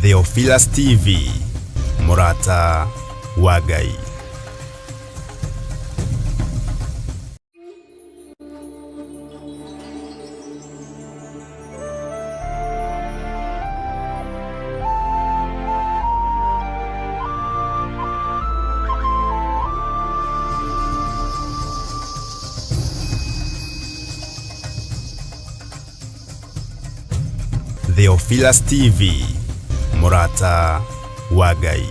Theophilus TV, mũrata wa Ngai. Theophilus TV, mũrata wa Ngai.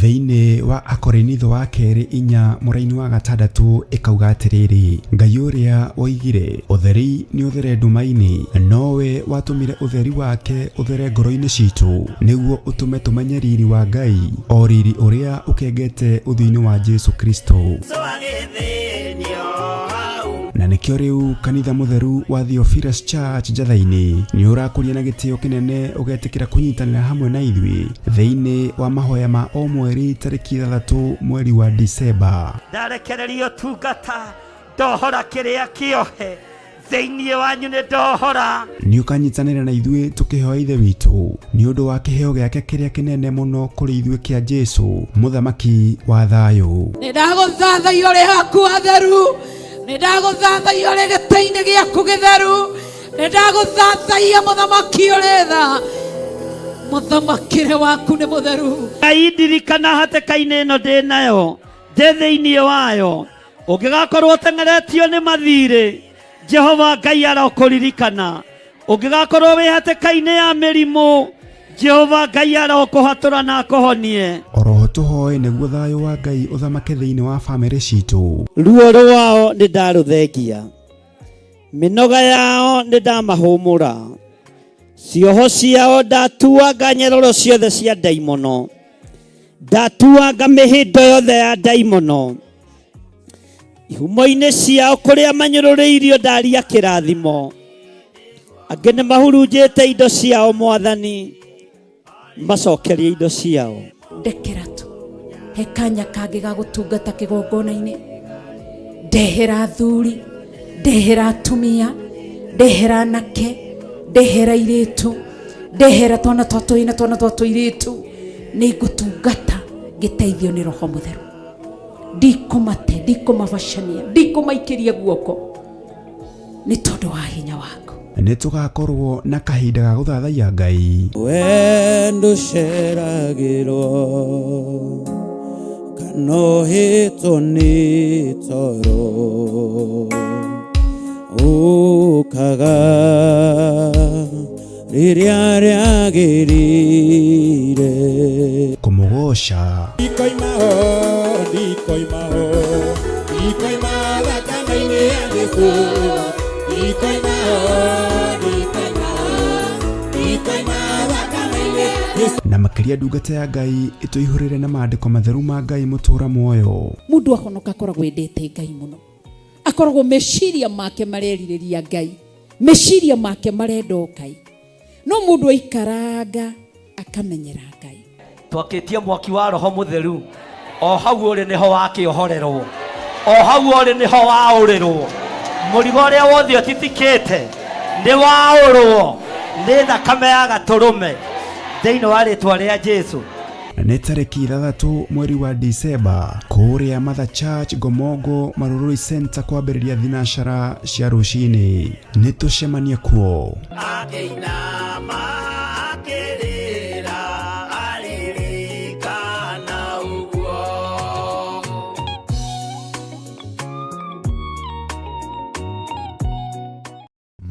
Thĩinĩ wa Akorinitho wa kerĩ 4 mũraini wa 6 ĩkauga atĩrĩrĩ, Ngai ũrĩa woigire ũtheri nĩ ũthere nduma-inĩ, nowe watũmire ũtheri wake ũthere ngoro-inĩ citũ, nĩguo ũtũme tũmenye riri wa Ngai, o riri ũrĩa ũkengete ũthiũ-inĩ wa Jesu Kristo. Na nĩkĩo rĩu kanitha mũtheru wa Theophilus Church Njatha-inĩ nĩ ũrakũria na gĩtĩo kĩnene ũgetĩkĩra kũnyitanĩra hamwe na ithuĩ thĩinĩ wa mahoya ma o mweri tarĩki 6 mweri wa Disemba. Ndarekereria ũtungata, ndohora kĩrĩa kĩohe thĩinĩ wanyu, nĩ ndohora. Nĩ ũkanyitanĩra na ithuĩ tũkĩhoya Ithe witũ nĩ ũndũ wa kĩheo gĩake kĩrĩa kĩnene mũno kũrĩ ithuĩ kĩa Jesu, mũthamaki wa thayũ. Nĩ ndagũthathaiya ũrĩ haku hatheru, nĩ ndagũthathaiya ũrĩ gĩtĩ-inĩ gĩaku gĩtheru, nĩ ndagũthathaiya mũthamaki ũrĩ tha, mũthamakĩre waku nĩ mũtheru. Ngai ndirikana hatĩka-inĩ ĩno ndĩ nayo, ndĩ thĩinĩ wayo, ũngĩgakorwo ũteng'eretio nĩ mathirĩ, Jehova Ngai arokũririkana. Ũngĩgakorwo wĩ hatĩka-inĩ ya mĩrimũ, Jehova Ngai arokũhatũra na akũhonie. Oroho tũhoe nĩguo thayũ wa Ngai ũthamake thĩinĩ wa bamĩrĩ citũ. Ruo rwao nĩ ndarũthengia, mĩnoga yao nĩ ndamahũmũra, cioho ciao ndatuanga nyeroro ciothe cia ndaimono, ndatuanga mĩhĩndo yothe ya ndaimono, ihumo-inĩ ciao kũrĩa manyũrũrĩirio ndaria kĩrathimo, angĩ nĩ mahurunjĩte indo ciao, Mwathani macokerie indo ciao. Ndekera tu he kanya kangĩ ga gũtungata kĩgongona-inĩ, ndehera athuri, ndehera atumia, ndehera anake, ndehera airĩtu, ndehera twana twa tũhĩĩ na twana twa tũirĩtu, nĩ ngũtungata ngĩteithio nĩ Roho Mũtheru. Ndikũmate, ndikũmabacania, ndikũmaikĩria guoko nĩ tondũ wa hinya waku. Nĩ tũgakorwo na kahinda ga gũthathaiya Ngai. We ndũceragĩrwo kana ũhĩtwo nĩ toro, ũkaga rĩrĩa rĩagĩrĩire. Kũmũgoca. Ndikoima ho, ndikoima ho, ndikoima thakame-inĩ ya Jesũ. Ndikoima ho, ndikoima ho, ndikoima thakame-inĩ ya Jesũ. Na makĩria ndungata ya Ngai ĩtũihũrĩre na maandĩko matheru ma Ngai mũtũra muoyo. Mũndũ ahonoka akoragwo endete Ngai mũno, akoragwo meciria make marerirĩria Ngai, meciria make marenda o Ngai. No mũndũ aikaranga akamenyera Ngai. Twakĩtie mwaki wa Roho Mũtheru, o hau ũrĩ nĩho wakĩohorerwo, o hau ũrĩ nĩho waũrĩrwo. Mũrigo ũrĩa wothe ũtitikĩte nĩ waũrwo nĩ thakame ya Gatũrũme thĩinĩ wa rĩtwa rĩa Jesu. Nĩ tarĩki 6 mweri wa Disemba kũrĩa Mother Church Ngomongo Marurui Center kwambĩrĩria thinacara cia rũcinĩ. Nĩ tũcemanie kuo. Akĩinama akĩrĩra aririkana ũguo.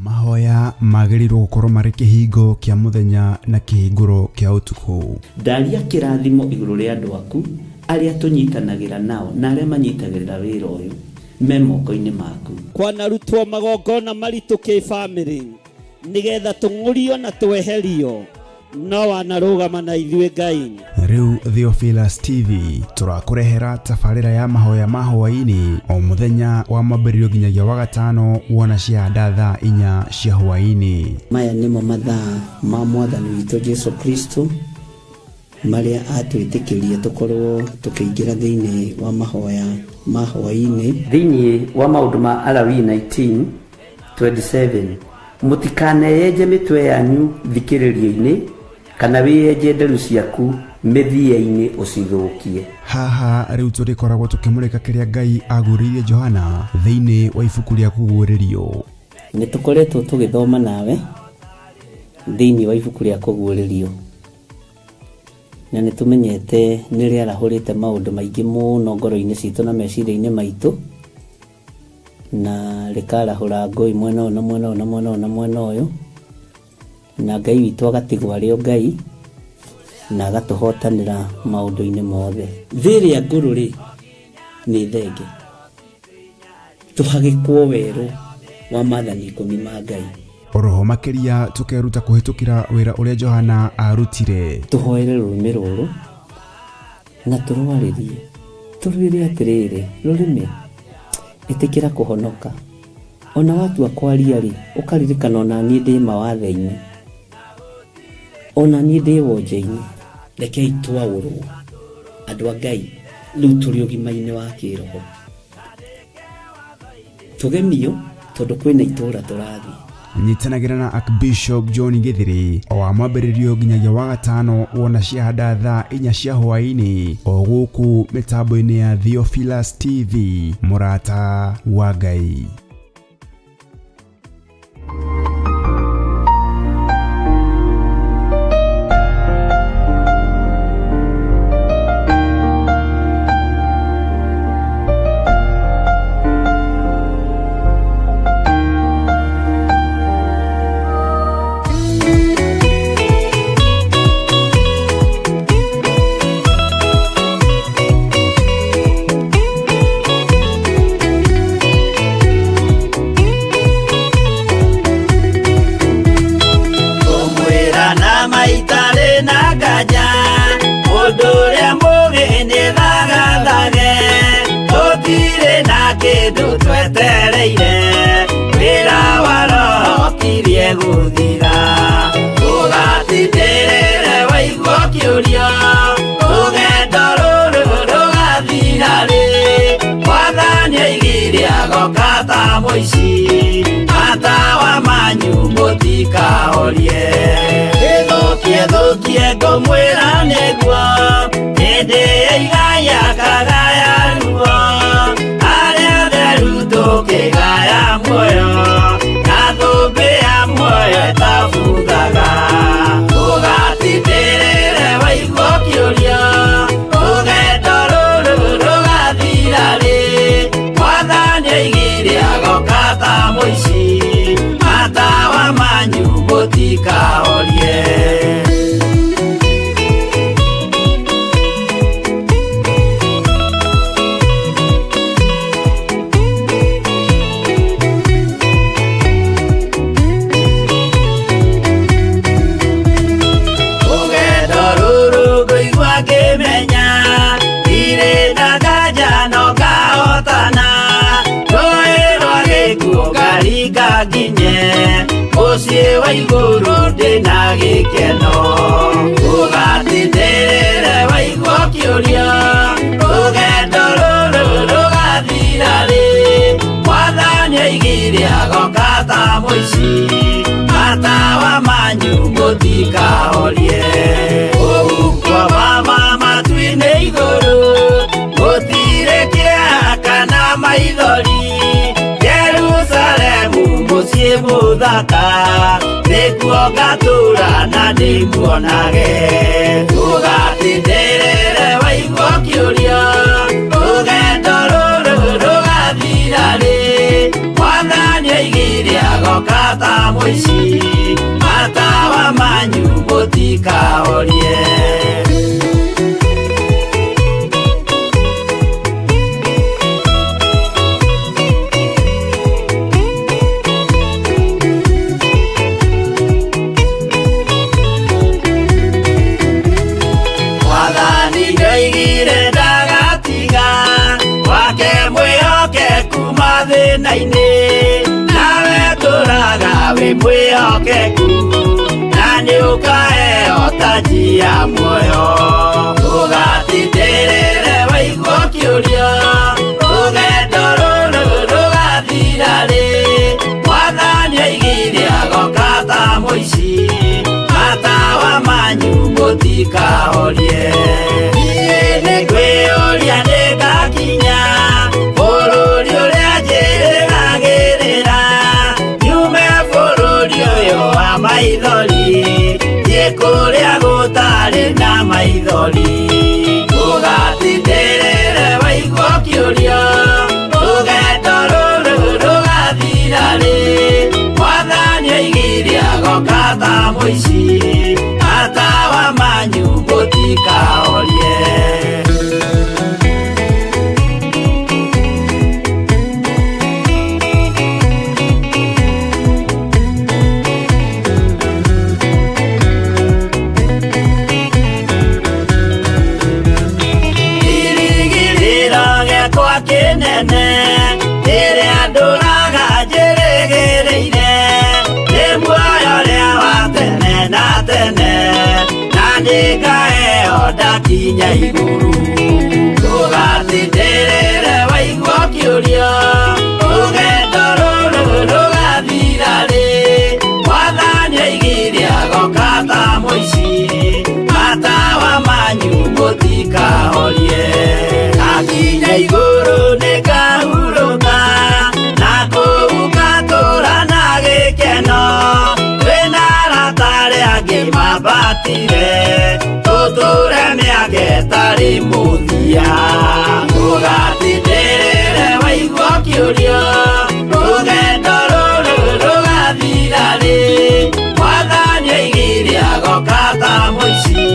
Mahoya magĩrĩirwo gũkorwo marĩ kĩhingo kĩa mũthenya na kĩhingũro kĩa ũtukũ. Ndaria kĩrathimo igũrũ rĩa andũ aku arĩa tũnyitanagĩra nao na arĩa manyitagĩrĩra wĩra ũyũ me moko-inĩ maku. Kwanarutwo magongona maritũ kĩbamĩrĩ nĩgetha tũng'ũrio na tweherio, no wanarũgama na ithuĩ Ngai. Rĩu Theophilus TV tũrakũrehera tabarĩra ya mahoya ma hwaĩ-inĩ o mũthenya wa mwambĩrĩrio nginyagia wa gatano wona ciahanda thaa 4 cia hwaĩ-inĩ. Maya nĩmo mathaa ma Mwathani witũ Jesu Kristo. Marĩa atwĩtĩkĩria tũkorwo tũkĩingĩra thĩinĩ wa mahoya ma hwaĩ-inĩ. Thĩinĩ wa maũndũ ma Alawii 19:27, mũtikaneyenje mĩtwe yanyu thikĩrĩrio-inĩ, kana wĩyenje nderu ciaku mĩthia-inĩ ũcithũkie. Haha rĩu tũrĩkoragwo tũkĩmũrĩka kĩrĩa Ngai aguũrĩirie Johana thĩinĩ wa ibuku rĩa Kũguũrĩrio. Nĩ tũkoretwo tũgĩthoma nawe thĩinĩ wa ibuku rĩa Kũguũrĩrio, na nĩ tũmenyete nĩ rĩarahũrĩte maũndũ maingĩ mũno ngoro-inĩ citũ na meciria-inĩ maitũ, na rĩkarahũra ngũĩ mwena ũyũ na mwena ũyũ na mwena ũyũ na mwena ũyũ, na Ngai witũ agatigwo arĩ o Ngai na agatũhotanĩra maũndũ-inĩ mothe. Thĩ ĩrĩa ngũrũ rĩ, nĩ thenge, tũhagĩkwo werũ wa maathani ikũmi ma Ngai. Oroho makĩria tũkeruta kũhĩtũkĩra wĩra ũrĩa Johana arutire. Tũhoere rũrĩmĩ rũrũ na tũrwarĩrie, tũrwĩre atĩrĩrĩ, rũrĩmĩ, ĩtĩkĩra kũhonoka. Ona watua kwaria rĩ, ũkaririkana ona niĩ ndĩ mawathe-inĩ, ona niĩ ndĩ wonje-inĩ. Rekei twaũrwo andũ a Ngai, rĩu tũrĩ ũgima-inĩ wa kĩroho, tũgemio tondũ kwĩna itũũra tũrathiĩ. Nyitanagĩra na Archbishop John Githiri o wa mwambĩrĩrio nginyagia wa gatano wona ciahanda thaa inya cia hwaĩ-inĩ o gũkũ mĩtambo-inĩ ya Theophilus TV, mũrata wa Ngai. Kũmwĩra na maitarĩ na nganja, mũndũ ũrĩa mũgĩ nĩ thagathage, tũtirĩ na kĩndũ twetereire, wĩra wa Roho kirie gũthira. Ũgatindĩrĩre waigua ũkĩũria, rũgendo rũrũ rũgathira rĩ? Mwathani oigire agoka ta mũici, matawa manyu mũtikahorie. Ĩthũkie thũkie ngũmwĩra nĩguo, hĩndĩ ya igaya kagaya ruo, arĩa atheru tũkĩgaya muoyo, na thũmbĩ ya muoyo ĩtabuthaga. Ũgatindĩrĩre waigua ũkĩũria, rũgendo rũrũ rũgathira rĩ? Mwathani oigire agoka ta mũici, matawa manyu mũtikahorie. Rũgendo rũrũ ngũigua ngĩmenya, ndirĩ na nganja no ngahotana, rũĩ rwa gĩkuũ ngaringa nginye, mũciĩ wa igũrũ ndĩna gĩkeno. Ũgatindĩrĩre waigua ũkĩũria, rũgendo rũrũ rũgathira rĩ? Mwathani oigire agoka ta mũici, matawa manyu mũtikahorie. Ũhuko wa matu-inĩ igũrũ, gũtirĩ kĩeha kana maithori, Jerusalemu mũciĩ mũthaka, nĩkuo ngatũũra na ndĩmuonage. Ũgatindĩrĩre waigua ũkĩũria, rũgendo rũrũ rũgathira rĩ? Mwathani oigire agoka ta mũici, matawa manyu mũtikahorie. Mwathani nĩoigire ndagatiga, wake mwĩhokeku mathĩna-inĩ, nawe tũraga wĩ mwĩhokeku, na nĩũkaheo taji ya muoyo Ndũgatindĩrĩre waigua ũkĩũria Rũgendo rũrũ rũgathira rĩ Mwathani oigire agoka ta mũici Matawa manyu mũtikahorie Niĩ nĩngwĩyũria nĩngakinya Bũrũri ũrĩa njĩrĩgagĩrĩra Nyume bũrũri ũyũ wa maithori Thiĩ kũrĩa gũtarĩ na maithori Ndũgatindĩrĩre waigua ũkĩũria Rũgendo rũrũ rũgathira rĩ Mwathani oigire agoka ta mũici Matawa manyu mũtikahorie Kĩrĩgĩrĩro gĩakwa kĩnene Rĩrĩa ndũraga njĩrĩgĩrĩire Nĩ muoyo ũrĩa wa tene na tene Na nĩngaheo ndakinya igũrũ Ndũgatindĩrĩre waigua ũkĩũria Rũgendo rũrũ rũgathira rĩ Mwathani oigire agoka ta mũici Matawa manyu mũtikahorie Ndakinya igũrũ nĩngahurũka Na kũu ngatũũra na gĩkeno Twĩna arata arĩa angĩ mambatire Tũtũũre mĩaka ĩtarĩ mũthia Ndũgatindĩrĩre waigua ũkĩũria Rũgendo rũrũ rũgathira rĩ Mwathani oigire agoka ta mũici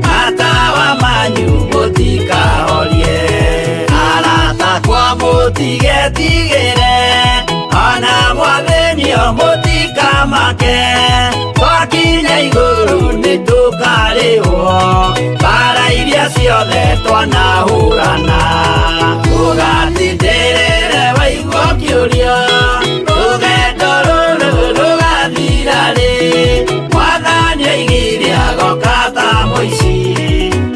Matawa manyu mũtikahorie Arata akwa mũtigetigĩre Ona mwathĩnio mũtikamake Twakinya igũrũ nĩtũkarĩhwo Mbara iria ciothe twanahũrana Ndũgatindĩrĩre waigua ũkĩũria Rũgendo rũrũ rũgathira rĩ Mwathani oigire agoka ta mũici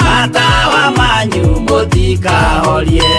Matawa manyu mũtikahorie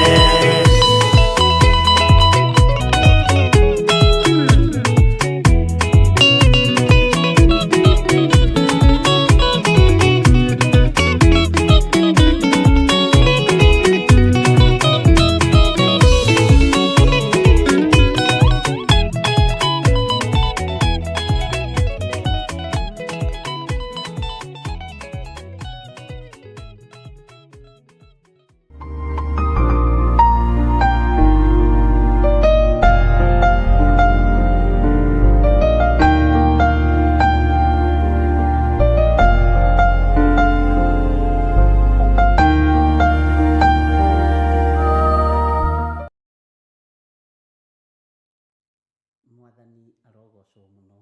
Mwathani arogocwo mũno.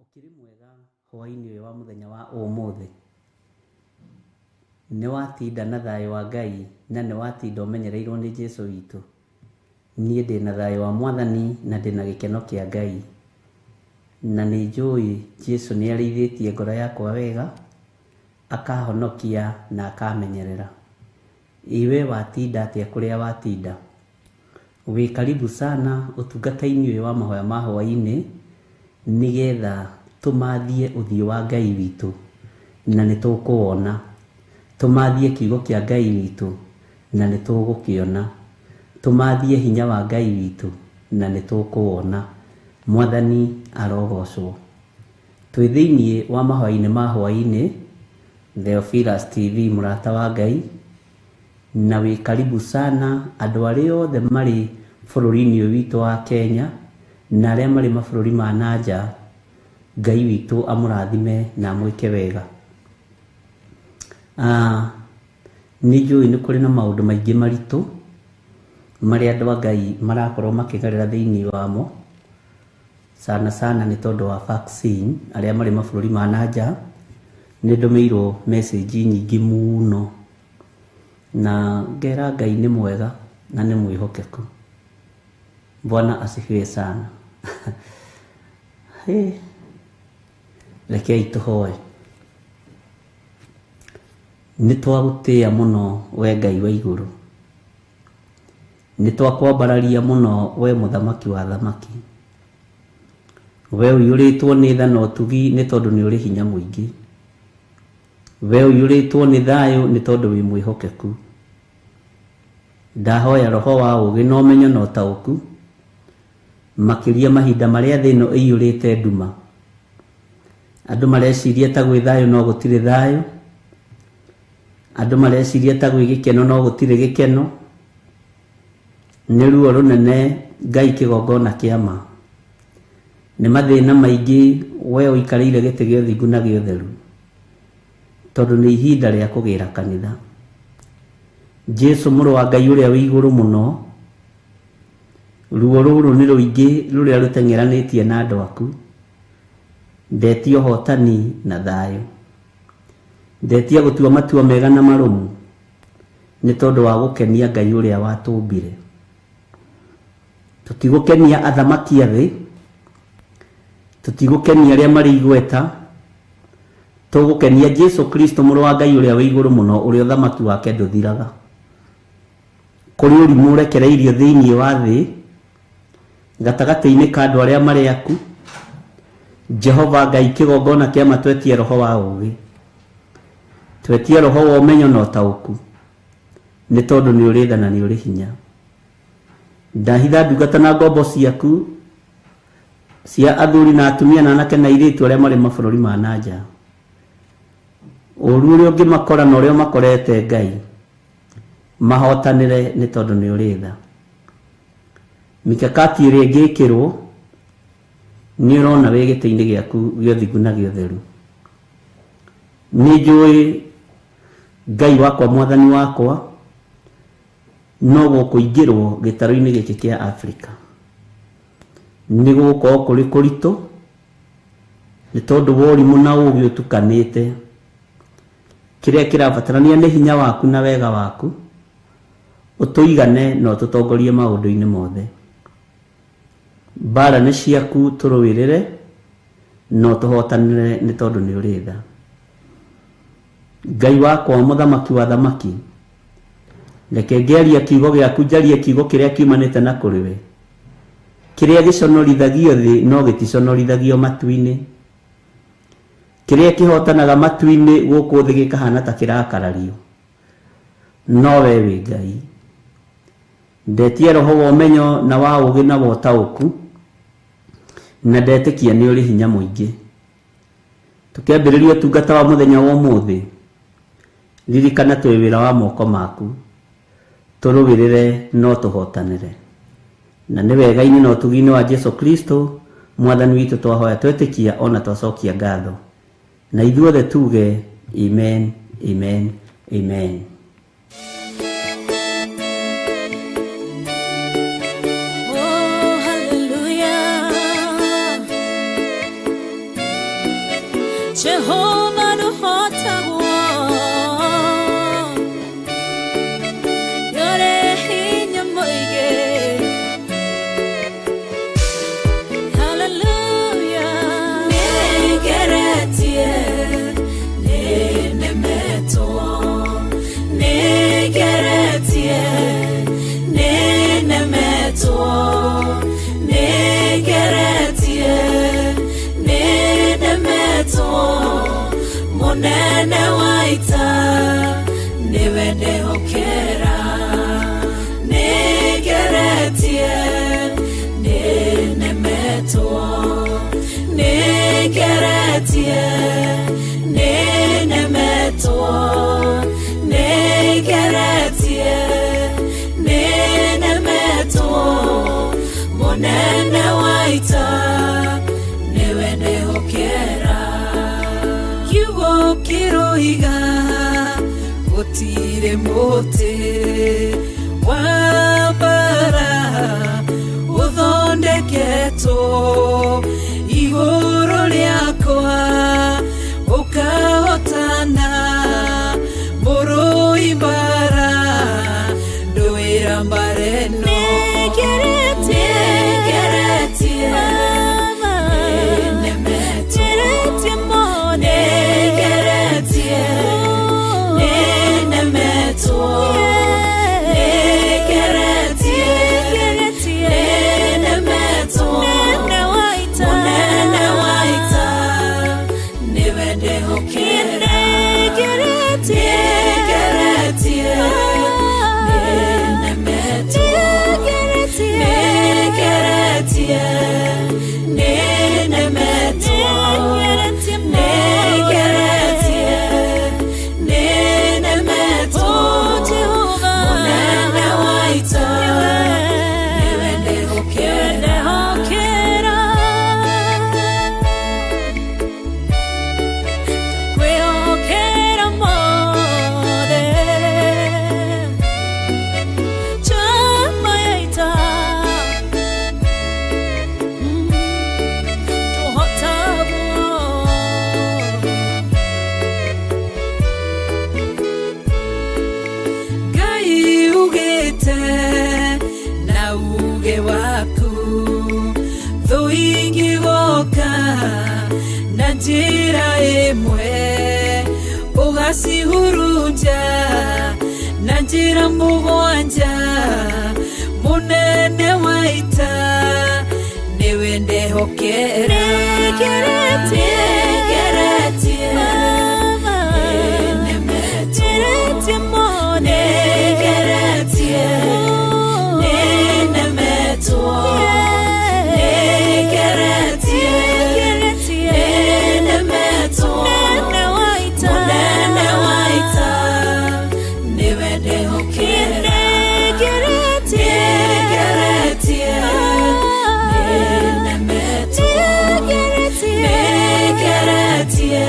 Ũkĩrĩ mwega hwaĩ-inĩ ũyũ wa mũthenya wa ũmũthĩ. Nĩ watinda na thayũ wa Ngai na nĩ watinda ũmenyereirwo nĩ Jesũ witũ. Niĩ ndĩna thayũ wa Mwathani na ndĩna gĩkeno kĩa Ngai. Na nĩ njũĩ Jesũ nĩ arĩithĩtie ngoro yakwa wega, akahonokia na akamenyerera. Ĩ we watinda atĩa kũrĩa watinda? Wĩ karibu sana ũtungata-inĩ ũyũ wa mahoya ma hwaĩ-inĩ nĩgetha tũmathie ũthiũ wa Ngai witũ na nĩ tũkũwona. Tũmathie kiugo kĩa Ngai witũ na nĩ tũgũkĩona. Tũmathie hinya wa Ngai witũ na nĩ tũkũwona. Mwathani arogocwo. Twĩ thĩiniĩ wa mahoya-inĩ ma hwaĩ-inĩ, Theophilus TV mũrata wa Ngai, na wĩ karibu sana andũ arĩa othe marĩ bũrũri-inĩ ũyũ witũ wa Kenya na arĩa marĩ mabũrũri ma na nja. Ngai witũ amũrathime na amwĩke wega. Nĩ njũĩ nĩ kũrĩ na maũndũ maingĩ maritũ marĩa andũ a Ngai marakorwo makĩgerera thĩiniĩ wamo, sana sana nĩ tondũ wa vaccine. Arĩa marĩ mabũrũri ma na nja nĩ ndũmĩirwo message nyingĩ mũno na ngera Ngai nĩ mwega na nĩ mwĩhokeku. Bwana asifiwe sana. Hey. Rekei tũhoe. Nĩ twagũtĩĩa mũno we Ngai wa igũrũ. Nĩ twakwambararia mũno we mũthamaki wa athamaki. We ũiyũrĩtwo nĩ tha na ũtugi nĩ tondũ nĩ ũrĩ hinya mũingĩ. We ũiyũrĩtwo nĩ thayũ nĩ tondũ wĩ mwĩhokeku. Ndahoya roho wa ũũgĩ na ũmenyo na ũtaũku, makĩria mahinda marĩa thĩ ĩno ĩiyũrĩte nduma. Andũ mareciria ta gwĩ thayũ no gũtirĩ thayũ. Andũ mareciria ta gwĩ gĩkeno no gũtirĩ gĩkeno. Nĩ ruo rũnene Ngai kĩgongona kĩa ma. Nĩ mathĩna maingĩ we ũikarĩire gĩtĩ gĩa ũthingu na gĩa ũtheru. Tondũ nĩ ihinda rĩa kũgĩra kanitha. Jesu mũrũ wa Ngai ũrĩa wĩ igũrũ mũno, ruo rũrũ nĩ rũingĩ rũrĩa rũteng'eranĩtie na andũ aku. Ndetia ũhotani na thayũ. Ndetia gũtua matua mega na marũmu nĩ tondũ wa gũkenia Ngai ũrĩa watũmbire. Tũtigũkenia athamaki a thĩ, tũtigũkenia arĩa marĩ igweta, tũgũkenia Jesu Kristo mũrũ wa Ngai ũrĩa wĩ igũrũ mũno, ũrĩa ũthamaki wake ndũthiraga. Kũrĩ ũrimũ ũrekereirio thĩinĩ wa thĩ, gatagatĩ-inĩ ka andũ arĩa marĩ aku, Jehova Ngai kĩgongona kĩa ma twetie roho wa ũũgĩ, twetie roho wa ũmenyo na ũtaũku, nĩ tondũ nĩ ũrĩ tha na nĩ ũrĩ hinya. Ndahitha ndungata na ngombo ciaku cia athuri na atumia na anake na airĩtu arĩa marĩ mabũrũri ma na nja. Ũru ũrĩa ũngĩmakora na ũrĩa ũmakorete Ngai, mahotanĩre nĩ tondũ nĩ ũrĩ tha. Mikakati ĩrĩa ĩngĩkĩrwo nĩ ũrona wĩ gĩtĩ-inĩ gĩaku gĩa ũthingu na gĩa ũtheru. Nĩ njũĩ Ngai wakwa mwathani wakwa no gũkũingĩrwo gĩtarũ-inĩ gĩkĩ kĩa Afrika. Nĩ gũgũkorwo kũrĩ kũritũ nĩ tondũ wa ũrimũ na ũũgĩ ũtukanĩte. Kĩrĩa kĩrabatarania nĩ hinya waku na wega waku, ũtũigane na ũtũtongorie maũndũ-inĩ mothe. Mbara nĩ ciaku tũrũĩrĩre na ũtũhotanĩre nĩ tondũ nĩ ũrĩ tha. Ngai wakwa mũthamaki wa athamaki, reke ngĩaria kiugo gĩaku njarie kiugo kĩrĩa kiumanĩte na kũrĩ we, kĩrĩa gĩconorithagio thĩ no gĩticonorithagio matu-inĩ, kĩrĩa kĩhotanaga matu-inĩ gũkũ thĩ gĩkahana ta kĩrakarario, no we wĩ Ngai. Ndetia roho wa ũmenyo na wa ũũgĩ na wa ũtaũku, na ndetĩkia nĩ ũrĩ hinya mũingĩ. Tũkĩambĩrĩria ũtungata wa mũthenya wa ũmũthĩ, ririkana twĩ wĩra wa moko maku, tũrũĩrĩre no tũhotanĩre. Na nĩ wega-inĩ na ũtugi-inĩ wa Jesu Kristo mwathani witũ twahoya twetĩkia ona twacokia ngatho. Na ithuothe tuge amen, amen, amen. Oh, hallelujah. Jehovah nũhotagwo. Nĩũrĩ hinya mũingĩ. Hallelujah. Nĩngeretie, nĩnemetwo. Nĩngeretie, nĩnemetwo. Nĩngeretie, nĩnemetwo. Mũnene wa ita, nĩwe ndehokera. Nĩngeretie, nĩnemetwo. Nĩngeretie, nĩnemetwo. Nĩngeretie, nĩnemetwo. Mũnene wa ita, nĩwe ndehokera. Kiugo kĩroiga gũtirĩ mũtĩ wa mbara ũthondeketwo igũrũ rĩakwa ũkahotana mũrũi mbara ndũĩra mbara ĩno. Nĩngeretie, nĩnemetwo. Nĩngeretie, Nĩngeretie, nĩnemetwo. Nĩngeretie, nĩnemetwo. Mũnene wa ita, nĩwe ndehokera. Kwĩhokera mothe chama ya ita tũhotagwo Ngai ugĩte na uge waku thũ ingĩgoka na njĩra ĩmwe ũgacihurunja na njĩra mũgwanja mũnene wa ita nĩwe ndehokera. Nĩngeretie, Nĩngeretie, nĩnemetwo. Nĩngeretie, nĩnemetwo. Nĩngeretie, nĩnemetwo. Mũnene wa ita, nĩwe ndehokera. Nĩngeretie, nĩnemetwo. Nĩngeretie,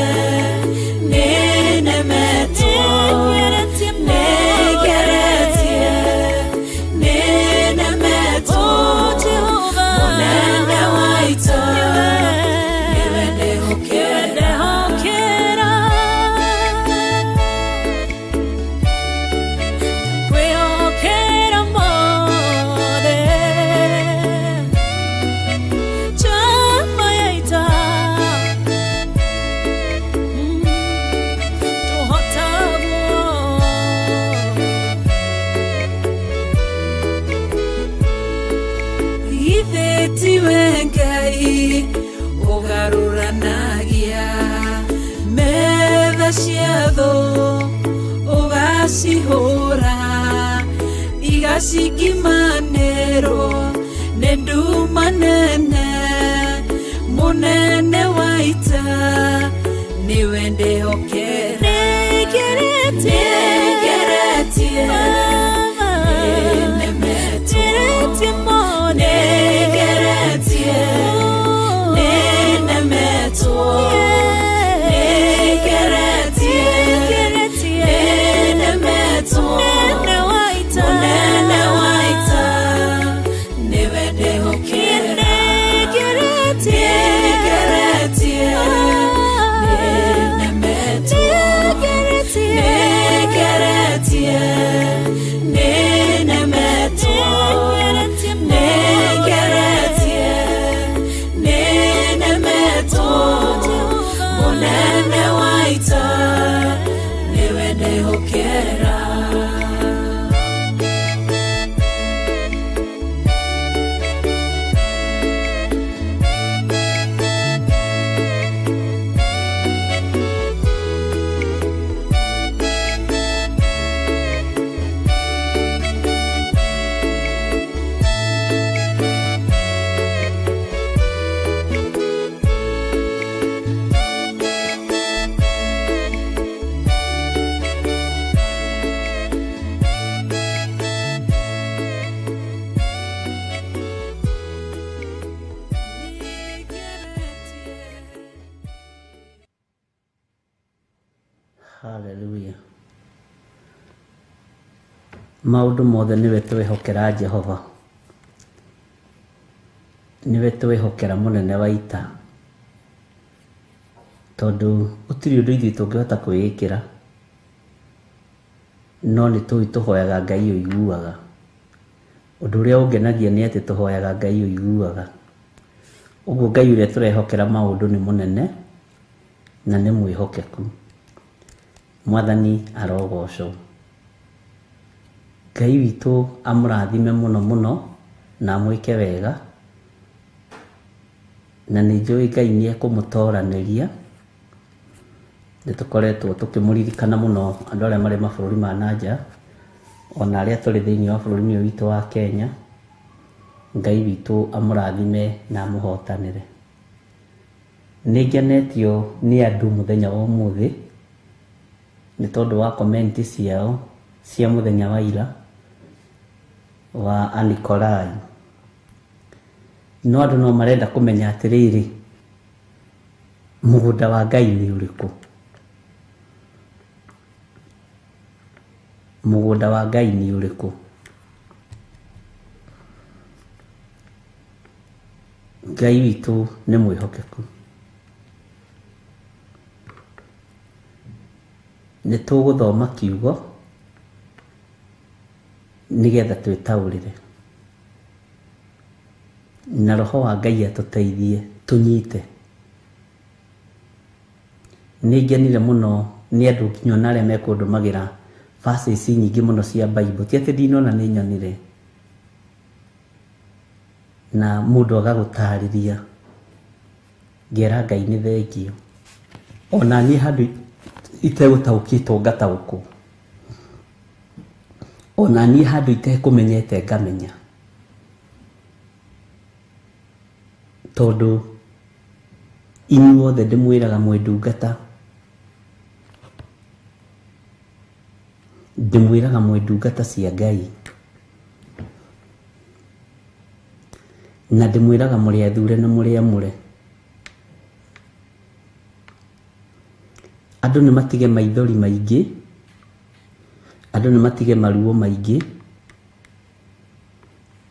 nĩnemetwo. Nĩngeretie, nĩnemetwo. Mũnene wa ita, nĩwe ndehokera. Kwĩhokera mothe chama ya ita tũhotagwo Githĩ tiwe Ngai ũgarũranagia metha cia thũ ũgacihũra igacingimanĩrwo nĩ nduma nene mũnene wa ita nĩwe ndehokera. Nĩngeretie, Nĩngeretie, nĩnemetwo. Nĩngeretie, nĩnemetwo. Nĩngeretie, nĩnemetwo. Mũnene wa ita, nĩwe ndehokera. Nĩngeretie, nĩnemetwo. Nĩngeretie, nĩnemetwo. Nĩngeretie, nĩnemetwo. Mũnene wa ita, nĩwe ndehokera. Hallelujah. Maũndũ mothe nĩwe twĩhokera Jehova, nĩwe twĩhokera mũnene wa ita, tondũ gũtirĩ ũndũ ithuĩ tũngĩhota kwĩĩkĩra, no nĩ tũĩ tũhoyaga Ngai ũiguaga. Ũndũ ũrĩa ũngenagia nĩ atĩ tũhoyaga Ngai ũiguaga. Ũguo Ngai ũrĩa tũrehokera maũndũ nĩ mũnene na nĩ mwĩhokeku. Mwathani arogocwo. Ngai witũ amũrathime mũno mũno na amwĩke wega, na nĩ njũĩ Ngai nĩ ekũmũtoranĩria. Nĩ tũkoretwo tũkĩmũririkana mũno andũ arĩa marĩ mabũrũri ma na nja, ona arĩa tũrĩ thĩinĩ wa bũrũri ũyũ witũ wa Kenya. Ngai witũ amũrathime na amũhotanĩre. Nĩ ngenetio nĩ andũ mũthenya wa ũmũthĩ nĩ tondũ wa comment ciao cia mũthenya wa ira wa Anikolai. No andũ no marenda kũmenya atĩrĩrĩ, mũgũnda wa Ngai nĩ ũrĩkũ? Mũgũnda wa Ngai nĩ ũrĩkũ? Ngai witũ nĩ mwĩhokeku. Nĩ tũgũthoma kiugo nĩgetha twĩtaũrĩre, na Roho wa Ngai atũteithie tũnyite. Nĩ ngenire mũno nĩ andũ nginya ona arĩa mekũndũmagĩra verses nyingĩ mũno cia Bible. Ti atĩ ndinona, nĩ nyonire. Na mũndũ agagũtarĩria, ngera Ngai nĩ thengio. Ona niĩ handũ itegũtaũkĩtwo ngataũkwo. Ona niĩ handũ itekũmenyete ngamenya. Tondũ inyuothe ndĩmwĩraga mwĩ ndungata, ndĩmwĩraga mwĩ ndungata cia Ngai, na ndĩmwĩraga mũrĩ athure na mũrĩ amũre. Andũ nĩ matige maithori maingĩ, andũ nĩ matige maruo maingĩ,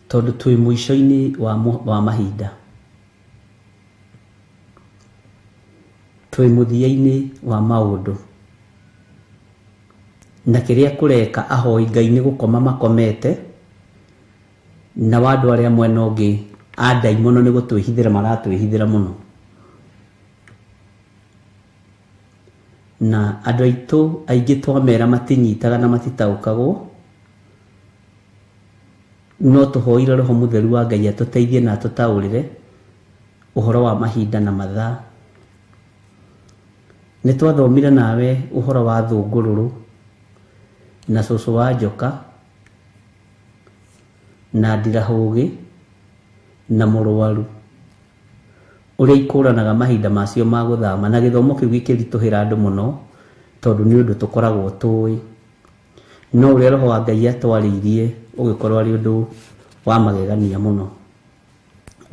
tondũ twĩ mũico-inĩ wa mahinda. Twĩ mũthia-inĩ wa maũndũ. Na kĩrĩa kũreka ahoi Ngai nĩ gũkoma makomete, nao andũ arĩa mwena ũngĩ a ndaimono nĩ gũtwĩhithĩra maratwĩhithĩra mũno. Na andũ aitũ aingĩ twamera matinyitaga na matitaũkagwo, no tũhoire Roho Mũtheru wa Ngai atũteithie na atũtaũrĩre ũhoro wa mahinda na mathaa. Nĩ twathomire nawe ũhoro wa thũngũrũrũ na cũcũ wa njoka na ndirahũgĩ na mũrwaru, ũrĩa ikũranaga mahinda macio ma gũthama, na gĩthomo kĩu gĩkĩritũhĩra andũ mũno tondũ nĩ ũndũ tũkoragwo tũĩ. No ũrĩa Roho wa Ngai atwarĩirie ũgĩkorwo arĩ ũndũ wa magegania mũno.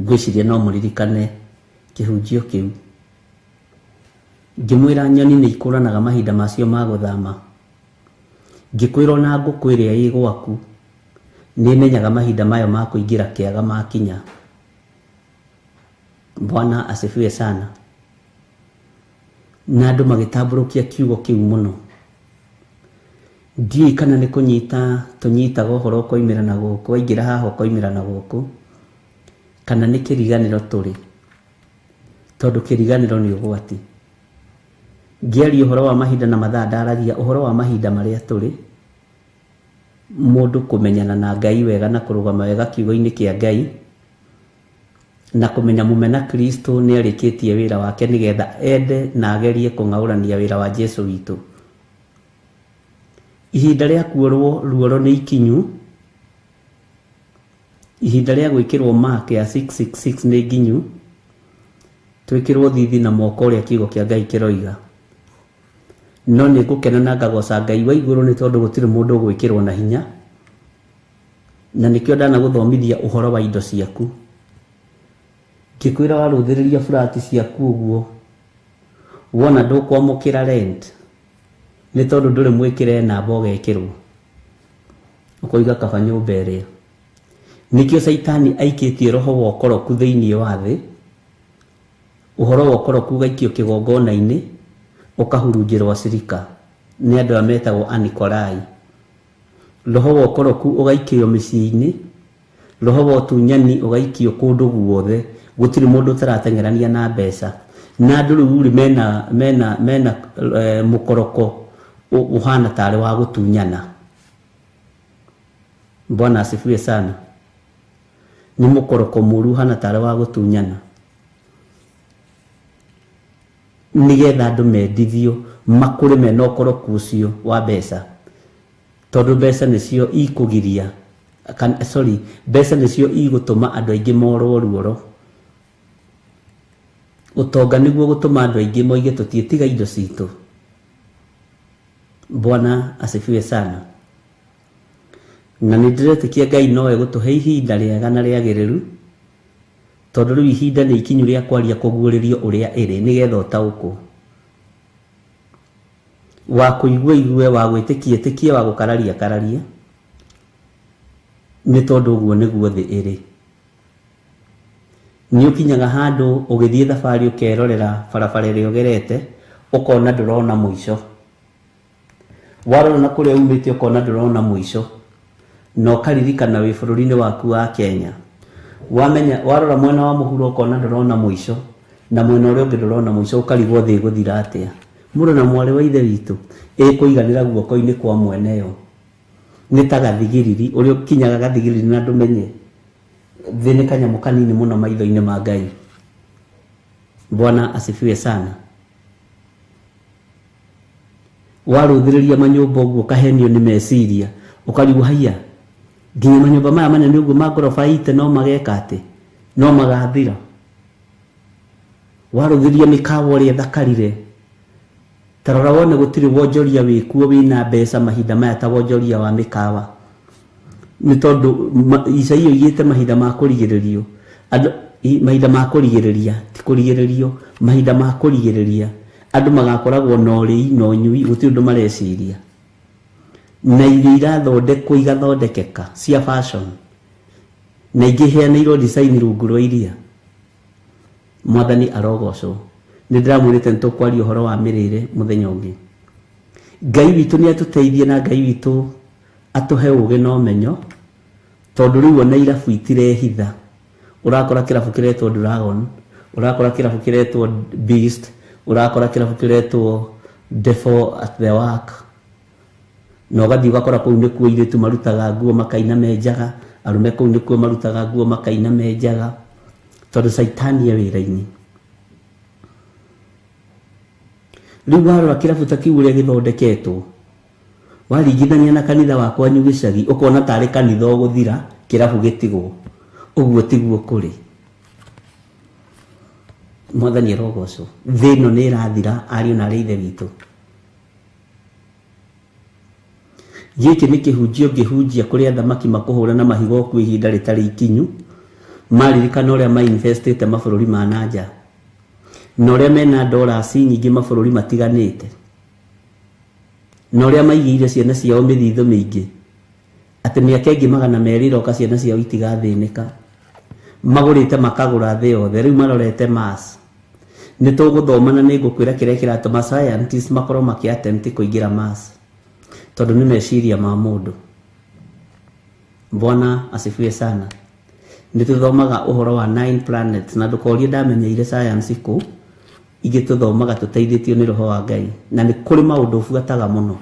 Ngwĩciria no mũririkane kĩhunjio kĩu. Ngĩmwĩra nyoni nĩ ikũranaga mahinda macio ma gũthama. Ngĩkwĩra ona ngũkũ ĩrĩa ĩ gwaku nĩ ĩmenyaga mahinda mayo ma kũingĩra kĩaga makinya. Bwana asifiwe sana. Na andũ magĩtambũrũkia kiugo kĩu mũno. Ndiũĩ kana nĩ kũnyita tũnyitaga ũhoro ũkoimĩra na gũkũ, waingĩra haha ũkoimĩra na gũkũ, kana nĩ kĩriganĩro tũrĩ, tondũ kĩriganĩro nĩ ũgwati. Ngĩaria ũhoro wa mahinda na mathaa, ndaragia ũhoro wa mahinda marĩa tũrĩ, mũndũ kũmenyana na Ngai wega na kũrũgama wega kiugo-inĩ kĩa Ngai, na kũmenya mũmena Kristo nĩ arĩkĩtie wĩra wake nĩgetha ende na agerie kũng'aũrania wĩra wa Jesu witũ. Ihinda rĩa kuorwo ruoro nĩ ikinyu, ihinda rĩa gwĩkĩrwo mark ya 666 nĩ nginyu, twĩkĩrwo thithi na moko ũrĩa kiugo kĩa Ngai kĩroiga. No nĩ ngũkena na ngagoca Ngai wa igũrũ nĩ tondũ gũtirĩ mũndũ ũgwĩkĩrwo na hinya, na nĩkĩo ndanagũthomithia ũhoro wa indo ciaku. Ngĩkwĩra warũthĩrĩria burati ciaku ũguo, wona ndũkwamũkĩra rent, nĩ tondũ ndũrĩ mwĩkĩre namba ũgekĩrwo, ũkoiga kaba nyũmba ĩrĩa. Nĩkĩo Caitani aikĩtie roho wa ũkoroku thĩinĩ wa thĩ, ũhoro wa ũkoroku ũgaikio kĩgongona-inĩ, ũkahurunjĩrwo acirika nĩ andũ aya metagwo Anikolai. Roho wa ũkoroku ũgaikio mĩciĩ-inĩ, roho wa ũtunyani ũgaikio kũndũ guothe, gũtirĩ mũndũ ũtarateng'erania na mbeca. Na andũ rĩu rĩ mena mũkoroko ũhana tarĩ wa gũtunyana. Bwana asifiwe sana. Nĩ mũkoroko mũru ũhana tarĩ wa gũtunyana, nĩgetha andũ mendithio makũre mena ũkoroku ũcio wa mbeca, tondũ mbeca nĩcio ikũgiria Sorry, mbeca nĩcio igũtũma andũ aingĩ morwo ruoro. Ũtonga nĩguo gũtũma andũ aingĩ moige tũtiĩtiga indo citũ. Bwana asifiwe sana. Na nĩ ndĩretĩkia Ngai no egũtũhe ihinda rĩega na rĩagĩrĩru, tondũ rĩu ihinda nĩ ikinyu rĩa kwaria kũguũrĩrio ũrĩa ĩrĩ nĩgetha ũtaũkwo. Wa kũigua igue, wa gwĩtĩkia ĩtĩkie, wa gũkararia kararia, nĩ tondũ ũguo nĩguo thĩ ĩrĩ. Nĩ ũkinyaga handũ ũgĩthiĩ thabarĩ ũkerorera barabara ĩrĩa ũgerete, ũkona ndũrona mũico. Warora na kũrĩa umĩte ũkona ndũrona mũico, na ũkaririkana wĩ bũrũri-inĩ waku wa Kenya. Wamenya, warora mwena wa mũhuro ũkona ndũrona mũico, na mwena ũrĩa ũngĩ ndũrona mũico, ũkarigwo thĩ ĩgũthira atĩa. Mũrũ na mwarĩ wa ithe witũ, ĩkũiganĩra guoko-inĩ kwa mweneyo. Nĩ ta gathigiriri, ũrĩa ũkinyaga gathigiriri na ndũmenye. Thĩ nĩ kanyamũ kanini mũno maitho-inĩ ma Ngai. Bwana asifiwe sana. Warũthĩrĩria manyũmba ũguo ũkahenio nĩ meciria, ũkarigwo haiya, nginya manyũmba maya manene ũguo ma ngoroba ite no mageka atĩ, no magathira. Warũthĩrĩria mĩkawa ũrĩa ĩthakarire, ta rora wone gũtirĩ wonjoria wĩkuo wĩna mbeca mahinda maya ta wonjoria wa mĩkawa. Nĩ tondũ Isaia oigĩte mahinda ma kũrigĩrĩrio, andũ mahinda ma kũrigĩrĩria, ti kũrigĩrĩrio, mahinda ma kũrigĩrĩria, andũ magakoragwo na ũrĩi na ũnyui, gũtirĩ ũndũ mareciria. Na irio irathondekwo igathondekeka cia fashion, na ingĩ iheanĩirwo design rungu rwa iria. Mwathani arogocwo. Nĩ ndĩramwĩrĩte nĩ tũkwaria ũhoro wa mĩrĩre mũthenya ũngĩ. Ngai witũ nĩ atũteithie na Ngai witũ atũhe ũgĩ na ũmenyo, tondũ rĩu ona irabu itirehitha. Ũrakora kĩrabu kĩretwo Dragon, ũrakora kĩrabu kĩretwo Beast, ũrakora kĩrabu kĩretwo Devil at the Work. Na ũgathiĩ ũgakora kũu nĩkuo airĩtu marutaga nguo makaina me njaga, arũme kũu nĩkuo marutaga nguo makaina me njaga, tondũ caitani e wĩra-inĩ. Rĩu warora kĩrabu ta kĩu ũrĩa gĩthondeketwo, waringithania na kanitha wa kwanyu gĩcagi, ũkona tarĩ kanitha ũgũthira, kĩrabu gĩtigwo. Ũguo tiguo kũrĩ. Mwathani arogocwo. Thĩ ĩno nĩ ĩrathira, ariũ na arĩ ithe witũ. Gĩkĩ nĩ kĩhunjio ngĩhunjia kũrĩa athamaki makũhũra na mahiga ũkuo ihinda rĩtarĩ ikinyu, maririkana ũrĩa mainvestĩte mabũrũri ma na nja, na ũrĩa mena dollars nyingĩ mabũrũri matiganĩte, na ũrĩa maigĩire ciana ciao mĩthithũ mĩingĩ, atĩ mĩaka ĩngĩ 200 ĩroka ciana ciao itigathĩnĩka. Magũrĩte makagũra thĩ yothe, rĩu marorete Mars. Nĩ tũgũthoma na nĩ ngũkwĩra kĩrĩa kĩratũma scientists makorwo makĩ attempt kũingĩra Mars, tondũ nĩ meciria ma mũndũ. Bwana asifiwe sana. Nĩ tũthomaga ũhoro wa 9 planets, na ndũkorie ndamenyeire science kũ, ingĩ tũthomaga tũteithĩtio nĩ roho wa Ngai, na nĩ kũrĩ maũndũ buataga mũno,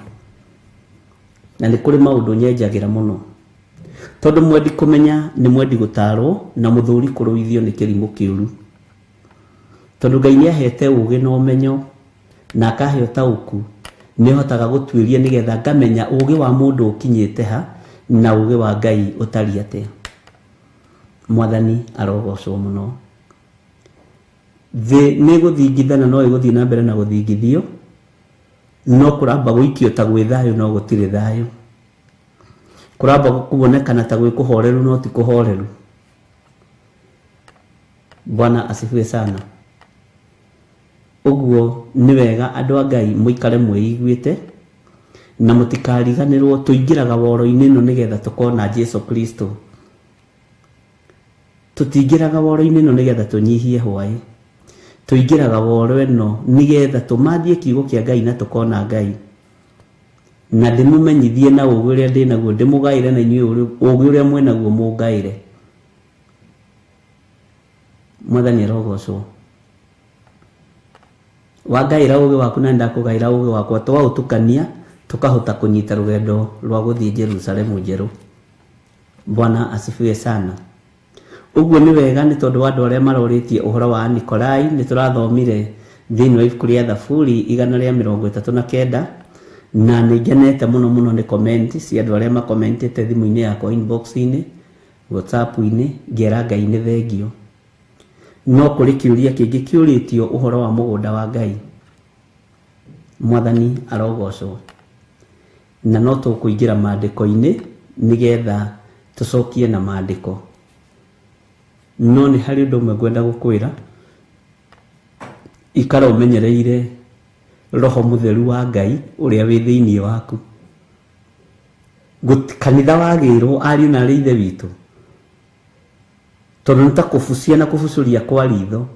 na nĩ kũrĩ maũndũ nyenjagĩra mũno, tondũ mwendi kũmenya nĩ mwendi gũtarwo, na mũthũri kũrũithio nĩ kĩrimũ kĩũru. Tondũ Ngai nĩ ahete ũũgĩ na ũmenyo, na akahe ũtaũku, nĩ hotaga gũtuĩria nĩgetha ngamenya ũũgĩ wa mũndũ ũkinyĩte ha, na ũũgĩ wa Ngai ũtariĩ atĩa. Mwathani arogocwo mũno. Thĩ nĩ ĩgũthingitha na no ĩgũthiĩ na mbere na gũthingithio, no kũramba gũikio ta gwĩ thayũ no gũtirĩ thayũ. Kũramba kuonekana ta gwĩ kũhoreru no ti kũhoreru. Bwana asifiwe sana. Ũguo nĩ wega andũ a Ngai mũikare mwĩiguĩte na mũtikariganĩrwo tũingĩraga woro-inĩ ĩno nĩgetha tũkona Jesu Kristo. Tũtingĩraga woro-inĩ ĩno nĩgetha tũnyihie hwaĩ. Tũingĩraga woro ĩno nĩgetha tũmathie kiugo kĩa Ngai na tũkona Ngai. Na ndĩmũmenyithie na ũũgĩ ũrĩa ndĩnaguo, ndĩmũgaĩre na inyuĩ ũũgĩ ũrĩa mwĩnaguo mũngaĩre. Mwathani arogocwo. Wangaĩra ũũgĩ waku na ndakũgaĩra ũũgĩ wakwa, twaũtukania tũkahota kũnyita rũgendo rwa gũthiĩ Jerusalemu njerũ. Bwana asifiwe sana. Ũguo nĩ wega nĩ tondũ wa andũ arĩa marorĩtie ũhoro wa Nikolai, nĩ tũrathomire thĩinĩ wa ibuku rĩa Thaburi 139 Na nĩ ngenete mũno mũno nĩ comment cia andũ arĩa makomentete thimũ-inĩ yakwa, inbox-inĩ, WhatsApp-inĩ, ngera Ngai nĩ thengio. No kũrĩ kĩũria kĩngĩ kĩũrĩtio ũhoro wa mũgũnda wa Ngai. Mwathani arogocwo. Na no tũkũingĩra maandĩko-inĩ nĩgetha tũcokie na maandĩko. No nĩ harĩ ũndũ ũmwe ngwenda gũkwĩra, ikara ũmenyereire roho mũtheru wa Ngai ũrĩa wĩ thĩinĩ waku. Kanitha wagĩrwo ariũ na arĩ ithe witũ, tondũ nĩ ta kũbucia na kũbucũria kwa ritho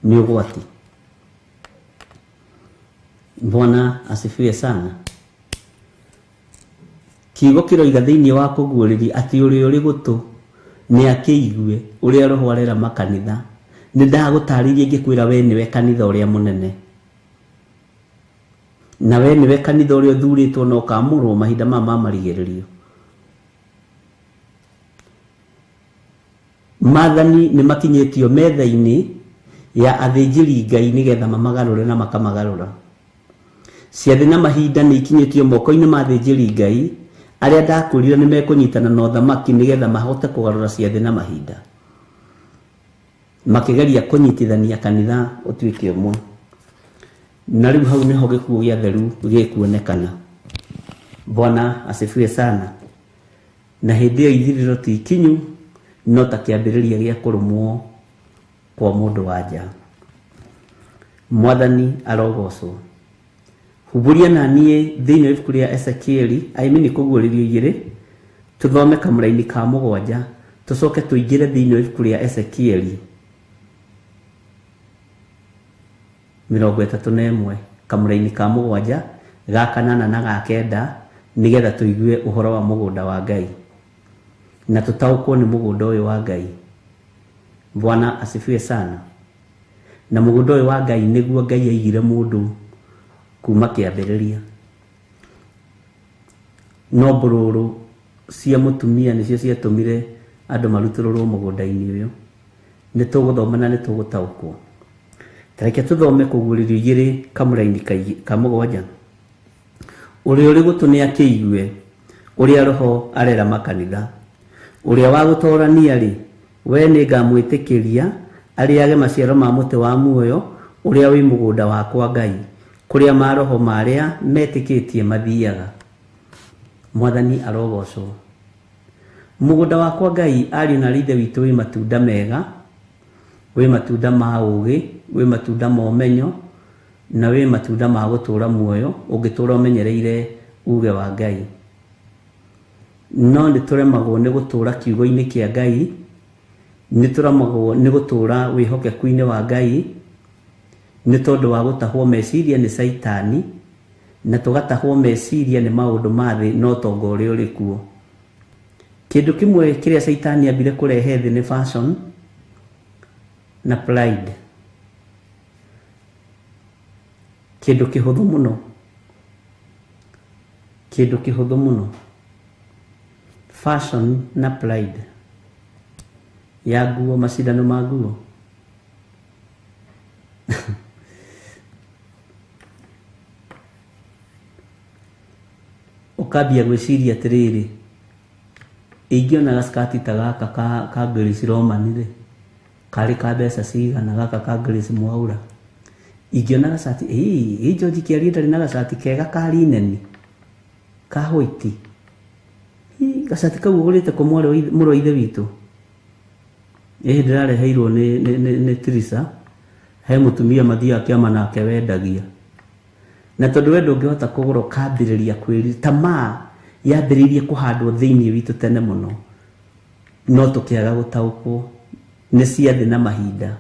nĩ ũgwati. Bwana asifiwe sana. Kiugo kĩroiga thĩinĩ wa kũguũrĩria atĩ ũrĩa ũrĩ gũtũ nĩ akĩigue ũrĩa roho arera makanitha. Nĩ ndagũtarĩirie ngĩkwĩra we nĩwe kanitha ũrĩa mũnene, na we nĩwe kanitha ũrĩa ũthurĩtwo na ũkamũrwo mahinda maya ma marigĩrĩrio. Maathani nĩ makinyĩtio metha-inĩ ya athĩnjĩri Ngai nĩgetha mamagarũre na makamagarũra. Ciathĩ na mahinda nĩ ikinyĩtio moko-inĩ ma athĩnjĩri Ngai arĩa ndakwĩrire nĩ mekũnyitana na ũthamaki nĩgetha mahote kũgarũra ciathĩ na mahinda, makĩgeria kũnyitithania kanitha ũtuĩke ũmwe. Na rĩu hau nĩho gĩkuũ gĩa theru gĩkuonekana. Bwana asifiwe sana. Na hĩndĩ ĩyo ithirĩro ti ikinyu, no ta kĩambĩrĩria gĩa kũrũmwo kwa mũndũ wa nja. Mwathani arogocwo. Humbũria na niĩ thĩinĩ wa ibuku rĩa Ezekieli, I mean kũguũrĩrio igĩrĩ, tũthome kamũraini ka 7, tũcoke tũingĩre thĩinĩ wa ibuku rĩa Ezekieli 31, kamũraini ka 7, ga 8 na ga 9, nĩgetha tũigue ũhoro wa mũgũnda wa Ngai na tũtaũkwo nĩ mũgũnda ũyũ wa Ngai. Bwana asifiwe sana. Na mũgũnda ũyũ wa Ngai nĩguo Ngai aigire mũndũ kuma kĩambĩrĩria. No mbũrũrũ cia mũtumia nĩcio ciatũmire andũ marutũrũrwo mũgũnda-inĩ ũyũ. Nĩ tũgũthoma na nĩ tũgũtaũkwo. Ta reke tũthome kũguũrĩrio igĩrĩ kamũraini ka 7. Ũrĩa ũrĩ gũtũ nĩ akĩigue ũrĩa roho arera makanitha. Ũrĩa wa gũtoorania rĩ, we nĩ ngamwĩtĩkĩria arĩage maciaro ma mũtĩ wa muoyo ũrĩa wĩ mũgũnda wakwa Ngai, kũrĩa maroho marĩa metĩkĩtie mathiaga. Mwathani arogocwo. Mũgũnda wakwa Ngai, ariũ na ithe witũ, wĩ matunda mega, wĩ matunda ma ũũgĩ, wĩ matunda ma ũmenyo, na wĩ matunda ma gũtũũra muoyo ũngĩtũũra ũmenyereire uge wa Ngai. No nĩ tũremagwo nĩ gũtũũra kiugo-inĩ kĩa Ngai, nĩ tũremagwo nĩ gũtũũra wĩhokeku-inĩ wa Ngai, nĩ tondũ wa gũtahwo meciria nĩ Caitani, na tũgatahwo meciria nĩ maũndũ ma thĩ na ũtonga ũrĩa ũrĩ kuo. Kĩndũ kĩmwe kĩrĩa Caitani ambire kũrehe thĩ nĩ fashion na pride. Kĩndũ kĩhũthũ mũno, kĩndũ kĩhũthũ mũno, fashion na pride ya nguo, macindano ma nguo. Ũkambia gwĩciria atĩrĩrĩ, ingĩona gaskati ta gaka ka Grace Roman rĩ, karĩ ka mbeca cigana? Gaka ka Grace Mwaura ingĩona gacati, ĩ George Kĩarie ndarĩ na gacati kega ka linen ka white, gacati kau ũgũrĩte kũ mũrũ wa ithe witũ? Ĩ ndĩrareheirwo nĩ Trisa, he mũtumia mathiaga kĩama nake wendagia. Na tondũ we ndũngĩhota kũgũra, ũkambĩrĩria kwĩri tamaa yambĩrĩirie kũhandwo thĩinĩ witũ tene mũno, no tũkĩaga gũtaũkwo nĩ ciathĩ na mahinda.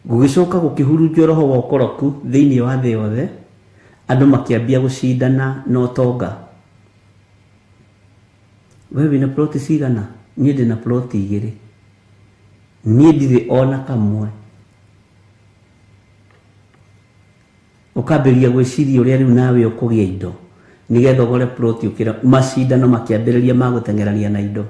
Gũgĩcoka gũkĩhurunjwo roho wa ũkoroku thĩinĩ wa thĩ yothe, andũ makĩambia gũcindana na ũtonga. We wĩna ploti cigana? Niĩ ndĩna ploti 2. Niĩ ndirĩ ona kamwe. Ũkambĩrĩria gwĩciria ũrĩa rĩu nawe ũkũgĩa indo nĩgetha ũgũre ploti ũkĩra. Macindano makĩambĩrĩria ma gũteng'erania na indo.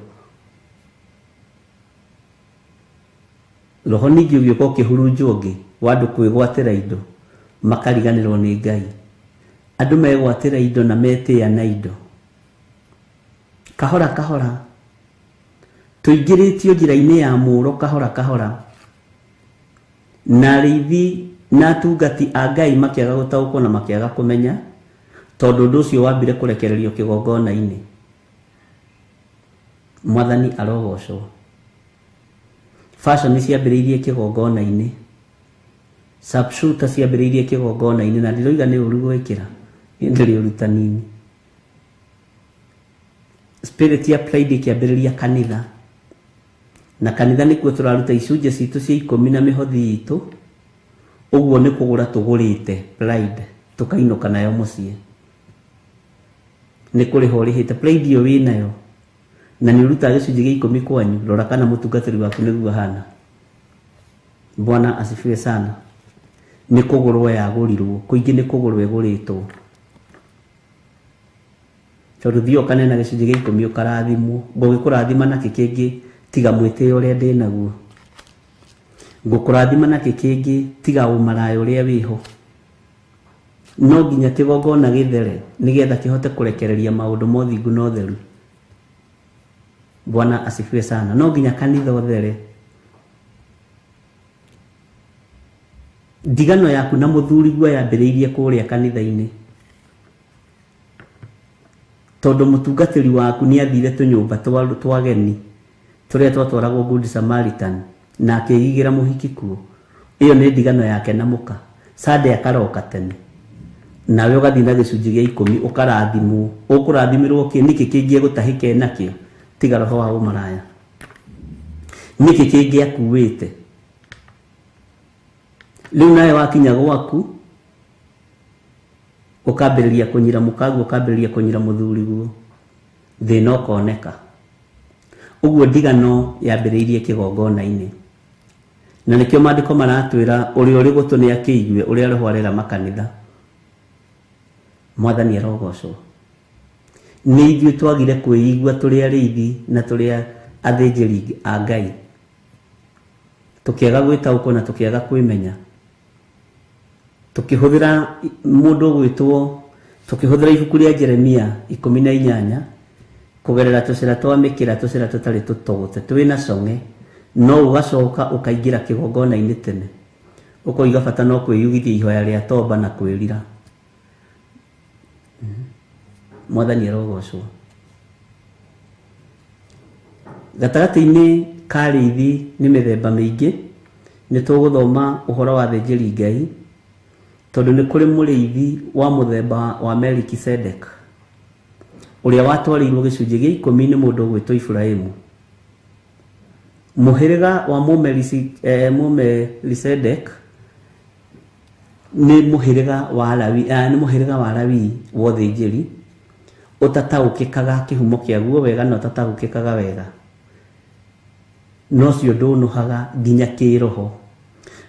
Roho ningĩ ũgĩũka ũkĩhurunjwo ũngĩ wa andũ kwĩgwatĩra indo. Makariganĩrwo nĩ Ngai. Andũ megwatĩra indo na metĩĩa na indo. Kahora kahora tũingĩrĩtio njĩra-inĩ ya mũro kahora kahora, na arĩithi na atungati a Ngai makĩaga gũtaũkwo na makĩaga kũmenya, tondũ ũndũ ũcio wambire kũrekererio kĩgongona-inĩ. Mwathani arogocwo. Fashion ciambĩrĩirie kĩgongona-inĩ, sharpshooter ciambĩrĩirie kĩgongona-inĩ, na ndiroiga nĩ ũru gwĩkĩra, niĩ ndĩrĩ ũrutani-inĩ. Spirit ya pride ĩkĩambĩrĩria kanitha, na kanitha nĩkuo tũraruta icunjĩ citũ cia 10 na mĩhothi itũ. Ũguo nĩ kũgũra tũgũrĩte pride tũkainũka nayo mũciĩ. Nĩ kũrĩha ũrĩhĩte pride ĩyo wĩnayo, na nĩ ũrutaga gĩcunjĩ gĩa 10 kwanyu. Rora kana mũtungatĩri waku nĩguo ahana. Bwana asifiwe sana. Nĩ kũgũrwo yagũrirwo, kũingĩ nĩ kũgũrwo ĩgũrĩtwo. Tondũ thiĩ ũkanena gĩcunjĩ gĩa 10 ũkarathimwo, ngũgĩkũrathima nakĩ kĩngĩ tiga mwĩtĩo ũrĩa ndĩnaguo. Ngũkũrathima nakĩ kĩngĩ tiga ũmaraya ũrĩa wĩho. No nginya kĩgongona gĩthere nĩgetha kĩhote kũrekereria maũndũ ma ũthingu na ũtheru. Bwana asifiwe sana. No nginya kanitha ũthere. Ndigano yaku na mũthuriguo yambĩrĩirie kũrĩa kanitha-inĩ, tondũ mũtungatĩri waku nĩ athire tũnyũmba twa ageni tũrĩa twatwaragwo Good Samaritan na akĩigĩra mũhiki kuo. Ĩyo nĩ ndigano yake na mũka. Sunday akaroka tene, nawe ũgathiĩ na gĩcunjĩ gĩa 10 ũkarathimwo. Ũkũrathimĩrwo kĩ? Nĩkĩ kĩngĩ egũtahĩke nakĩo tiga roho wa ũmaraya? Nĩkĩ kĩngĩ akuĩte? Rĩu nawe wakinya gwaku ũkambĩrĩria kũnyira mũkaguo, ũkambĩrĩria kũnyira mũthuriguo, thĩna ũkoneka. Ũguo ndigano yambĩrĩirie kĩgongona-inĩ, na nĩkĩo maandĩko maratwĩra ũrĩa ũrĩ gũtũ nĩ akĩigue ũrĩa roho arera makanitha. Mwathani arogocwo. Nĩ ithuĩ twagire kwĩigua tũrĩ arĩithi na tũrĩ athĩnjĩri a Ngai, tũkĩaga gwĩtaũkwo na tũkĩaga kwĩmenya, tũkĩhũthĩra mũndũ ũgwĩtwo, tũkĩhũthĩra ibuku rĩa Jeremia 18 kũgerera tũcĩra twa mĩkĩra, tũcĩra tũtarĩ tũtogote twĩna cong'e, no ũgacoka ũkaingĩra kĩgongona-inĩ tene, ũkoiga bata no kwĩyugithia ihoya rĩa tomba na kwĩrira. Mwathani arogocwo. Gatagatĩ-inĩ ka arĩithi nĩ mĩthemba mĩingĩ, nĩ tũgũthoma ũhoro wa athĩnjĩri Ngai, tondũ nĩ kũrĩ mũrĩithi wa mũthemba wa Melkisedek ũrĩa watwarĩirwo gĩcunjĩ gĩa 10 nĩ mũndũ ũgwĩtwo Iburahĩmu. Mũhĩrĩga wa Mũmelisedek nĩ mũhĩrĩga wa Lawi, nĩ mũhĩrĩga wa Lawi wa ũthĩnjĩri ũtataũkĩkaga kĩhumo kĩaguo wega na ũtataũkĩkaga wega, no ũcio ndũnũhaga nginya kĩroho,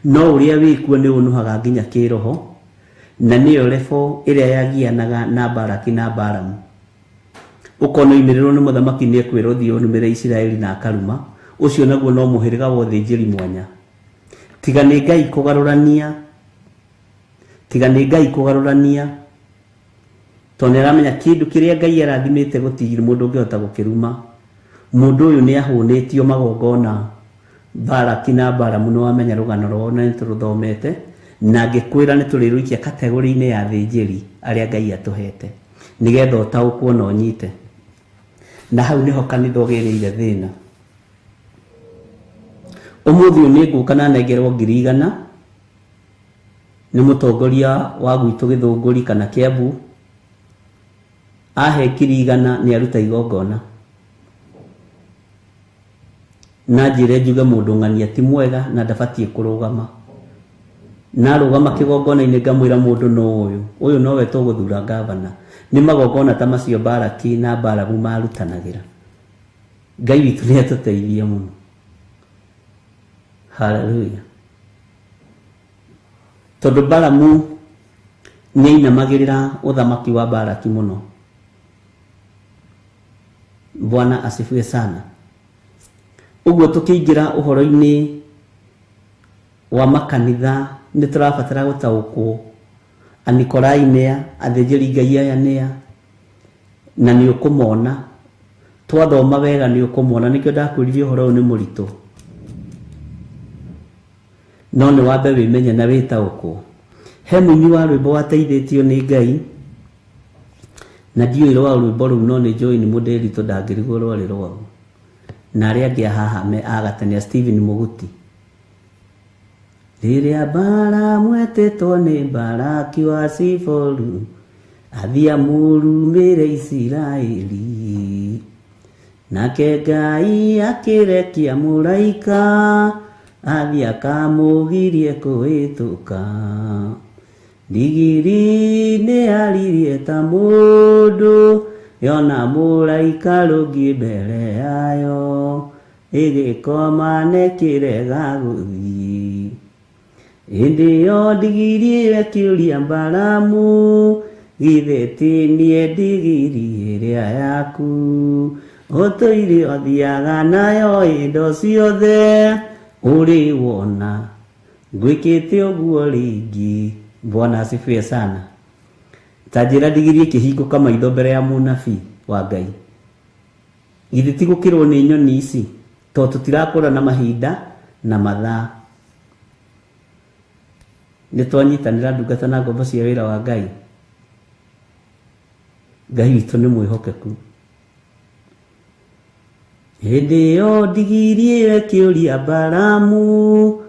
no ũrĩa wĩkuo nĩ ũnũhaga nginya kĩroho, na nĩyo rebo ĩrĩa yagianaga na Baraki na Balamu. Ũkona oimĩrĩrwo nĩ mũthamaki nĩ ekwĩrwo thiĩ ũnumĩre Isiraeli na akaruma, ũcio naguo no mũhĩrĩga wa ũthĩnjĩri mwanya. Tiga nĩ Ngai kũgarũrania, tiga nĩ Ngai kũgarũrania, tondũ nĩ aramenya kĩndũ kĩrĩa Ngai arathimĩte gũtirĩ mũndũ ũngĩhota gũkĩruma. Mũndũ ũyũ nĩ ahũnĩtio magongona Baraki na Balamu, nĩ wamenya rũgano rwao na nĩ tũrũthomete, na ngĩkwĩra nĩ tũrĩrũikia kategori-inĩ ya athĩnjĩri arĩa Ngai atũhete nĩgetha ũtaũkwo na ũnyite. Na hau nĩho kanitha ũgĩrĩire thĩna. Ũmũthĩ ũyũ nĩ ngũka na nengerwo 100,000 nĩ mũtongoria wa gwitũ Gĩthũngũri kana Kĩambu, ahe 100,000 nĩ aruta igongona, na njĩre njuge mũndũ ng'ania ti mwega na ndabatiĩ kũrũgama. Narũgama kĩgongona-inĩ ngamwĩra mũndũ no ũyũ, ũyũ nowe tũgũthura gavana. Nĩ magongona ta macio Baraki na Balamu marutanagĩra. Ngai witũ nĩ atũteithie mũno. Haleluya. Tondũ Balamu nĩ ainamagĩrĩra ũthamaki wa Baraki mũno. Bwana asifiwe sana. Ũguo tũkĩingĩra ũhoro-inĩ wa makanitha nĩ tũrabatara gũtaũkwo Anikolai nĩa, athĩnjĩri Ngai aya nĩa, na nĩ ũkũmona. Twathoma wega nĩ ũkũmona, nĩkĩo ndakwĩrire ũhoro ũyũ nĩ mũritũ. No nĩ wambe wĩmenye na wĩtaũkwo. He mũini wa rwĩmbo wateithĩtio nĩ Ngai, na ndiũĩ rwa rwĩmbo rũu, no nĩ njũĩ nĩ mũndĩritũ ndangĩrigwo rwarĩ rwao. Na arĩa angĩ a haha me agatania Stephen Mũguti. Rĩrĩa Balamu etĩtwo nĩ Balaki wa Siforu, athiĩ amũrumĩre Isiraeli. Nake Ngai akĩrekia mũraika, athiĩ akamũgirie kũhĩtũka. Ndigiri nĩ yaririe ta mũndũ, yona mũraika rũngi mbere yayo, ĩgĩkoma na ĩkĩrega gũthiĩ. Hĩndĩ ĩyo ndigiri ĩyo ĩkĩũria Balamu, githĩ ti niĩ ndigiri ĩrĩa yaku, ũtũire ũthiaga nayo indo ciothe ũrĩ wona, ngwĩkĩte ũguo rĩngĩ. Bwana asifiwe sana. Ta njĩra ndigiri ĩkĩhingũka maitho mbere ya mũnabii wa Ngai. Githĩ ti gũkĩrwo nĩ nyoni ici, tondũ tũtirakũra na mahinda na mathaa. Nĩ twanyitanĩra ndungata na ngombo cia wĩra wa Ngai. Ngai witũ nĩ mwĩhokeku. Hĩndĩ ĩyo ndigiri ĩyo ĩkĩũria Balamu,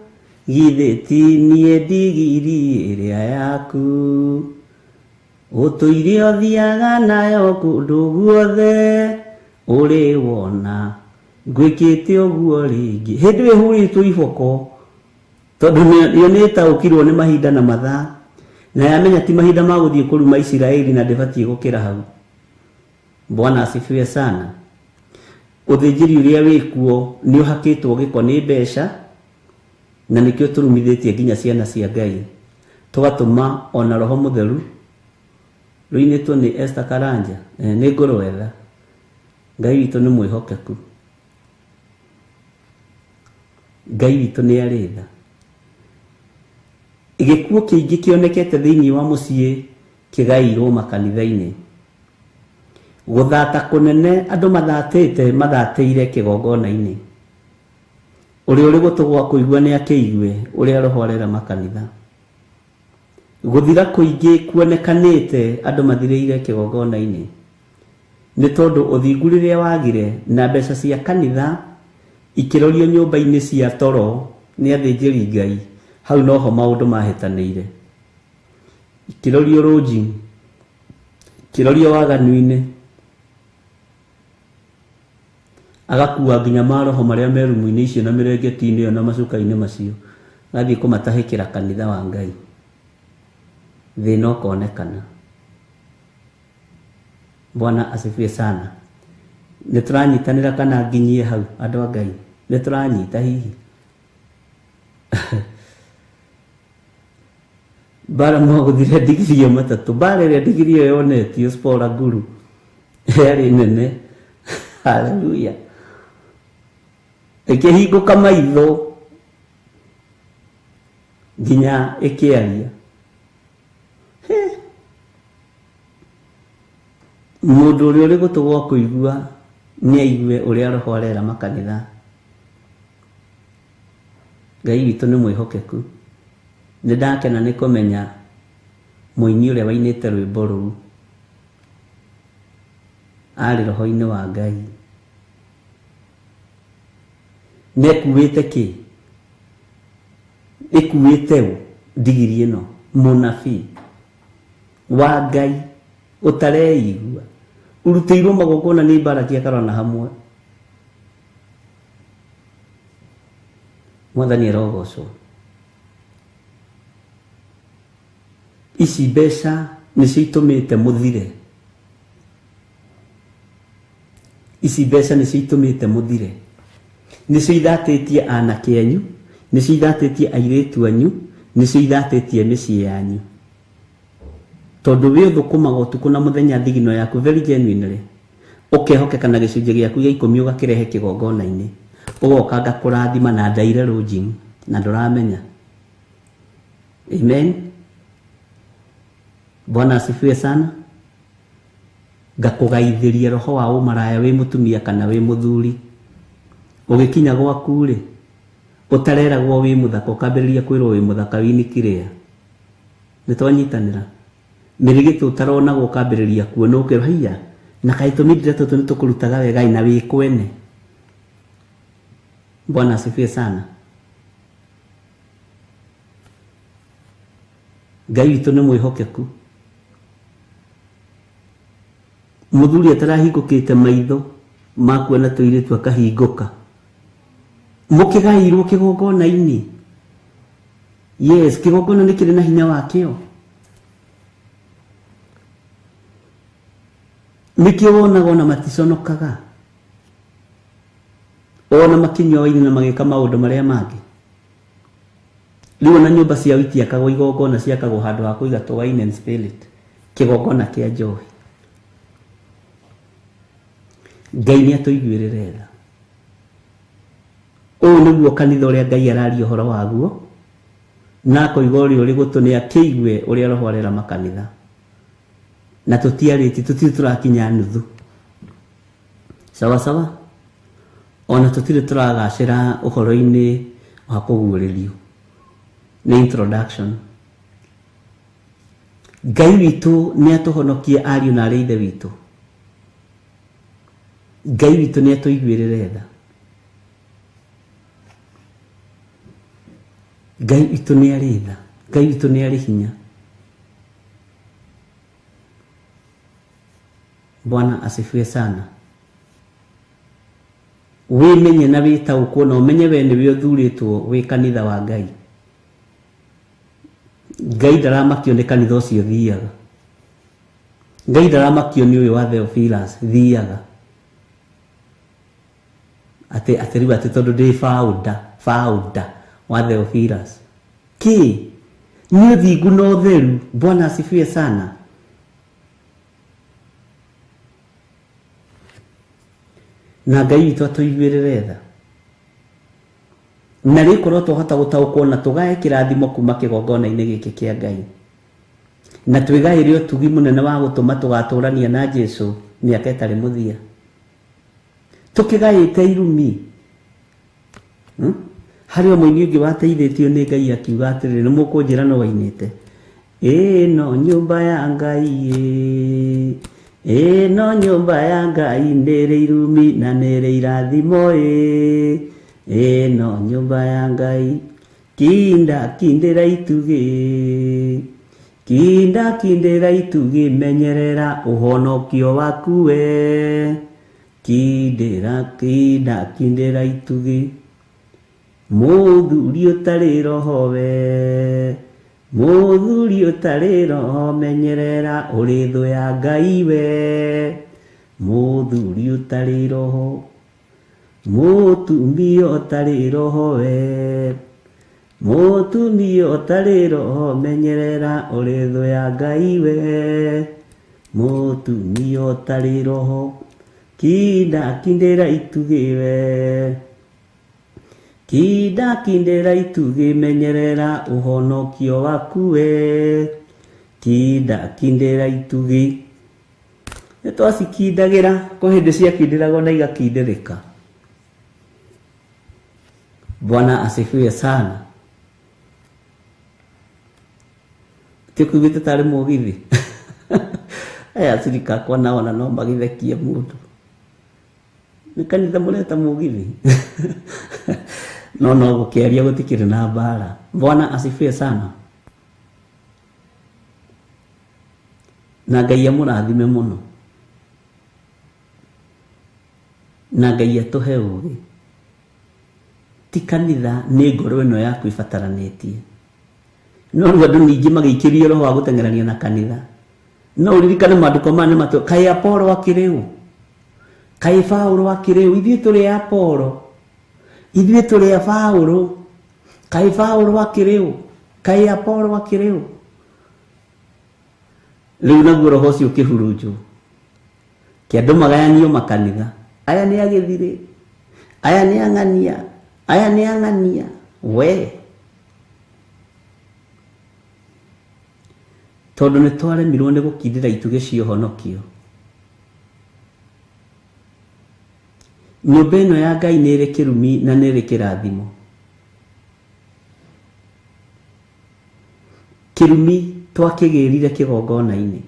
githĩ ti niĩ ndigiri ĩrĩa yaku, ũtũire ũthiaga nayo kũndũ guothe ũrĩ wona, ngwĩkĩte ũguo rĩngĩ. Hĩndĩ ĩyo ĩhũrĩtwo iboko, tondũ yo nĩ ĩtaũkirwo nĩ mahinda na mathaa, na yamenya ti mahinda ma gũthiĩ kũruma Isiraeli na ndĩbatiĩ gũkĩra hau. Bwana asifiwe sana. Ũthĩnjĩri ũrĩa wĩkuo nĩ ũhakĩtwo gĩko nĩ mbeca, na nĩkĩo tũrumithĩtie nginya ciana cia Ngai, tũgatũma ona Roho Mũtheru rũinĩtwo nĩ Esther Karanja, nĩ ngũrwetha. Ngai witũ nĩ mwĩhokeku. Ngai witũ nĩ arĩ tha. Gĩkuũ kĩingĩ kĩonekete thĩinĩ wa mũciĩ kĩgairwo makanitha-inĩ. Gũthata kũnene andũ mathatĩte mathatĩire kĩgongona-inĩ. Ũrĩa ũrĩ gũtũ gwa kũigua nĩ akĩigue ũrĩa Roho arera makanitha. Gũthira kũingĩ kuonekanĩte andũ mathirĩire kĩgongona-inĩ. Nĩ tondũ ũthingu rĩrĩa wagire na mbeca cia kanitha ikĩrorio nyũmba-inĩ cia toro nĩ athĩnjĩri Ngai, hau noho maũndũ mahĩtanĩire. Ikĩrorio rũnji, ikĩrorio waganu-inĩ, agakua nginya maroho marĩa me rumu-inĩ icio na mĩrengeti-inĩ ĩyo na macuka-inĩ macio, agathiĩ kũmatahĩkĩra kanitha wa Ngai. Thĩna ũkonekana. Bwana asifiwe sana. Nĩ tũranyitanĩra kana nginyie hau andũ a Ngai? Nĩ tũranyita hihi? Balamu agũthire ndigiri ĩyo matatũ. Mbara ĩrĩa ndigiri ĩyo yonetio Spora Guru yarĩ nene. Haleluya. Ĩkĩhingũka maitho nginya ĩkĩaria. Mũndũ ũrĩa ũrĩ gũtũ gwa kũigua nĩ aigue ũrĩa Roho arera makanitha. Ngai witũ nĩ mwĩhokeku. Nĩ ndakena nĩ kũmenya mũini ũrĩa wainĩte rwĩmbo rũu arĩ roho-inĩ wa Ngai. Nĩekuĩte kĩ? Ĩkuĩte ũ ndigiri ĩno? Mũnabii wa Ngai ũtareigua, ũrutĩirwo magongona nĩ Baraki akarona hamwe. Mwathani arogocwo. Ici mbeca nĩcio itũmĩte mũthire. Ici mbeca nĩcio itũmĩte mũthire. Nĩcio ithatĩtie anake anyu, nĩcio ithatĩtie airĩtu anyu, nĩcio ithatĩtie mĩciĩ yanyu. Tondũ wĩ ũthũkũmaga ũtukũ na mũthenya thigino yaku very genuinely, ũkehokeka na gĩcunjĩ gĩaku gĩa ikũmi ũgakĩrehe kĩgongona-inĩ, ũgoka ngakũrathima na ndaire lodging na ndũramenya. Amen. Bwana asifiwe sana. Ngakũgaithĩria roho wa ũmaraya wĩ mũtumia kana wĩ mũthuri. Ũgĩkinya gwaku rĩ, ũtareragwo wĩ mũthaka ũkambĩrĩria kwĩrwo wĩ mũthaka winikiria. Nĩ twanyitanĩra. Mĩrĩgĩtũ ũtaronagwo ũkambĩrĩria kuona ũkerwo haiya na kaĩ tũmindira tũtũ nĩ tũkũrutaga wega na wĩ kwene. Bwana asifiwe sana. Ngai witũ nĩ mwĩhokeku. Mũthuri atarahingũkĩte maitho ma kuona tũirĩtu akahingũka. Mũkĩgairwo kĩgongona-inĩ. Yes, kĩgongona nĩ kĩrĩ na hinya wakĩo. Nĩkĩo wonaga ona maticonokaga. Ona makinyua waini na magĩka maũndũ marĩa mangĩ. Rĩu ona nyũmba ciao itiakagwo igongona, ciakagwo handũ ha kũiga tũ wine and spirit, kĩgongona kĩa njohi. Ngai nĩ atũiguĩrĩre tha. Ũyũ nĩguo kanitha ũrĩa Ngai araria ũhoro waguo, na akoiga ũrĩa ũrĩ gũtũ nĩ akĩigue ũrĩa Roho arera makanitha. Na tũtiarĩtie, tũtirĩ tũrakinya nuthu. Sawa sawa? Ona tũtirĩ tũragacĩra ũhoro-inĩ wa kũguũrĩrio. Nĩ introduction. Ngai witũ nĩ atũhonokie ariũ na arĩ ithe witũ. Ngai witũ nĩ atũiguĩrĩre tha. Ngai witũ nĩ arĩ tha. Ngai witũ nĩ arĩ hinya. Bwana asifiwe sana. Wĩmenye na wĩtaũkwo na ũmenye we nĩwe ũthurĩtwo wĩ kanitha wa Ngai. Ngai ndaramakio nĩ kanitha ũcio thiaga. Ngai ndaramakio nĩ ũyũ wa Theophilus thiaga. Atĩ atĩ rĩu atĩ tondũ ndĩ founder wa Theophilus. Kĩ? Nĩ ũthingu na ũtheru. Bwana asifiwe sana. Na Ngai witũ atũiguĩrĩre tha. Na rĩkorwo twahota gũtaũkwo na tũgae kĩrathimo kuma kĩgongona-inĩ gĩkĩ kĩa Ngai. Na twĩgaĩre ũtugi mũnene wa gũtũma tũgatũrania na Jesũ mĩaka ĩtarĩ mũthia. Tũkĩgaĩte irumi. Harĩ o mũini ũngĩ wateithĩtio nĩ Ngai akiuga atĩrĩrĩ, nĩ mũkũnjĩra no wainĩte. Ĩno nyũmba ya Ngai ĩ, ĩno nyũmba ya Ngai nĩrĩ irumi na nĩrĩ irathimo ĩ, ĩno nyũmba ya Ngai kinda kindĩra itugĩ, kinda kindĩra itugĩ menyerera ũhonokio waku we, kindĩra kinda kindĩra itugĩ, mũthuri ũtarĩ roho we, mũthuri ũtarĩ roho menyerera ũrĩ thũ ya Ngai we, mũthuri ũtarĩ roho, mũtumia ũtarĩ roho we, mũtumia ũtarĩ roho menyerera ũrĩ thũ ya Ngai we, mũtumia ũtarĩ roho kinda kindĩra itugĩ we, kinda kindĩra itugĩ menyerera ũhonokio waku we, kinda kindĩra itugĩ. Nĩ twacikindagĩra, kwĩ hĩndĩ ciakindĩragwo na igakindĩrĩka. Bwana asifiwe sana. Ti kuigĩte tarĩ mũgithi. Aya acirika akwa nao ona no magĩthekie mũndũ. Nĩ kanitha mũreta mũgithi. No no gũkĩaria gũtikĩrĩ na mbara. Bwana asifiwe sana. Na Ngai amũrathime mũno. Na Ngai atũhe ũũgĩ. Ti kanitha nĩ ngoro ĩno yaku ĩbataranĩtie. No rĩu andũ ningĩ magĩikĩrio roho wa gũteng'erania na kanitha. No ũririkane maandĩko maya nĩ matũ, kaĩ Apolo akĩrĩ ũ? Kaĩ Paũlũ akĩrĩ ũ? Ithuĩ tũrĩ a Apolo. Ithuĩ tũrĩ a Paũlũ. Kaĩ Paũlũ akĩrĩ ũ? Kaĩ Apolo akĩrĩ ũ? Rĩu naguo roho ũcio ũkĩhurunjwo. Kĩ andũ magayanio makanitha. Aya nĩ agĩthirĩ. Aya nĩ ang'ania. Aya nĩ ang'ania. We. Tondũ nĩ twaremirwo nĩ gũkindĩra itugĩ cia ũhonokio. Nyũmba ĩno ya Ngai nĩ ĩrĩ kĩrumi na nĩ ĩrĩ kĩrathimo. Kĩrumi twakĩgĩrire kĩgongona-inĩ.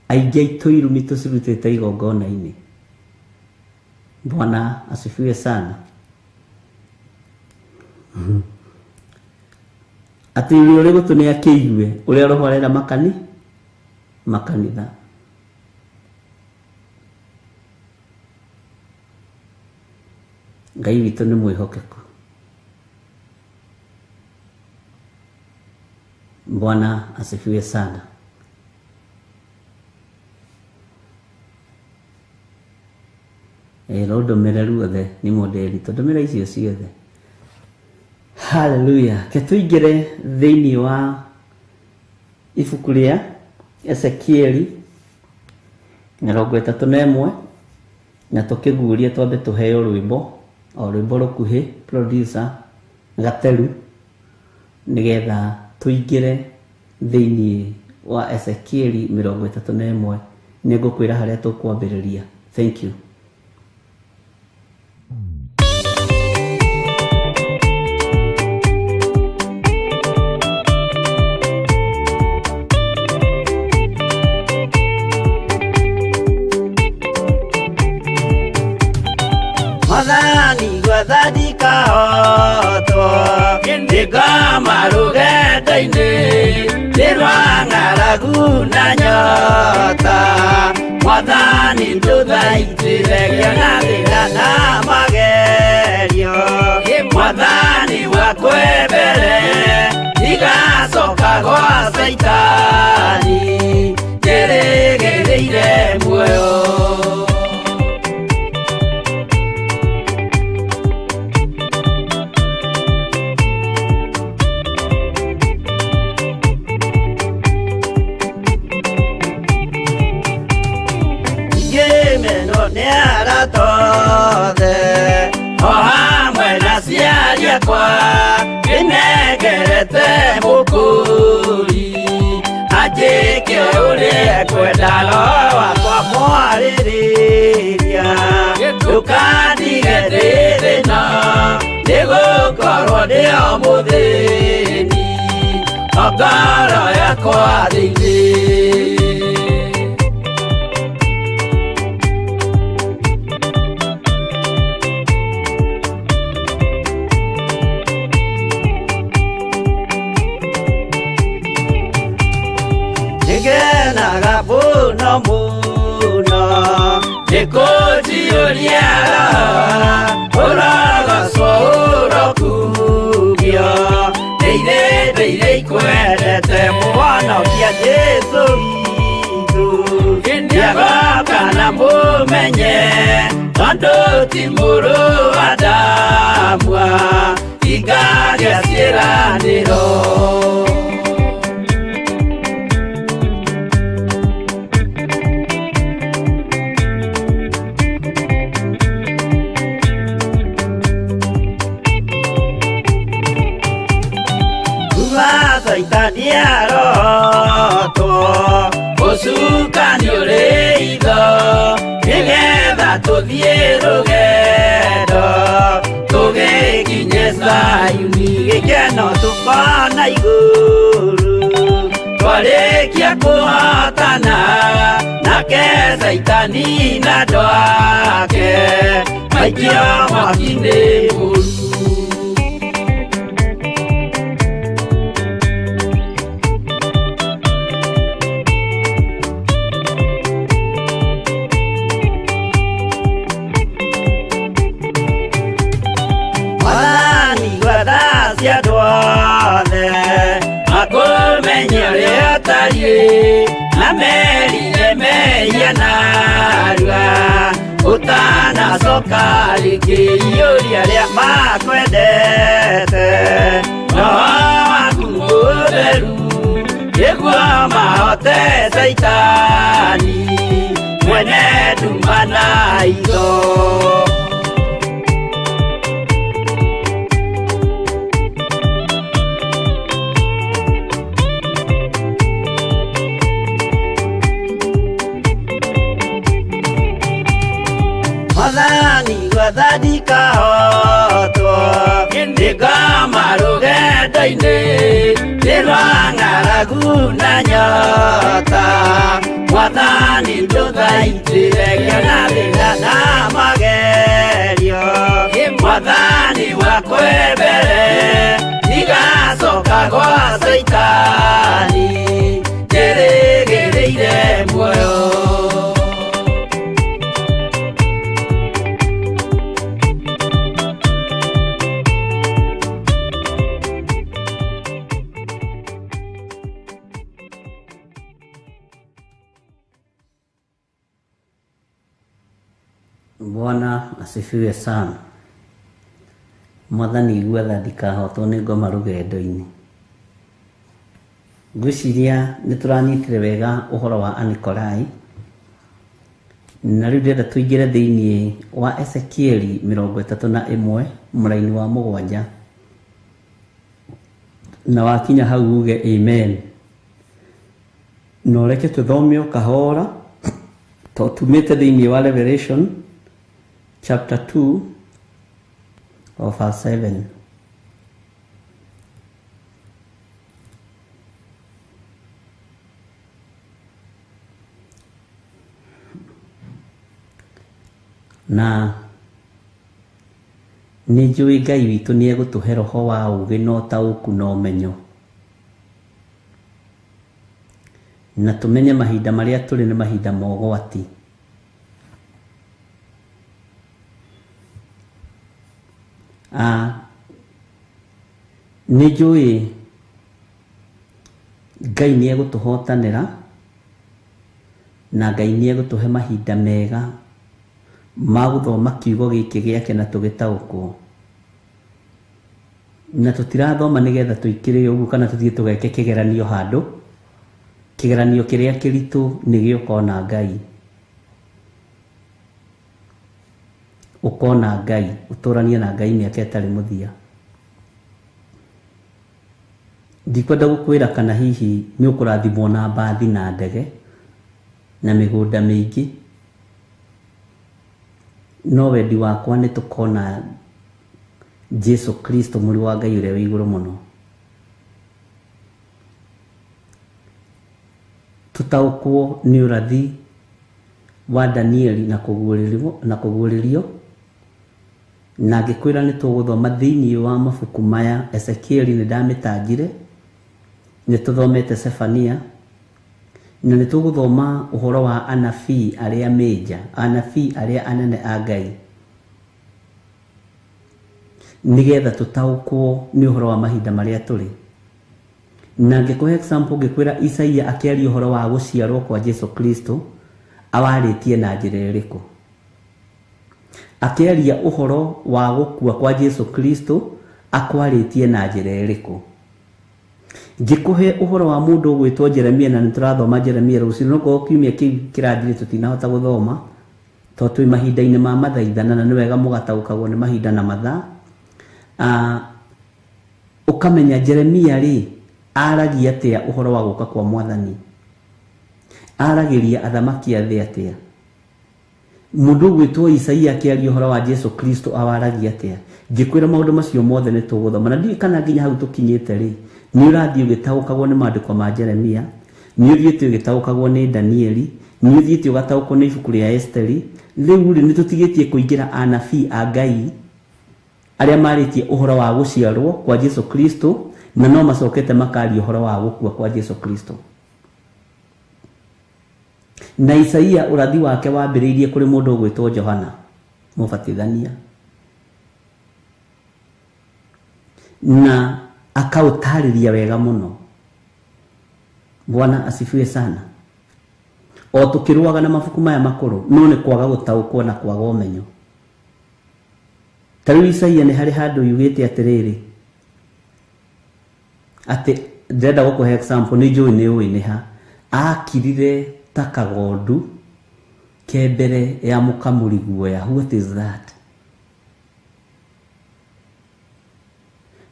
Aingĩ aitũ irumi tũcirutĩte igongona-inĩ. Bwana asifiwe sana. Atĩ ũrĩa ũrĩ gũtũ nĩ akĩigue ũrĩa Roho arera makanitha. Ngai witũ nĩ mwĩhokeku. Bwana asifiwe sana. No ndũmĩre ruothe nĩ mũndĩri tũndũmĩre icio ciothe. Hallelujah. Ke tũingĩre thĩinĩ wa ibuku rĩa Ezekieli 31 na tũkĩguũria twambe tũheo rwĩmbo o rwĩmbo rũkuhĩ producer Gateru nĩgetha tũingĩre thĩinĩ wa Ezekieli 31. Nĩngũkwĩra harĩa tũkwambĩrĩria. Thank you. Mwathani gwathandika otwo ndĩngoma rũgendo-inĩ nĩ rwa ng'aragu na nyota. Mwathani ndũthaitĩre ngĩona thĩna na magerio. Mwathani wakwe mbere ndigacoka gwa Caitani njĩrĩgĩrĩire muoyo. O hamwe na aciari akwa nĩnengerete mũkũri anjĩke ũrĩa ekwenda. Roho wakwa mwarĩrĩria ndũkandige ndĩ thĩna nĩgũkorwo ndĩ o mũthĩni o ngoro yakwa thĩinĩ. Nĩngenaga mũno mũno nĩkũnjiyũria ũrogocwo ũrokumio. Ndĩire ndĩire ikwendete mũhonokia Jesũ witũ. Nĩagoka na mũmenye tondũ ti mũrũ wa Adamu ingagĩa ciĩranĩro. Caitani arotwo ũcukani ũrĩ itho nĩgetha tũthiĩ rũgendo tũgĩkinye Zayuni. Gĩkeno tũkona igũrũ twarĩkia kũhotana nake Caitani na andũ ake maikio mwaki-inĩ mũru. Makũmenye ũrĩa ũtariĩ na merire mehia narua ũtanacoka rĩngĩ. Iyũria arĩa makwendete Roho waku mũtheru nĩguo mahote Caitani mwene nduma na itho. ndikahotwo nĩ ngoma rũgendo-inĩ nĩ rwa ng'aragu na nyota Mwathani ndũthaitĩre ngĩona thĩna na magerio Mwathani wakwa mbere ndigacoka gwa Caitani njĩrĩgĩrĩire muoyo. Bwana asifiwe sana. Mwathani igua tha ndikahotwo nĩ ngoma rũgendo-inĩ. Ngwĩciria nĩ tũranyitire wega ũhoro wa Anikolai, na rĩu ndĩrenda tũingĩre thĩinĩ wa Ezekieli 31 mũraini wa 7, na wakinya hau uge amen, na ũreke tũthome o kahora to tumĩte thĩinĩ wa Revelation chapter 2 of verse 7. Na nĩ njũĩ Ngai witũ nĩ egũtũhe roho wa ũũgĩ na ũtaũku na ũmenyo, na tũmenye mahinda marĩa tũrĩ nĩ mahinda ma ũgwati. Nĩ njũĩ Ngai nĩ egũtũhotanĩra, na Ngai nĩ egũtũhe mahinda mega ma gũthoma kiugo gĩkĩ gĩake na tũgĩtaũkwo. Na tũtirathoma nĩgetha tũikĩrĩre ũguo kana tũthiĩ tũgeke kĩgeranio handũ. Kĩgeranio kĩrĩa kĩritũ nĩ gĩũkona Ngai. Ũkona Ngai, ũtũranie na Ngai mĩaka ĩtarĩ mũthia. Ndikwenda gũkwĩra kana hihi nĩ ũkũrathimwo na mbathi na ndege na mĩgũnda mĩingĩ, no wendi wakwa nĩ tũkona Jesu Kristo mũrũ wa Ngai ũrĩa wĩ igũrũ mũno. Tũtaũkwo nĩ ũrathi wa Danieli na kũguũrĩrio, na ngĩkwĩra nĩ tũgũthoma thĩinĩ wa mabuku maya. Ezekieli nĩ ndamĩtanjire, nĩ tũthomete Sefania, na nĩ tũgũthoma ũhoro wa anabii arĩa major, anabii arĩa anene a Ngai, nĩgetha tũtaũkwo nĩ ũhoro wa mahinda marĩa tũrĩ. Na ngĩkũhe example, ngĩkwĩra Isaia akĩaria ũhoro wa gũciarwo kwa Jesu Kristo awarĩtie na njĩra ĩrĩkũ, akĩaria ũhoro wa gũkua kwa Jesu Kristo akwarĩtie na njĩra ĩrĩkũ. Ngĩkũhe ũhoro wa mũndũ ũgwĩtwo Jeremia, na nĩ tũrathoma Jeremia rũciũ, no korwo kiumia kĩu kĩrathire tũtinahota gũthoma tondũ twĩ mahinda-inĩ ma mathaithana, na nĩ wega mũgataũkagwo nĩ mahinda na mathaa. Ũkamenya Jeremia rĩ aragia atĩa ũhoro wa gũka kwa Mwathani, aragĩria athamaki a thĩ atĩa, mũndũ ũgwĩtwo Isaia akĩaria ũhoro wa Jesu Kristo awaragia atĩa. Ngĩkwĩra maũndũ macio mothe nĩ tũgũthoma, na ndiũĩ kana nginya hau tũkinyĩte rĩ nĩ ũrathiĩ ũgĩtaũkagwo nĩ maandĩko ma Jeremia, nĩ ũthiĩte ũgĩtaũkagwo nĩ Danieli, nĩ ũthiĩte ũgataũkwo nĩ ibuku rĩa Esteri. Rĩu rĩ nĩ tũtigĩtie kũingĩra anabii a Ngai arĩa marĩtie ũhoro wa gũciarwo kwa Jesu Kristo, na no macokete makaria ũhoro wa gũkua kwa Jesu Kristo. Na Isaia ũrathi wake wambĩrĩirie kũrĩ mũndũ ũgwĩtwo Johana mũbatithania, na akaũtarĩria wega mũno. Bwana asifiwe sana. O tũkĩrũaga na mabuku maya makũrũ, no nĩ kwaga gũtaũkwo na kwaga ũmenyo. Ta rĩu Isaia nĩ harĩ handũ yugĩte atĩrĩrĩ, atĩ ndĩrenda gũkũhe example, nĩ njũĩ nĩ ũĩ nĩ ha akirire ta kagondu ke mbere ya mũkamuri guoya. What is that?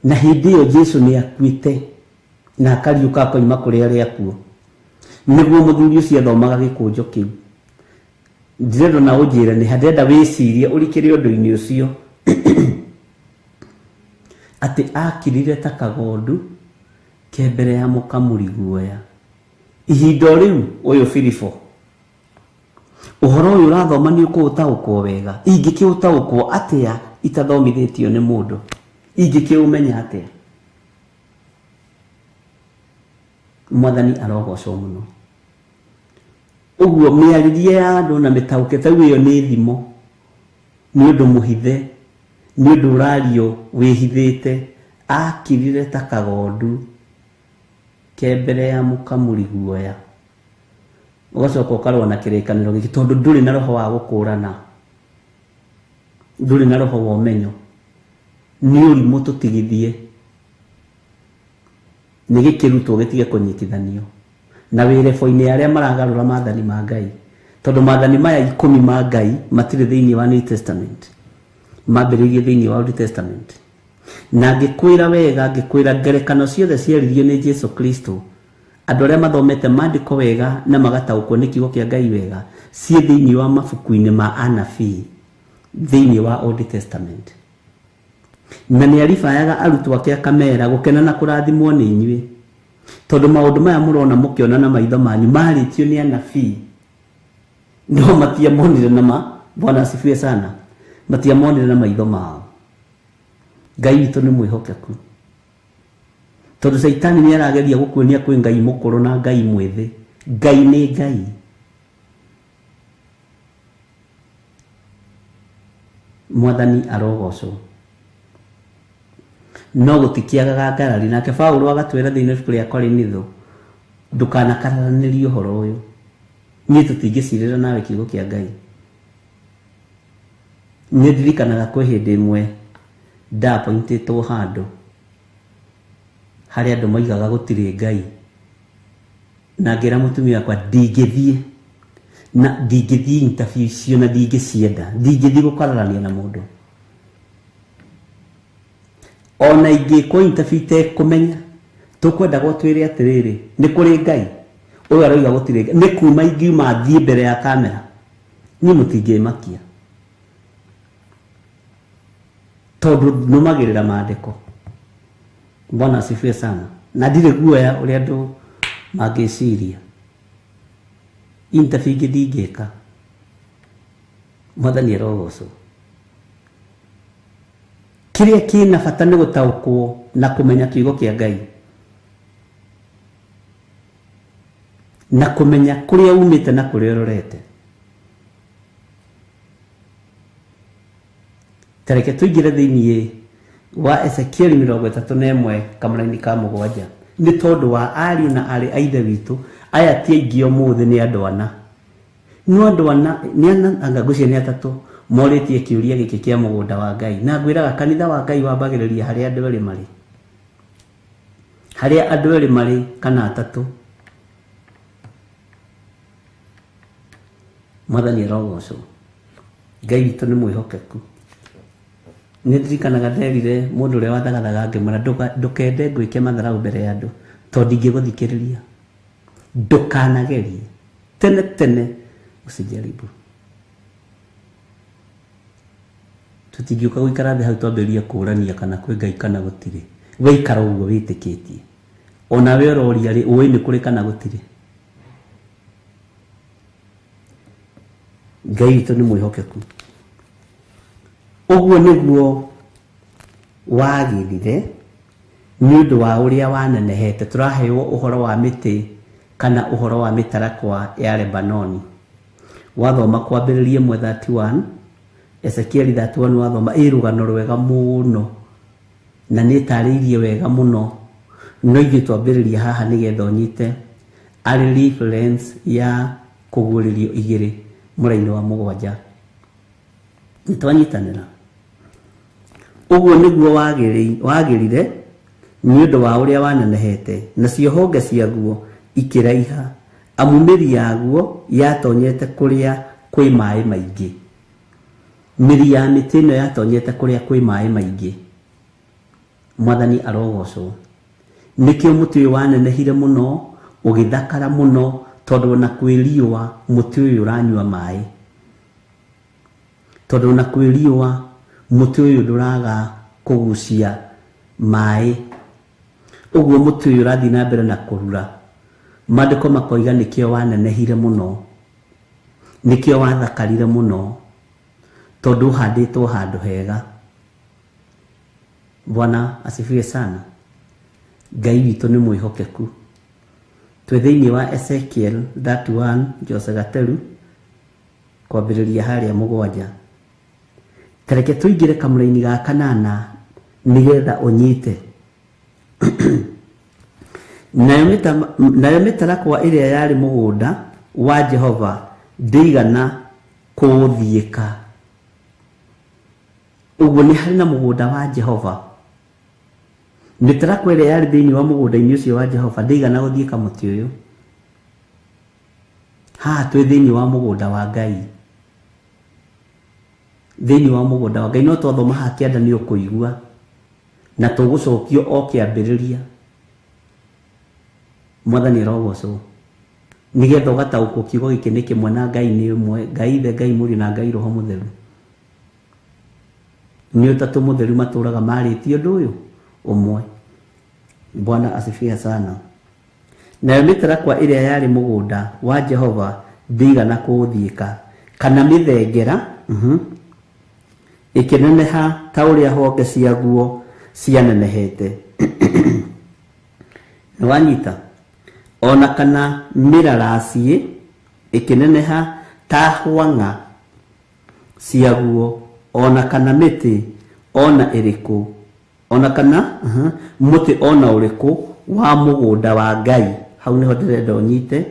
Na hĩndĩ ĩyo Jesu nĩ akuĩte na akariũka akoima kũrĩ arĩa akuũ, nĩguo mũthuri ũcio athomaga gĩkũnjo kĩu. Ndĩrenda na ũnjĩre nĩ ha, ndĩrenda wĩcirie ũrikĩre ũndũ-inĩ ũcio Atĩ akirire ta kagondu ke mbere ya mũkamuri guoya. Ihinda o rĩu ũyũ Filipo, ũhoro ũyũ ũrathoma nĩ ũkũũtaũkwo wega. Ingĩkĩũtaũkwo atĩa itathomithĩtio nĩ mũndũ? Ingĩkĩũmenya atĩa? Mwathani arogocwo mũno. Ũguo mĩarĩrie ya andũ na mĩtaũke ta ĩyo nĩ thimo, nĩ ũndũ mũhithe, nĩ ũndũ ũrario wĩhithĩte. Akirire ta kagondu ke mbere ya mũkamuri guoya. Ũgacoka ũkarũa na kĩrĩkanĩro gĩkĩ tondũ ndũrĩ na roho wa gũkũrana, ndũrĩ na roho wa ũmenyo. Nĩ ũrimũ tũtigithie, nĩ gĩkĩrutwo gĩtige kũnyitithanio na wĩrebo-inĩ arĩa maragarũra maathani ma Ngai, tondũ maathani maya 10 ma Ngai matirĩ thĩinĩ wa New Testament, mambĩrĩirie thĩinĩ wa Old Testament. Na ngĩkwĩra wega, ngĩkwĩra ngerekano ciothe ciaririo nĩ Jesu Kristo, andũ arĩa mathomete maandĩko wega na magataũkwo nĩ kiugo kĩa Ngai wega, ciĩ thĩinĩ wa mabuku-inĩ ma anabii thĩinĩ wa Old Testament. Na nĩ aribayaga arutwo ake akamera gũkena na kũrathimwo nĩ inyuĩ, tondũ maũndũ maya mũrona mũkĩona na maitho manyu marĩtio nĩ anabii, no matiamonire na ma. Bwana asifiwe sana. Matiamonire na maitho mao. Ngai witũ nĩ mwĩhokeku, tondũ Caitani nĩ arageria gũkuonia kwĩ Ngai mũkũrũ na Ngai mwĩthĩ. Ngai nĩ Ngai. Mwathani arogocwo. No gũtikĩagaga ngarari. Nake Paulo agatwĩra thĩinĩ wa ibuku rĩa Korinitho, ndũkanakararanĩrie ũhoro ũyũ, niĩ tũtingĩcirĩra nawe kiugo kĩa Ngai. Nĩ ndirikanaga kwĩ hĩndĩ ĩmwe ndapointĩtwo handũ harĩa andũ moigaga gũtirĩ Ngai, na ngĩra mũtumia wakwa ndingĩthiĩ, na ndingĩthiĩ interview icio, na ndingĩcienda, ndingĩthiĩ gũkararania na mũndũ. Ona ingĩkwo interview itekũmenya, tũkwenda gwatwĩre atĩrĩrĩ, nĩ kũrĩ Ngai, ũyũ aroiga gũtirĩ Ngai, nĩ kuma ingiuma thiĩ mbere ya kamera, niĩ mũtingĩmakia, tondũ nũmagĩrĩra maandĩko. Bwana asifiwe sana. Na ndirĩ guoya ũrĩa andũ mangĩciria. Interview ingĩ ndingĩka. Mwathani arogocwo. Kĩrĩa kĩna bata nĩ gũtaũkwo na kũmenya kiugo kĩa Ngai, na kũmenya kũrĩa umĩte na kũrĩa ũrorete. Tareke tũingĩre thĩinĩ wa Ezekieli 31 kamũraini ka 7. Nĩ tondũ wa ariũ na aarĩ a Ithe witũ aya ti aingĩ ũmũthĩ, nĩ andũ ana. No andũ ana, nĩ ana, anga ngwĩciria nĩ atatũ morĩtie kĩũria gĩkĩ kĩa mũgũnda wa Ngai. Na ngwĩraga kanitha wa Ngai wambagĩrĩria harĩa andũ erĩ marĩ. Harĩa andũ erĩ marĩ kana atatũ. Mwathani arogocwo. Ngai witũ nĩ mwĩhokeku. Nĩ ndirikanaga nderire mũndũ ũrĩa wathagathaga ngĩmwĩra ndũkende ngwĩke matharau mbere ya andũ, tondũ ndingĩgũthikĩrĩria. Ndũkanagerie tene tene, usijaribu. Tũtingĩũka gũikara thĩ hau twambĩrĩrie kũũrania kana kwĩ Ngai kana gũtirĩ. Waikara ũguo wĩtĩkĩtie, ona we ũroria rĩ, ũĩ nĩ kũrĩ kana gũtirĩ. Ngai witũ nĩ mwĩhokeku. Ũguo nĩguo wagĩrire nĩ ũndũ wa ũrĩa wanenehete. Tũraheo ũhoro wa mĩtĩ kana ũhoro wa mĩtarakwa ya Lebanoni. Wathoma kwambĩrĩria 1:31, Ezekieli 31 wathoma, ĩ rũgano rwega mũno na nĩ ĩtarĩirie wega mũno. No ithuĩ twambĩrĩria haha nĩgetha ũnyite arĩ reference ya kũguũrĩrio 2 mũraini wa 7. Nĩ twanyitanĩra. Ũguo nĩguo wagĩrire nĩ ũndũ wa ũrĩa wanenehete, nacio honge ciaguo ikĩraiha, amu mĩri yaguo yatonyete kũrĩa kwĩ maĩ maingĩ. Mĩri ya mĩtĩ ĩno yatonyete kũrĩa kwĩ maĩ maingĩ. Mwathani arogocwo. Nĩkĩo mũtĩ ũyũ wanenehire mũno, ũgĩthakara mũno, tondũ ona kwĩ riũa mũtĩ ũyũ ũranyua maĩ. Tondũ ona kwĩ riũa Mũtĩ ũyũ ndũraga kũgucia maĩ. Ũguo mũtĩ ũyũ ũrathiĩ na mbere na kũrura. Maandĩko makoiga nĩkĩo wanenehire mũno, nĩkĩo wathakarire mũno, tondũ ũhandĩtwo handũ hega. Bwana asifiwe sana. Ngai witũ nĩ mwĩhokeku. Twĩ thĩinĩ wa Ezekiel 31 Jose Gateru kwambĩrĩria harĩa 7. Tareke tũingĩre kamũraini ga 8 nĩgetha ũnyite. Nayo mĩtarakwa ĩrĩa yarĩ mũgũnda wa Jehova ndĩigana kũũthiĩka. Ũguo nĩ harĩ na mũgũnda wa Jehova. Mĩtarakwa ĩrĩa yarĩ thĩinĩ wa mũgũnda-inĩ ũcio wa Jehova ndĩigana gũthiĩka mũtĩ ũyũ. Haha twĩ thĩinĩ wa mũgũnda wa Ngai. Thĩinĩ wa mũgũnda wa Ngai no twathoma haha kĩanda nĩ ũkũigua na tũgũcokio o kĩambĩrĩria. Mwathani arogocwo. Nĩgetha ũgataũkwo kiugo gĩkĩ nĩ kĩmwe na Ngai nĩ ũmwe, Ngai Ithe, Ngai Mũriũ na Ngai Roho Mũtheru. Nĩ ũtatũ mũtheru matũraga marĩtie ũndũ ũyũ ũmwe. Bwana asifiwe sana. Nayo mĩtarakwa ĩrĩa yarĩ mũgũnda wa Jehova ndĩigana kũũthiĩka, kana mĩthengera ĩkĩneneha ta ũrĩa honge ciaguo cianenehete. Nĩwanyita? Ona kana mĩraraciĩ ĩkĩneneha ta hwang'a ciaguo, ona kana mĩtĩ ona ĩrĩkũ, ona kana mũtĩ ona ũrĩkũ wa mũgũnda wa Ngai. Hau nĩho ndĩrenda ũnyite.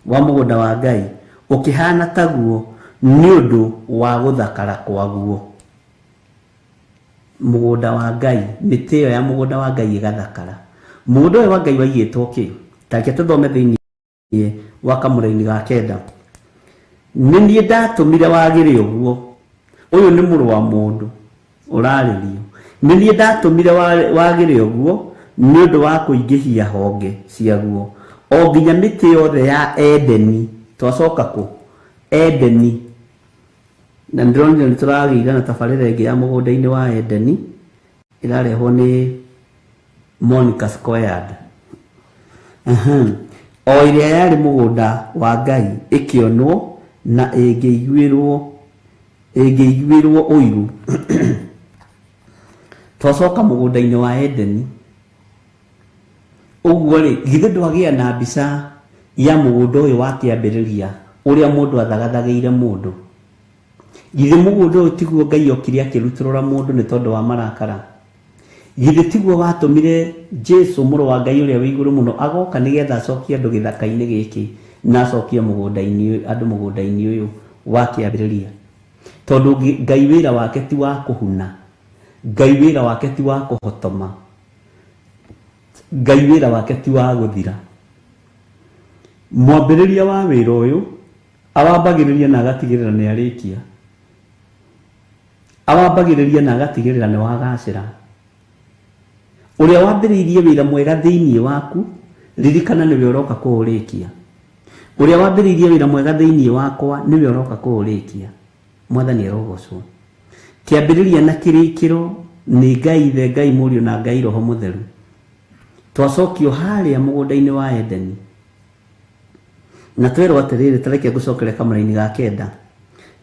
Wa mũgũnda wa Ngai ũkĩhana taguo nĩ ũndũ wa gũthakara kwaguo. Mũgũnda wa Ngai, mĩtĩ ĩyo ya mũgũnda wa Ngai ĩgathakara. Mũgũnda ũyũ wa Ngai waigĩtwo kĩ? Tareke tũthome thĩinĩ wa kamũraini ga 9. Nĩ niĩ ndatũmire wagĩre ũguo. Ũyũ nĩ mũrũ wa mũndũ ũrarĩrio. Nĩ niĩ ndatũmire wagĩre ũguo nĩ ũndũ wa kũingĩhia honge ciaguo o nginya mĩtĩ yothe ya Edeni. Twacoka kũ? Edeni. Na ndĩronire nĩ tũragĩire na tabarĩra ĩngĩ ya mũgũnda-inĩ wa Edeni ĩrarehwo nĩ Monica Squared. O ĩrĩa yarĩ mũgũnda wa Ngai ĩkĩonwo na ĩngĩiguĩrwo ũiru. Twacoka mũgũnda-inĩ wa Edeni. Ũguo rĩ, githĩ ndwagĩa na mbica ya mũgũnda ũyũ wa kĩambĩrĩria ũrĩa mũndũ athagathagĩire mũndũ? Githĩ mũgũnda ũyũ tiguo Ngai okire akĩrutũrũra mũndũ nĩ tondũ wa marakara? Githĩ tiguo watũmire Jesu mũrũ wa Ngai ũrĩa wĩ igũrũ mũno agoka nĩgetha acokie andũ gĩthaka-inĩ gĩkĩ na acokie mũgũnda-inĩ andũ mũgũnda-inĩ ũyũ wa kĩambĩrĩria? Tondũ Ngai wĩra wake ti wa kũhuna, Ngai wĩra wake ti wa kũhotoma, Ngai wĩra wake ti wa gũthira. Mwambĩrĩria wa wĩra ũyũ awambagĩrĩria na agatigĩrĩra nĩ arĩkia. Awambagĩrĩria na agatigĩrĩra nĩ wagacĩra. Ũrĩa wambĩrĩirie wĩra mwega thĩinĩ waku, ririkana nĩwe ũroka kũũrĩkia. Ũrĩa wambĩrĩirie wĩra mwega thĩinĩ wakwa nĩwe ũroka kũũrĩkia. Mwathani arogocwo. Kĩambĩrĩria na kĩrĩkĩro nĩ Ngai Ithe, Ngai Mũriũ na Ngai Roho Mũtheru. Twacokio harĩa mũgũnda-inĩ wa Edeni. Na twerwo atĩrĩrĩ, tareke ngũcokere kamũraini ga 9.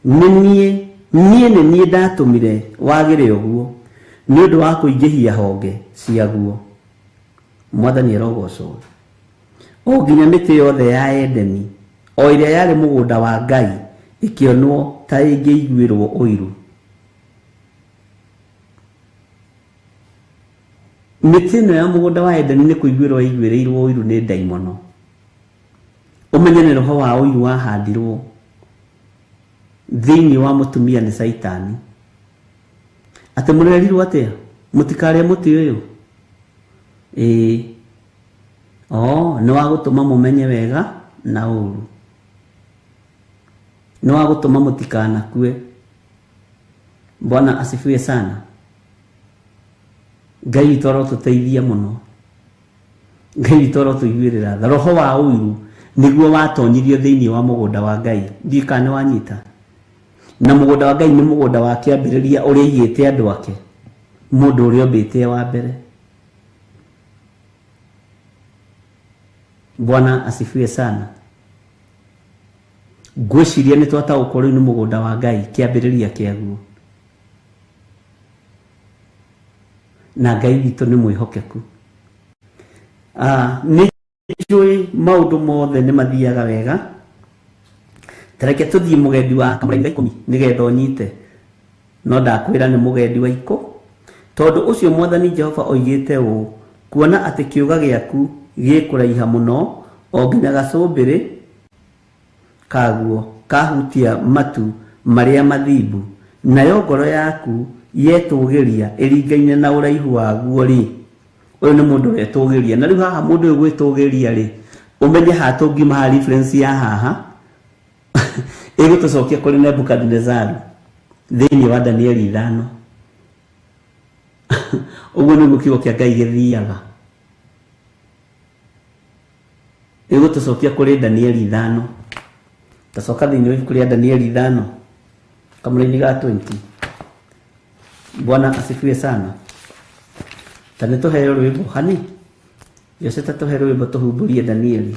Nĩ niĩ nĩ niĩ ndatũmire wagĩre ũguo nĩ ũndũ wa kũingĩhia honge ciaguo. Mwathani arogocwo. O nginya mĩtĩ yothe ya Edeni, o ĩrĩa yarĩ mũgũnda wa Ngai, ĩkĩonwo ta ĩngĩiguĩrwo ũiru. Mĩtĩ ĩno ya mũgũnda wa Edeni nĩ kũiguĩrwo yaiguĩrĩirwo ũiru nĩ ndaimono. Ũmenye nĩ roho wa ũiru wahandirwo thĩinĩ wa mũtumia nĩ Caitani. Atĩ mũrerirwo atĩa? Mũtikarĩe mũtĩ ũyũ. Ĩĩ. Nĩ wa gũtũma mũmenye wega na ũru. Nĩ wa gũtũma mũtikanakue. Bwana asifiwe sana. Ngai witũ arotũteithia mũno. Ngai witũ arotũiguĩrĩra tha. Roho wa ũiru nĩguo watonyirio thĩinĩ wa mũgũnda wa Ngai. Ndiũĩ kana nĩ wanyita. Na mũgũnda wa Ngai nĩ mũgũnda wa kĩambĩrĩria ũrĩa aigĩte andũ ake, mũndũ ũrĩa ombĩte e wa mbere. Bwana asifiwe sana. Ngwĩciria nĩ twataũkwo rĩu nĩ mũgũnda wa Ngai kĩambĩrĩria kĩaguo, na Ngai witũ nĩ mwĩhokeku. Nĩ njũĩ maũndũ mothe nĩ mathiaga wega. Tareke tũthiĩ mũgendi wa kamũraini ga 10 nĩgetha ũnyite, no ndakwĩra nĩ mũgendi wa ikũ, tondũ ũcio Mwathani Jehova oigĩte ũũ, kuona atĩ kĩũga gĩaku gĩkũraiha mũno o nginya gacũmbĩrĩ kaguo kahutia matu marĩa mathimbu, nayo ngoro yaku yetũgĩria ĩringaine na ũraihu waguo rĩ. Ũyũ nĩ mũndũ wetũgĩria, na rĩu haha mũndũ ũyũ gwĩtũgĩria rĩ, ũmenye haha tũngiuma haha reference ya haha ĩgũtũcokia kũrĩ Nebukadnezaru thĩinĩ wa Danieli 5. Ũguo nĩguo kiugo kĩa Ngai gĩthiaga, ĩgũtũcokia kũrĩ Danieli 5. Tacoka thĩinĩ wa ibuku rĩa Danieli 5 kamũraini ga 20. Bwana asifiwe sana. Ta nĩ tũheo rwĩmbo hani Jose, ta tũhe rwĩmbo tũhumbũrie Danieli.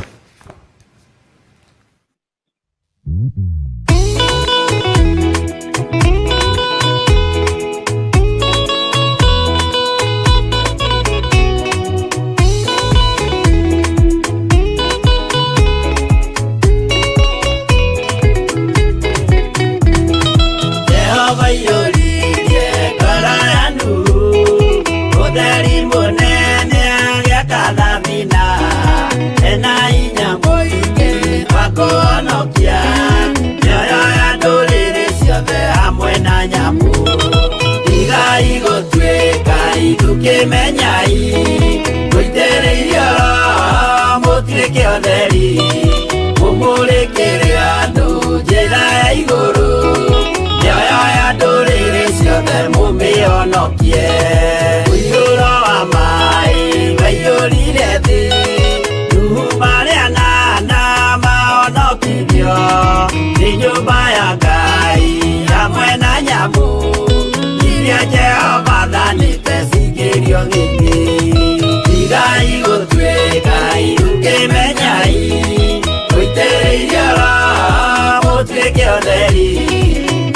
Jehova iyũririe ngoro ya Nuhu, ũtheri mũnene agĩaka thabina, ena hinya mũingĩ wa kũhonokia mĩoyo ya ndũrĩrĩ ciothe hamwe na nyamũ. Tigai gũtuĩka ithukĩmenyai, mũitĩrĩirio Roho mũtuĩke ũtheri, mũmũrĩkĩre andũ njĩra ya igũrũ, mĩoyo ya ndũrĩrĩ ciothe mũmĩhonokie. Mũiyũro wa maĩ waiyũrire thĩ, Nuhu marĩ anana mahonokirio nĩ nyũmba ya Ngai hamwe na nyamũ iria Jehova athanĩte cingĩrio thĩinĩ. Tigai gũtuĩka ithukĩmenyai, mũitĩrĩirio Roho mũtuĩke ũtheri,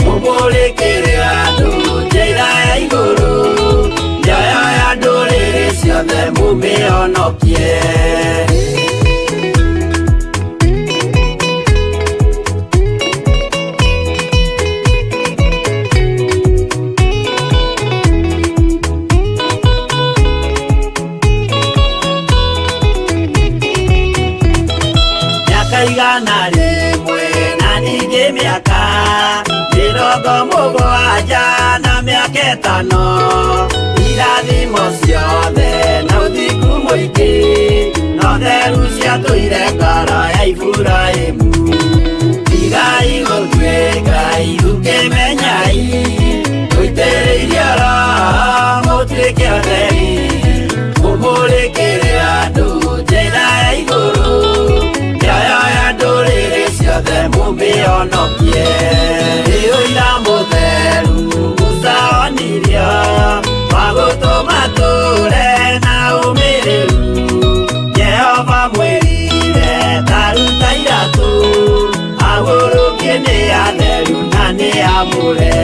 mũmũrĩkĩre andũ njĩra ya igũrũ, mĩoyo ya ndũrĩrĩ ciothe mũmĩhonokie. Mĩaka 100 na ningĩ mĩaka 70 na mĩaka 5, irathimo ciothe na ũthingu mũingĩ no theru ciatũire ngoro ya Iburahĩmu. Tigai gũtuĩka ithukĩmenyai, mũitĩrĩirio Roho mũtuĩke ũtheri, mũmũrĩkĩre andũ njĩra ya igũrũ, mĩoyo ya ndũrĩrĩ ciothe mũmĩhonokie. Nĩ ũira mũtheru Musa onirio wa gũtũma tũre na ũmĩrĩru, Jehova mwĩrire ta ruta iratũ, ahurũkie nĩ atheru na nĩ amũre.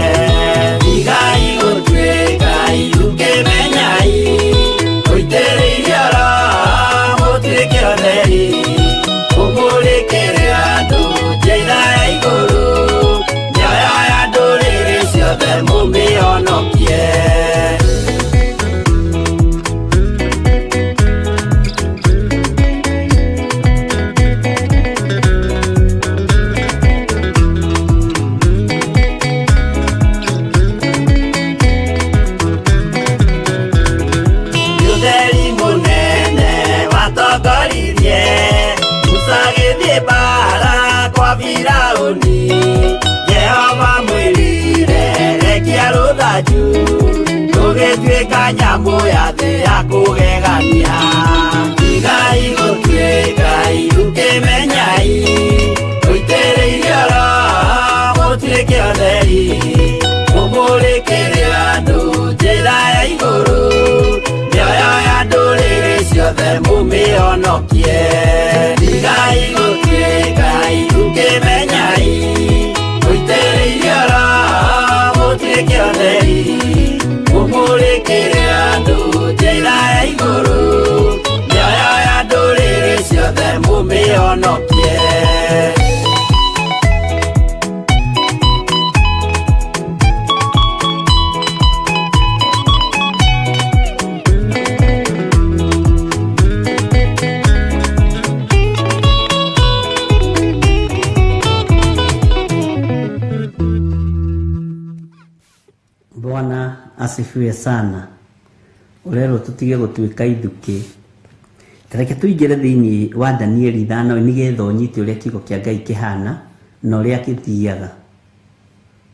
Tigai gũtuĩka ithukĩmenyai, mũitĩrĩirio Roho mũtuĩke ũtheri, mũmũrĩkĩre andũ njĩra ya igũrũ, mĩoyo ya ndũrĩrĩ ciothe mũmĩhonokie. Ũtheri mũnene watongoririe Musa agĩthiĩ mbaara kwa Firaũni, Jehova mwĩrire rekia rũthanju, rũgĩtuĩka nyamũ ya thĩ ya kũgegania. Tigai gũtuĩka ithukĩmenyai, mũitĩrĩirio Roho mũtuĩke ũtheri, Mũmũrĩkĩre andũ njĩra ya igũrũ, mĩoyo ya ndũrĩrĩ ciothe mũmĩhonokie. Tigai gũtuĩka ithuĩ mũitĩrĩirio Roho mũtuĩke atheri. Mũmũrĩkĩre andũ njĩra ya igũrũ, mĩoyo ya ndũrĩrĩ ciothe mũmĩhonokie. Bwana asifiwe sana. Ũrerwo tũtige gũtuĩka ithukĩ. Tareke tũingĩre thĩinĩ wa Danieli 5 nĩgetha ũnyite ũrĩa kiugo kĩa Ngai kĩhana na ũrĩa kĩthiaga,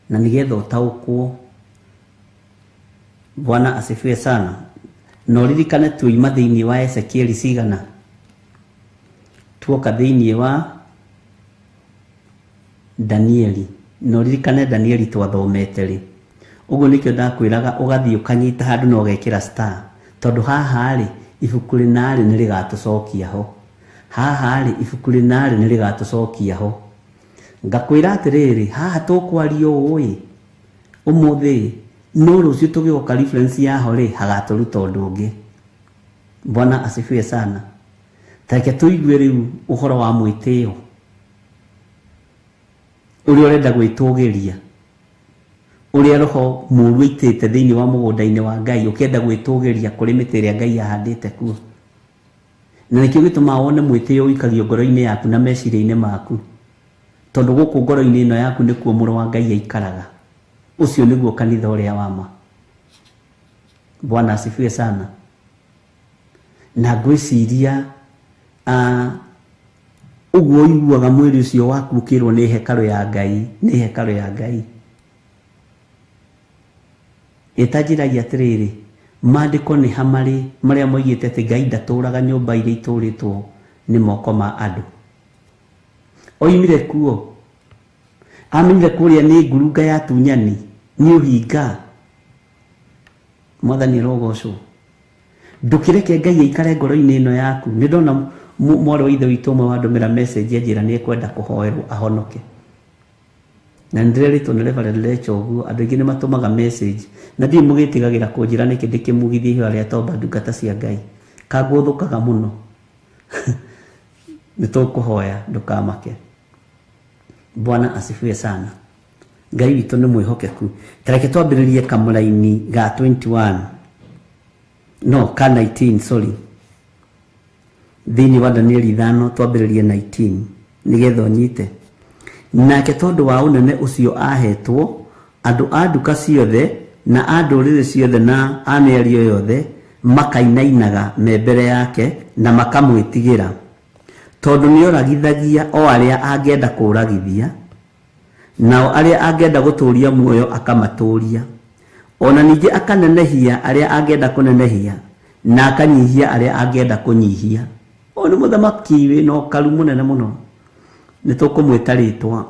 na nĩgetha ũtaũkwo. Bwana asifiwe sana. Na ũririkane tuoima thĩinĩ wa Ezekieli cigana, tuoka thĩinĩ wa Danieli, na ũririkane Danieli twathomete rĩ. Ũguo nĩkĩo ndakwĩraga ũgathiĩ ũkanyita handũ na ũgekĩra star, tondũ haha rĩ ibuku rĩna rĩ nĩ rĩgatũcokia ho, haha rĩ ibuku rĩna rĩ nĩ rĩgatũcokia ho. Ngakwĩra atĩrĩrĩ, haha tũkwaria ũũ ĩ ũmũthĩ, no rũciũ tũgĩoka reference yaho rĩ hagatũruta ũndũ ũngĩ. Bwana asifiwe sana. Tareke tũigue rĩu ũhoro wa mwĩtĩo ũrĩa ũrenda gwĩtũgĩria, ũrĩa roho mũũru aitĩte thĩinĩ wa mũgũnda-inĩ wa Ngai ũkĩenda gwĩtũgĩria kũrĩ mĩtĩ ĩrĩa Ngai ahandĩte kuo. Na nĩkĩo gĩtũmaga wone mwĩtĩo ũikagio ngoro-inĩ yaku na meciria-inĩ maku, tondũ gũkũ ngoro-inĩ ĩno yaku nĩkuo mũrũ wa Ngai aikaraga. Ũcio nĩguo kanitha ũrĩa wa ma. Bwana asifiwe sana. Na ngwĩciria ũguo ũiguaga mwĩrĩ ũcio waku ũkĩrwo nĩ hekarũ ya Ngai, nĩ hekarũ ya Ngai. Ĩtanjĩragia atĩrĩrĩ, maandĩko nĩ hamarĩ marĩa moigĩte atĩ Ngai ndatũraga nyũmba iria itũrĩtwo nĩ moko ma andũ. Oimire kuo, amenyire kũrĩa nĩ ngurunga ya tunyani, nĩ ũhinga. Mwathani arogocwo. Ndũkĩreke Ngai aikare ngoro-inĩ ĩno yaku. Nĩ ndona mwarĩ wa ithe witũ ũmwe wandũmĩra message anjĩra nĩ ekwenda kũhoerwo ahonoke. Na nĩ ndĩrerĩtwo nĩ Reverend Lecho ũguo, andũ aingĩ nĩ matũmaga message na ndiĩ mũgĩtigagĩra kũnjĩra nĩkĩ ndĩkĩmugithie ihoya rĩa tomba ndungata cia Ngai. Kangũthũkaga mũno. Nĩ tũkũhoya ndũkamake. Bwana asifiwe sana. Ngai witũ nĩ mwĩhokeku. Tareke twambĩrĩrie kamũraini ga 21. No, ka 19, sorry. Thĩinĩ wa Danieli 5 twambĩrĩrie 19 nĩgetha ũnyite. Nake tondũ wa ũnene ũcio ahetwo, andũ a nduka ciothe na a ndũrĩrĩ ciothe na a mĩario yothe makainainaga me mbere yake na makamwĩtigĩra, tondũ nĩoragithagia o arĩa angĩenda kũragithia, nao arĩa angĩenda gũtũũria muoyo akamatũũria, ona ningĩ akanenehia arĩa angĩenda kũnenehia na akanyihia arĩa angĩenda kũnyihia. Ũyũ nĩ mũthamaki wĩna ũkaru mũnene mũno, nĩ tũkũmwĩta rĩtwa.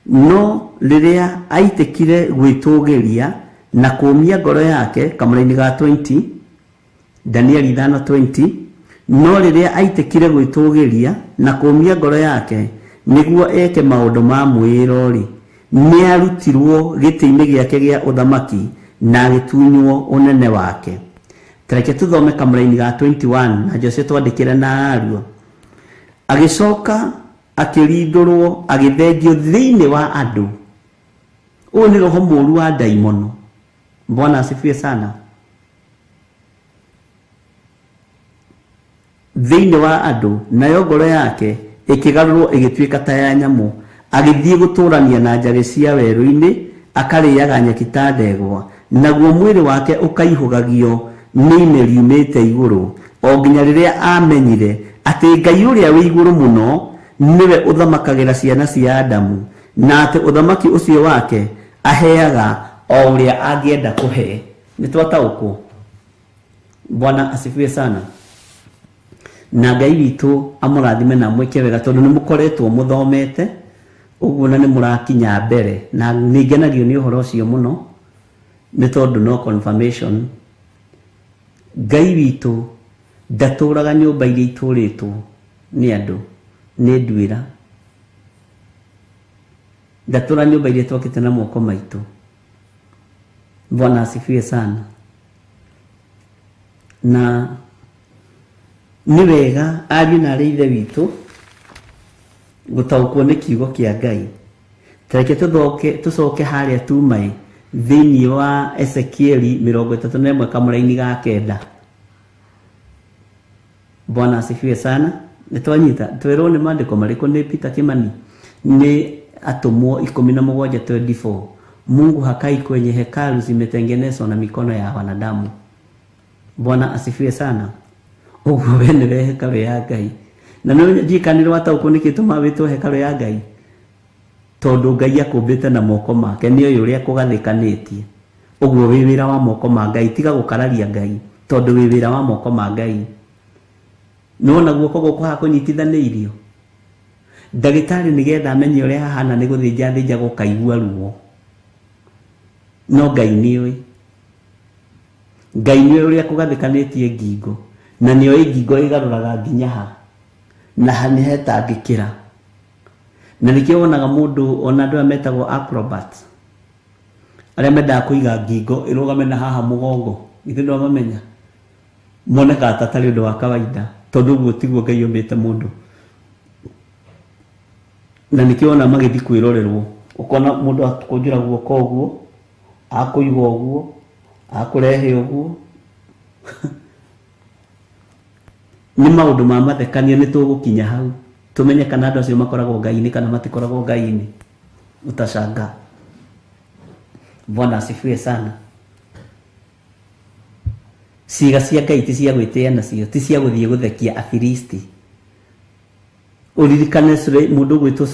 No rĩrĩa aitĩkire gwĩtũgĩria na kũũmia ngoro yake, kamũraini ga 20, Danieli 5:20, no rĩrĩa aitĩkire gwĩtũgĩria na kũũmia ngoro yake nĩguo eke maũndũ ma mwĩĩro-rĩ, nĩarutirwo gĩtĩ-inĩ gĩake gĩa ũthamaki na agĩtunywo ũnene wake. Tareke tũthome kamũraini ga 21 na Jose twandĩkĩre na aruo. Agĩcoka akĩrindũrwo agĩthengio thĩinĩ wa andũ. Ũyũ nĩ roho mũũru wa ndaimono. Bwana asifiwe sana. Thĩinĩ wa andũ, nayo ngoro yake ĩkĩgarũrwo ĩgĩtuĩka ta ya nyamũ, agĩthiĩ gũtũrania na njagĩ cia werũ-inĩ, akarĩaga nyeki ta ndegwa, naguo mwĩrĩ wake ũkaihũgagio nĩ ime riumĩte igũrũ, o nginya rĩrĩa amenyire atĩ Ngai ũrĩa wĩ igũrũ mũno nĩwe ũthamakagĩra ciana cia Adamu, na atĩ ũthamaki ũcio wake aheaga o ũrĩa angĩenda kũhe. Nĩ twataũkwo? Bwana asifiwe sana. Na Ngai witũ amũrathime na amwĩke wega, tondũ nĩ mũkoretwo mũthomete ũguo na nĩ mũrakinya mbere, na nĩ ngenagio nĩ ũhoro ũcio mũno. Nĩ tondũ no confirmation. Ngai witũ ndatũraga nyũmba iria itũrĩtwo nĩ andũ, nĩ nduĩra. Ndatũra nyũmba iria twakĩte na moko maitũ. Bwana asifiwe sana. Na nĩ wega ariũ na arĩ ithe witũ gũtaũkwo nĩ kiugo kĩa Ngai. Tareke tũcoke harĩa tumaĩ thĩinĩ wa Ezekieli 31 kamũraini ga 9. Bwana asifiwe sana. Nĩ twanyita twerwo nĩ maandĩko marĩkũ nĩ Peter Kimani nĩ atũmwo 17:24. Mungu hakai kwenye hekalu zimetengenezwa na mikono ya wanadamu. Bwana asifiwe sana. Ũguo we nĩwe hekarũ ya Ngai. Na nĩ njikanĩrwo wataũkwo nĩkĩ tũmaga wĩtwo hekarũ ya Ngai. Tondũ Ngai akũmbĩte na moko make, nĩ oĩ ũrĩa kũgathĩkanĩtie. Ũguo wĩ wĩra wa moko ma Ngai, tiga gũkararia Ngai, tondũ wĩ wĩra wa moko ma Ngai. Nĩwona guoko gũkũ haha kũnyitithanĩirio. Ndagĩtarĩ nĩgetha amenye ũrĩa hahana nĩ gũthĩnja thĩnja gũkaigua ruo. No Ngai nĩoĩ. Ngai nĩoĩ ũrĩa kũgathĩkanĩtie ngingo, na nĩoĩ ngingo ĩgarũraga nginya ha, na ha nĩhetangĩkĩra. Na nĩkĩo wonaga mũndũ ona andũ aya metagwo acrobats, arĩa mendaga kũiga ngingo ĩrũgame na haha mũgongo, ithuĩ ndwamamenya, monekaga ta atarĩ ũndũ wa kawaida, tondũ ũguo tiguo Ngai ombĩte mũndũ. Na nĩkĩo wona magĩthiĩ kwĩrorerwo, ũkona mũndũ akũnjũra guoko ũguo, akũiga ũguo, akũrehe ũguo. Nĩ maũndũ ma mathekania, nĩ tũgũkinya hau tũmenye kana andũ acio makoragwo Ngai-inĩ kana matikoragwo Ngai-inĩ. Utashangaa. Bwana asifiwe sana. Ciĩga cia Ngai ti cia gwĩtĩa nacio, ti cia gũthiĩ gũthekia Afilisti. Ũririkane mũndũ ũgwĩtwo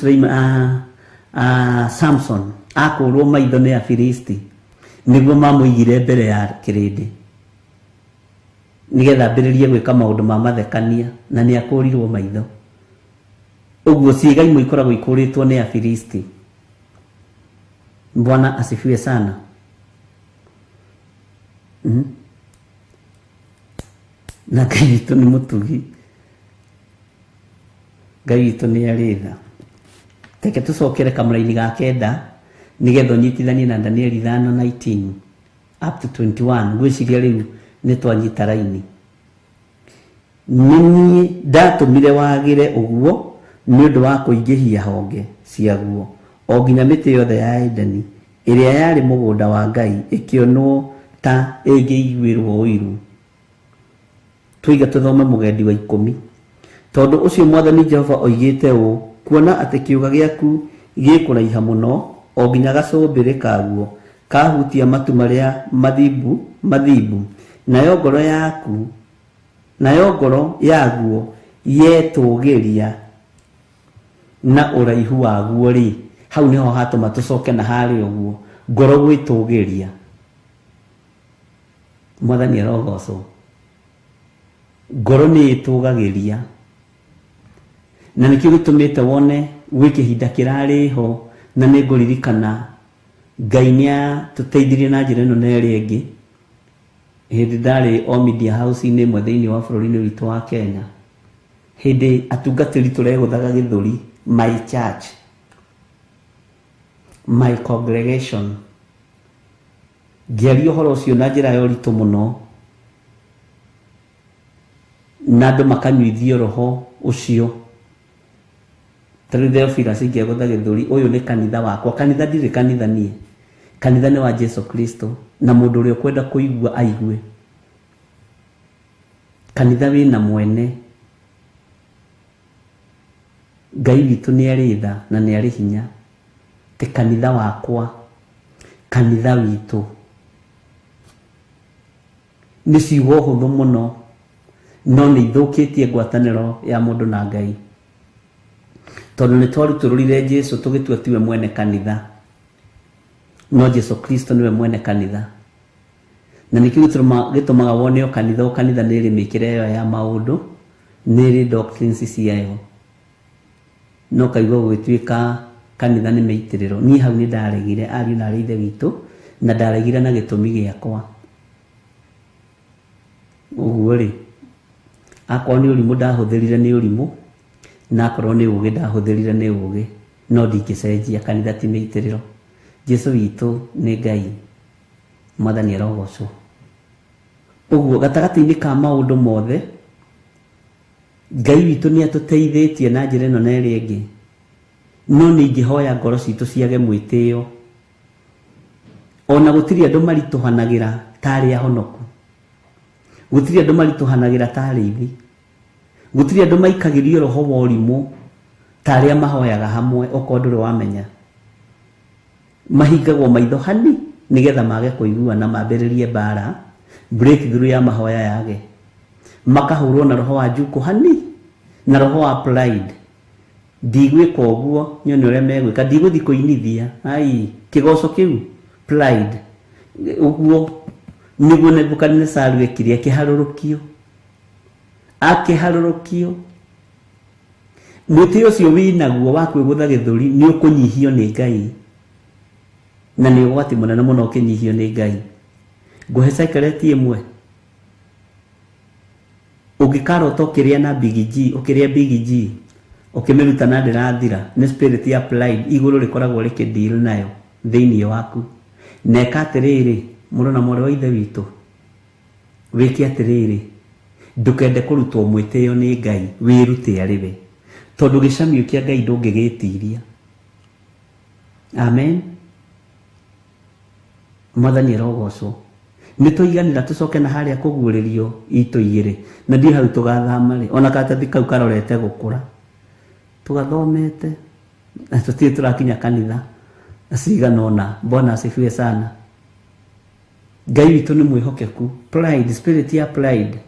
Samson akũrwo maitho nĩ Afilisti nĩguo mamũigire mbere ya kĩrĩndĩ nĩgetha ambĩrĩrie gwĩka maũndũ ma mathekania, na nĩ akũrirwo maitho. Ũguo ciĩga imwe ikoragwo ikũrĩtwo nĩ Afilisti. Bwana asifiwe sana. Na Ngai witũ nĩ mũtugi, Ngai witũ nĩ arĩ tha. Reke tũcokere kamũraini ga 9 nĩgetha ũnyitithanie na Danieli 5:19 up to 21. Ngwĩciria rĩu nĩ twanyita raini. Nĩ niĩ ndatũmire wagĩre ũguo nĩ ũndũ wa kũingĩhia honge ciaguo, o nginya mĩtĩ yothe ya Edeni ĩrĩa yarĩ mũgũnda wa Ngai ĩkĩonwo ta ĩngĩiguĩrwo ũiru. Tũiga tũthome mũgendi wa 10. Tondũ ũcio Mwathani Jehova oigĩte ũũ, kuona atĩ kĩũga gĩaku gĩkũraiha mũno, o nginya gacũmbĩrĩ kaguo kahutia matu marĩa mathimbu, nayo ngoro yaku, nayo ngoro yaguo yetũgĩria na ũraihu waguo rĩ, hau nĩho hatũma tũcoke na harĩa ũguo, ngoro gwĩtũgĩria. Mwathani arogocwo. Ngoro nĩ ĩtũgagĩria, na nĩkĩo gĩtũmĩte wone gwĩ kĩhinda kĩrarĩ ho, na nĩ ngũririkana Ngai nĩatũteithirie na njĩra ĩno na ĩrĩa ĩngĩ. Hĩndĩ ndarĩ o media house-inĩ ĩmwe thĩinĩ wa bũrũri-inĩ witũ wa Kenya, hĩndĩ atungatĩri tũregũthaga gĩthũri, my church, my congregation, ngĩaria ũhoro ũcio na njĩra ya ũritũ mũno, na andũ makanyuithio roho ũcio. Ta rĩu Theophilus ingĩagũtha gĩthũri, ũyũ nĩ kanitha wakwa. Kanitha ndirĩ kanitha niĩ, kanitha nĩ wa Jesu Kristo, na mũndũ ũrĩa ũkwenda kũigua aigue. Kanitha wĩna mwene. Ngai witũ nĩ arĩ tha na nĩ arĩ hinya. Ti kanitha wakwa, kanitha witũ. Nĩ ciugo hũthũ mũno, no nĩ ithũkĩtie ngwatanĩro ya mũndũ na Ngai. Tondũ nĩ twarutũrũrire Jesu tũgĩtua tiwe mwene kanitha, no Jesu Kristo nĩwe mwene kanitha. Na nĩkĩo gĩtũmaga wone o kanitha, o kanitha nĩ ĩrĩ mĩkĩre ĩyo ya maũndũ, nĩ ĩrĩ doctrines ciayo. No kaigua gũgĩtuĩka kanitha nĩ mĩitĩrĩro. Niĩ hau nĩ ndaregire ariũ na arĩ ithe witũ, Na ndaregire na gĩtũmi gĩakwa. Ũguo rĩ, akorwo nĩ ũrimũ ndahũthĩrire nĩ ũrimũ, na akorwo nĩ ũgĩ ndahũthĩrire nĩ ũgĩ, no ndingĩcenjia. Kanitha ti mĩitĩrĩro. Jesu witũ nĩ Ngai. Mwathani arogocwo. Ũguo gatagatĩ-inĩ ka maũndũ mothe, Ngai witũ nĩ atũteithĩtie na njĩra ĩno na ĩrĩa ĩngĩ. No nĩ ingĩhoya ngoro citũ ciage mwĩtĩo. Ona gũtirĩ andũ maritũhanagĩra ta arĩa ahonoku. Gũtirĩ andũ maritũhanagĩra ta arĩithi. Gũtirĩ andũ maikagĩrio roho wa ũrimũ ta arĩa mahoyaga hamwe okorwo ndũrĩ wamenya. Mahingagwo maitho hani nĩgetha mage kũigua na mambĩrĩrie mbara, breakthrough ya mahoya yage. Makahũrwo na roho wa njukũ hani na roho wa pride. Ndigwĩka ũguo nyone ũrĩa megwĩka, ndigũthiĩ kũinithia. Ai, kĩgoco kĩu pride. Ũguo nĩguo Nebukadinesaru ekire, akĩharũrũkio. Akĩharũrũkio. Mwĩtĩo ũcio wĩnaguo wa kwĩgũtha gĩthũri nĩ ũkũnyihio nĩ Ngai. Na nĩ ũgwati mũnene mũno ũkĩnyihio nĩ Ngai. Ngũhe secret ĩmwe. Ũngĩkarota ũkĩrĩa na Big G, ũkĩrĩa Big G, ũkĩmĩruta na ndĩrathira, nĩ spirit ya pride, igũrũ rĩkoragwo rĩkĩ deal nayo thĩinĩ waku. Na ĩka atĩrĩrĩ, mũrũ na mwarĩ wa ithe witũ, wĩke atĩrĩrĩ, ndũkende kũrutwo mwĩtĩo nĩ Ngai, wĩrute arĩ we. Tondũ gĩcamio kĩa Ngai ndũngĩgĩtiria. Amen. Mwathani arogocwo. Nĩ twaiganĩra tũcoke na harĩa kũguũrĩrio itũ igĩrĩ. Na ndiũ hau tũgathama rĩ, ona karatathi kau karorete gũkũra. Tũgathomete, na tũtirĩ tũrakinya kanitha cigana ũna. Bwana asifiwe sana. Ngai witũ nĩ mwĩhokeku. Pride, spirit ya pride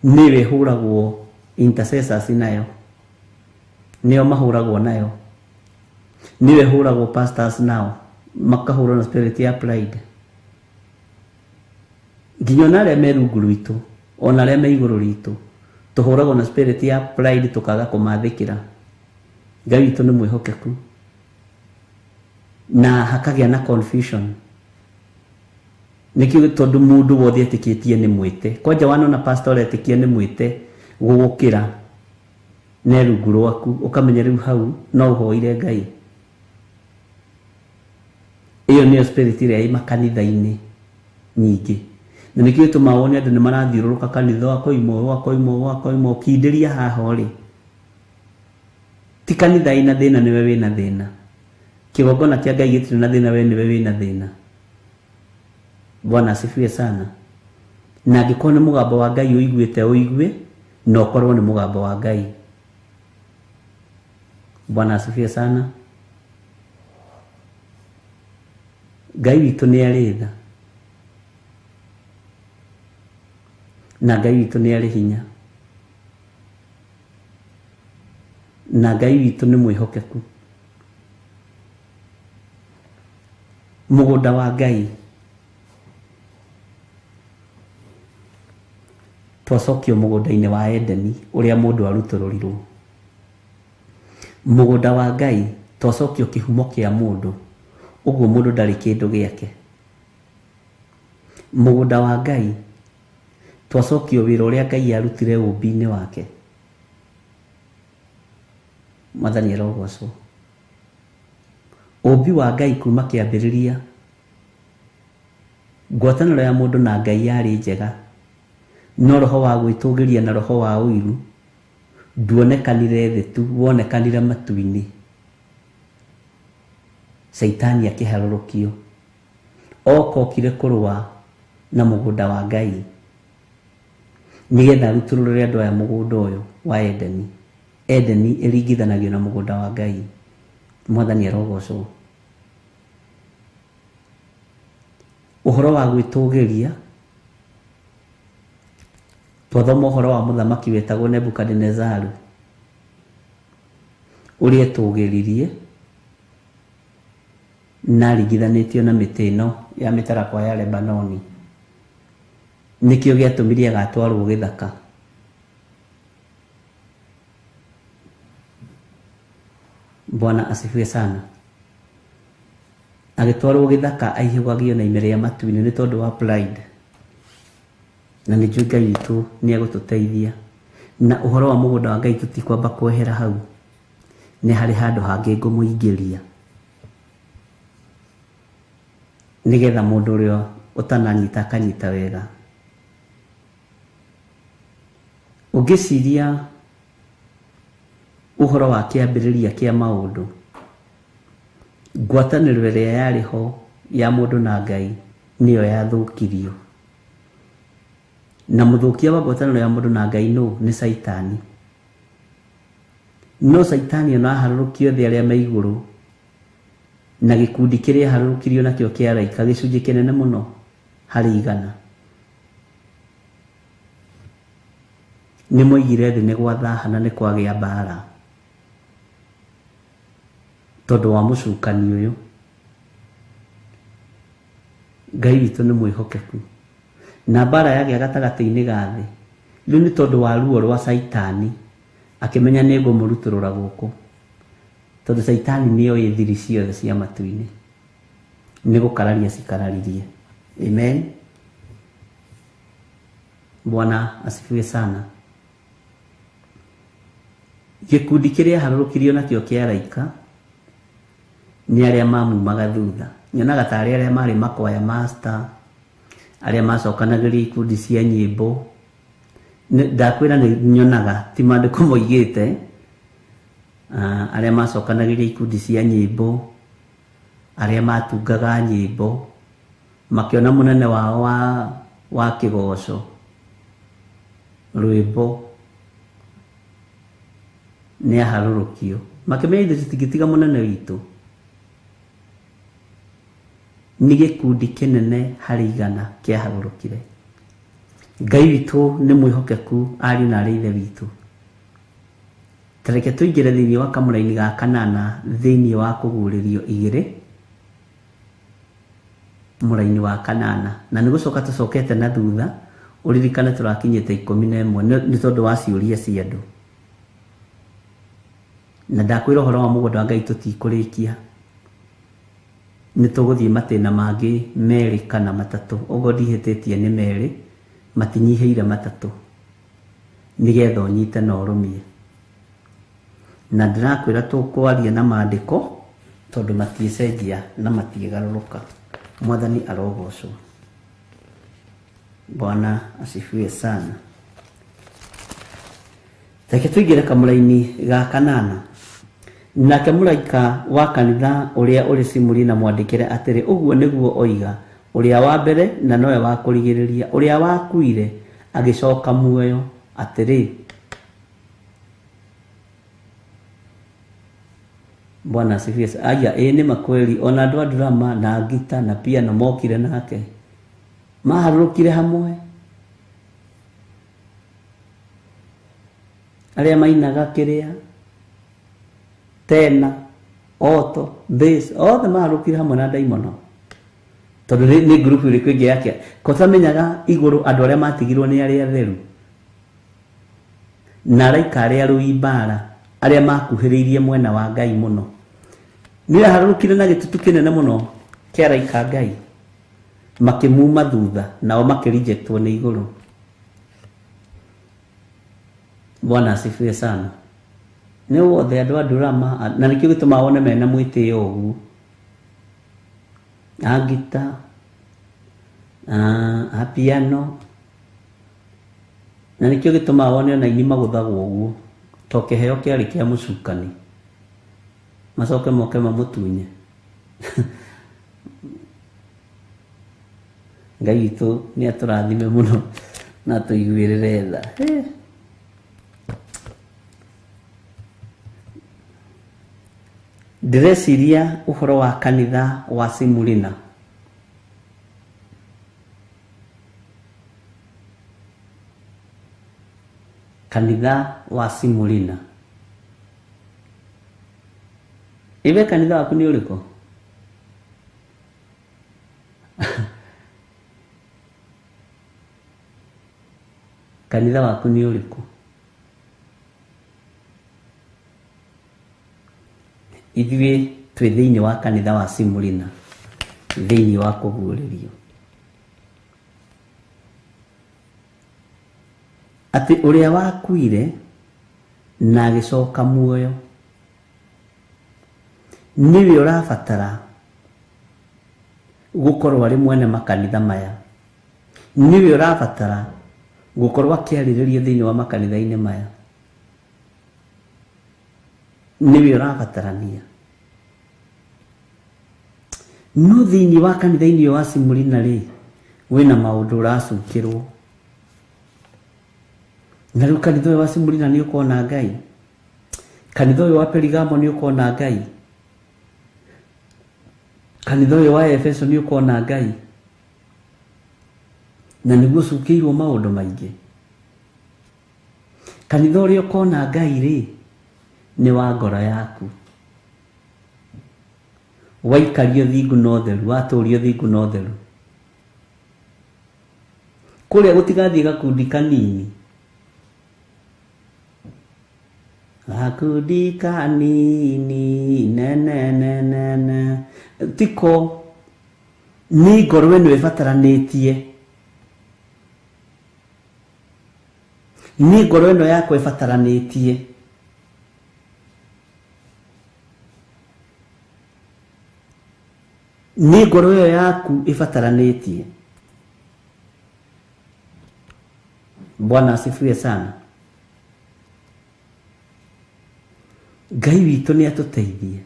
nĩyo ĩhũragwo intercessors nayo. Nĩo mahũragwo nayo. Nĩyo ĩhũragwo pastors nao. Makahũrwo na spirit ya pride. Nginya ona arĩa me rungu rwitũ, ona arĩa me igũrũ ritũ, tũhũragwo na spirit ya pride tũkaga kũmathĩkĩra. Ngai witũ nĩ mwĩhokeku. Na hakagĩa na confusion. Nĩkĩo tondũ mũndũ wothe etĩkĩtie nĩ mwĩte. Kwanja wanona pastor ũretĩkia nĩ mwĩte gũgũkĩra ne rungu rwaku, ũkamenya rĩu hau no ũhoire Ngai. Ĩyo nĩyo spirit ĩrĩa ĩ makanitha-inĩ nyingĩ. Na nĩkĩo gĩtũmaga wone andũ nĩ marathiũrũrũka kanitha, akoima ũyũ, akoima ũyũ, akoima ũyũ, kindĩria haha ũrĩ. Ti kanitha ĩna thĩna, nĩwe wĩna thĩna. Kĩgongona kĩa Ngai gĩtirĩ na thĩna, we nĩwe wĩna thĩna. Bwana asifiwe sana. Na angĩkorwo nĩ mũgambo wa Ngai ũiguĩte ũigue, na ũkorwo nĩ mũgambo wa Ngai. Bwana asifiwe sana. Ngai witũ nĩ arĩ tha. Na Ngai witũ nĩ arĩ hinya. Na Ngai witũ nĩ mwĩhokeku. Mũgũnda wa Ngai twacokio mũgũnda-inĩ wa Edeni ũrĩa mũndũ arutũrũrirwo. Mũgũnda wa Ngai twacokio kĩhumo kĩa mũndũ, ũguo mũndũ ndarĩ kĩndũ gĩake. Mũgũnda wa Ngai twacokio wĩra ũrĩa Ngai arutire ũmbi-inĩ wake. Mwathani arogocwo. Ũmbi wa Ngai kuma kĩambĩrĩria, ngwatanĩro ya mũndũ na Ngai yarĩ njega, no roho wa gwĩtũgĩria na roho wa ũiru nduonekanire thĩ tu, wonekanire matu-inĩ. Caitani akĩharũrũkio. Oka okire kũrũa na mũgũnda wa Ngai nĩgetha arutũrũrĩre andũ aya mũgũnda ũyũ wa Edeni. Edeni ĩringithanagio na mũgũnda wa Ngai. Mwathani arogocwo. Ũhoro wa gwĩtũgĩria, twathoma ũhoro wa mũthamaki wetagwo Nebukadinezaru ũrĩa etũgĩririe na aringithanĩtio na mĩtĩ ĩno ya mĩtarakwa ya Lebanoni. Nĩkĩo gĩatũmire agatwarwo gĩthaka. Bwana asifiwe sana. Agĩtwarwo gĩthaka aihũgagio na ime rĩa matu-inĩ nĩ tondũ wa pride. Na nĩ njũĩ Ngai witũ nĩ egũtũteithia. Na ũhoro wa mũgũnda wa Ngai tũtikwamba kwehera hau. Nĩ harĩ handũ hangĩ ngũmũingĩria. Nĩgetha mũndũ ũrĩa ũtananyita akanyita wega. Ũngĩciria ũhoro wa kĩambĩrĩria kĩa maũndũ, ngwatanĩro ĩrĩa yarĩ ho ya mũndũ na Ngai nĩyo yathũkirio. Na mũthũkia wa ngwatanĩro ya mũndũ na Ngai nũ? Nĩ Caitani. No Caitani ona aharũrũkio thĩ arĩa me igũrũ, na gĩkundi kĩrĩa aharũrũkirio nakĩo kĩa araika gĩcunjĩ kĩnene mũno harĩ igana. Nĩ moigire thĩ nĩ gwathaha na nĩ kwagĩa mbara tondũ wa mũcukani ũyũ. Ngai witũ nĩ mwĩhokeku. Na mbara yagĩa gatagatĩ-inĩ ga thĩ, rĩu nĩ tondũ wa ruo rwa Caitani, akĩmenya nĩ ngũmũrutũrũra gũkũ. Tondũ Caitani nĩoĩ thiri ciothe cia matu-inĩ. Nĩ gũkararia cikararirie. Amen. Bwana asifiwe sana. Gĩkundi kĩrĩa aharũrũkirio nakĩo kĩa araika nĩ arĩa mamumaga thutha. Nyonaga tarĩ arĩa marĩ makwaya master, arĩa macokanagĩrĩria ikundi cia nyĩmbo. Ndakwĩra nĩ nyonaga, ti maandĩko moigĩte, arĩa macokanagĩrĩria ikundi cia nyĩmbo, arĩa matungaga nyĩmbo, makĩona mũnene wao wa kĩgoco, rwĩmbo, nĩ aharũrũkio. Makĩmenya ithuĩ tũtingĩtiga mũnene witũ. Nĩ gĩkundi kĩnene harĩ igana kĩaharũrũkire. Ngai witũ nĩ mwĩhokeku ariũ na arĩ ithe witũ. Ta reke tũingĩre thĩinĩ wa kamũraini ga kanana thĩinĩ wa kũguũrĩrio igĩrĩ, mũraini wa kanana. Na nĩ gũcoka tũcokete na thutha, ũririkane tũrakinyĩte 11 nĩ tondũ wa ciũria cia andũ. Na ndakwĩra ũhoro wa mũgũnda wa Ngai tũtikũrĩkia. Nĩ tũgũthiĩ matĩna mangĩ merĩ kana matatũ. Ũguo ndihĩtĩtie nĩ merĩ, matinyihĩire matatũ. Nĩgetha ũnyite na ũrũmie. Na ndĩrakwĩra tũkwaria na maandĩko tondũ matiĩcenjia na matiĩgarũrũka. Mwathani arogocwo. Bwana asifiwe sana. Reke tũingĩre kamũraini ga kanana. Nake mũraika wa kanitha ũrĩa ũrĩ Simurina mwandĩkĩre atĩrĩ, ũguo nĩguo oiga, ũrĩa wa mbere na nowe wa kũrigĩrĩria, ũrĩa wakuire agĩcoka muoyo, atĩrĩ, Bwana asifiwe. Aya, ĩĩ nĩ makweli, ona andũ a drama na ngita na piano mokire nake. Maharũrũkire hamwe. Arĩa mainaga kĩrĩa, tena, oto, bass, othe maharũrũkire hamwe na ndaimono. Tondũ nĩ group ĩrĩkũ ĩngĩ yake? Ko tamenyaga igũrũ andũ arĩa matigirwo nĩ arĩa atheru. Na araika arĩa arũi mbara, arĩa makuhĩrĩirie mwena wa Ngai mũno. Nĩ aharũrũkire na gĩtutu kĩnene mũno kĩa araika Ngai. Makĩmuma thutha, nao makĩrejectwo nĩ igũrũ. Bwana asifiwe sana. Nĩ wothe andũ a drama, na nĩkĩo gĩtũmaga wone mena mwĩtĩo ũguo. A ngita, a piano, na nĩkĩo gĩtũmaga wone ona aini magũthagwo ũguo, to kĩheo kĩarĩ kĩa mũcukani. Macoke moke mamũtunye. Ngai witũ nĩ atũrathime mũno na atũiguĩrĩre tha. Ndĩreciria ũhoro wa kanitha wa Simurina. Kanitha wa Simurina. Iwe kanitha waku nĩ ũrĩkũ? Kanitha waku nĩ ũrĩkũ? Ithuĩ twĩ thĩinĩ wa kanitha wa Simurina. Thĩinĩ wa kũguũrĩrio atĩ ũrĩa wakuire na agĩcoka muoyo nĩwe ũrabatara gũkorwo arĩ mwene makanitha maya, nĩwe ũrabatara gũkorwo akĩarĩrĩrio thĩinĩ wa makanitha-inĩ maya, nĩwe ũrabatarania. No thĩinĩ wa kanitha-inĩ ũyũ wa Simulina rĩ, wĩna maũndũ ũracukĩrwo. Na rĩu kanitha ũyũ wa Simulina nĩ ũkona Ngai, kanitha ũyũ wa Perigamo nĩ ũkona Ngai, kanitha ũyũ wa Efeso nĩ ũkona Ngai, na nĩguo ũcukĩirwo maũndũ maingĩ. Kanitha ũrĩa ũkona Ngai rĩ, nĩ wa ngoro yaku. Waikario thingu na ũtheru, watũrio thingu na ũtheru. Kũrĩa gũtigathiĩ gakundi kanini, gakundi kanini nene nene ne, tiko nĩ ngoro ĩno ĩbataranĩtie, nĩ ngoro ĩno yakwa ĩbataranĩtie. Nĩ ngoro ĩyo yaku ĩbataranĩtie. Bwana asifiwe sana. Ngai witũ nĩ atũteithie,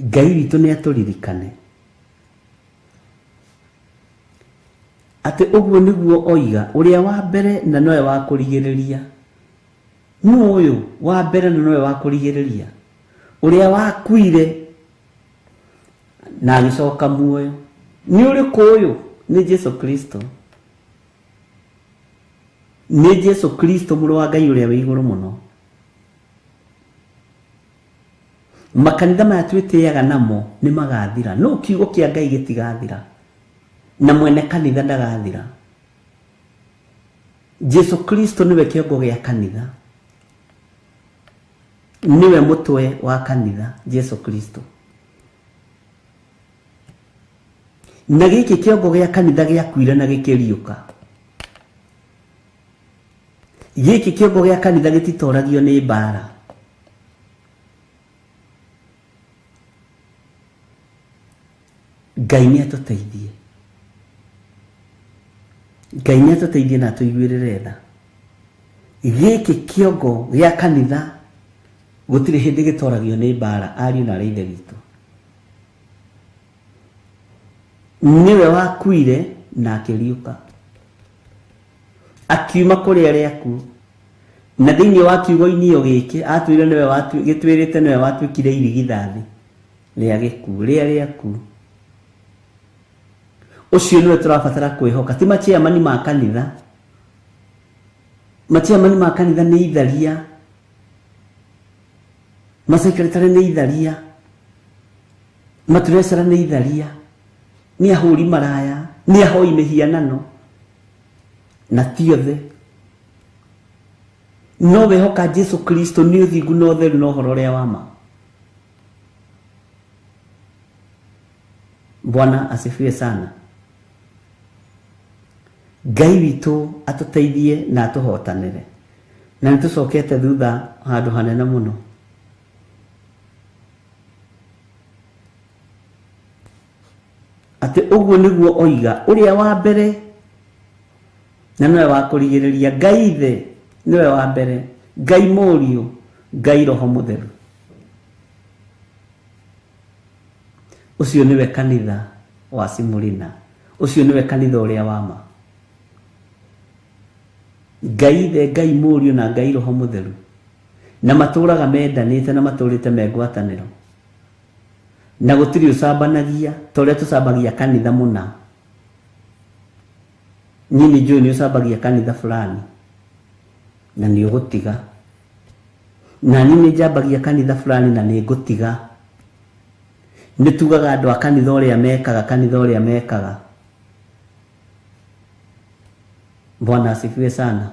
Ngai witũ nĩ atũririkane atĩ ũguo nĩguo oiga, ũrĩa wa mbere na nowe wa kũrigĩrĩria. Nũ ũyũ wa mbere na nowe wa kũrigĩrĩria? Ũrĩa wakuire na agĩcoka muoyo. Nĩ ũrĩkũ ũyũ? Nĩ Jesu Kristo. Nĩ Jesu Kristo mũrũ wa Ngai ũrĩa wĩ igũrũ mũno. Makanitha maya twĩtĩaga namo nĩ magathira, no kiugo kĩa Ngai gĩtigathira, na mwene kanitha ndagathira. Jesu Kristo nĩwe kĩongo gĩa kanitha, nĩwe mũtwe wa kanitha, Jesu Kristo. Na gĩkĩ kĩongo gĩa kanitha gĩakuire na gĩkĩriũka. Gĩkĩ kĩongo gĩa kanitha gĩtitoragio nĩ mbara. Ngai nĩ atũteithie, Ngai nĩ atũteithie na atũiguĩrĩre tha. Gĩkĩ kĩongo gĩa kanitha gũtirĩ hĩndĩ gĩtoragio nĩ mbara, ariũ na arĩ ithe witũ. Nĩwe wakuire na akĩriũka, akiuma kũrĩ arĩa akuũ. Na thĩinĩ wa kiugo-inĩ o gĩkĩ atwĩrire nĩwe gĩtwĩrĩte nĩwe watuĩkire irigithathi rĩa gĩkuũ, rĩa rĩaku. Ũcio nĩwe tũrabatara kwĩhoka, ti machairman ma kanitha. Machairman ma kanitha nĩ itharia, masekretary nĩ itharia, matreasurer nĩ itharia, nĩ ahũri maraya, nĩ ahoi mĩhianano, na ti othe. No wehoka Jesu Kristo nĩ ũthingu na ũtheru na ũhoro ũrĩa wa ma. Bwana asifiwe sana. Ngai witũ atũteithie na atũhotanĩre. Na nĩ tũcokete thutha handũ hanene mũno. Atĩ ũguo nĩguo oiga, ũrĩa wa mbere na nĩwe wa kũrigĩrĩria. Ngai Ithe nĩwe wa mbere, Ngai Mũriũ, Ngai Roho Mũtheru. Ũcio nĩwe kanitha wa Simulina, ũcio nĩwe kanitha ũrĩa wa ma. Ngai Ithe, Ngai Mũriũ na Ngai Roho Mũtheru, na matũraga mendanĩte na matũrĩte me ngwatanĩro, na gũtirĩ ũcambanagia ta ũrĩa tũcambagia kanitha mũna. Niĩ nĩ njũĩ nĩ ũcambagia kanitha fulani na nĩ ũgũtiga, na niĩ nĩ njambagia kanitha fulani na nĩ ngũtiga. Nĩ tugaga andũ a kanitha ũrĩa mekaga, kanitha ũrĩa mekaga. Bwana asifiwe sana.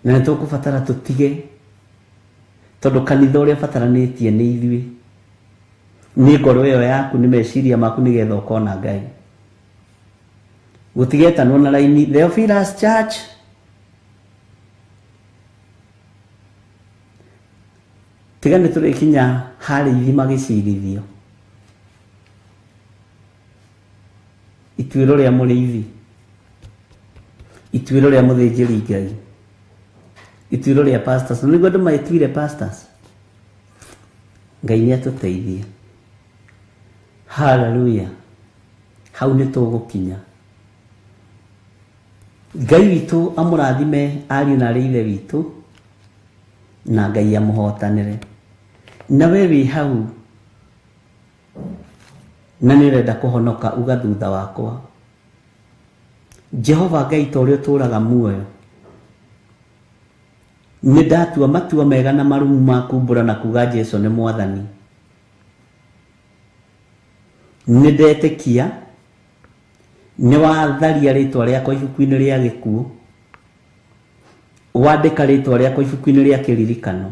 Na nĩ tũkũbatara tũtige, tondũ kanitha ũrĩa ũbataranĩtie nĩ ithuĩ. Nĩ ngoro ĩyo yaku, nĩ meciria maku, nĩgetha ũkona Ngai. Gũtigetanwo na raini Theophilus Church. Tiga nĩ tũrĩkinya harĩa magĩcirithio ituĩro rĩa mũrĩithi, ituĩro rĩa mũthĩnjĩri Ngai, ituĩro rĩa pastors. Nĩguo andũ maĩtuire pastors. Ngai nĩ atũteithie. Haleluya. Hau nĩ tũgũkinya. Ngai witũ amũrathime ariũ na arĩ ithe witũ, na Ngai amũhotanĩre. Na we wĩ hau na nĩ ũrenda kũhonoka, uga thutha wakwa, Jehova Ngai ta ũrĩa ũtũũraga muoyo, nĩ ndatua matua mega na marumu ma kumbũra na kuga Jesu nĩ mwathani. Nĩ ndetĩkia nĩ watharia rĩtwa rĩakwa ibuku-inĩ rĩa gĩkuũ, wandĩka rĩtwa rĩakwa ibuku-inĩ rĩa kĩririkano.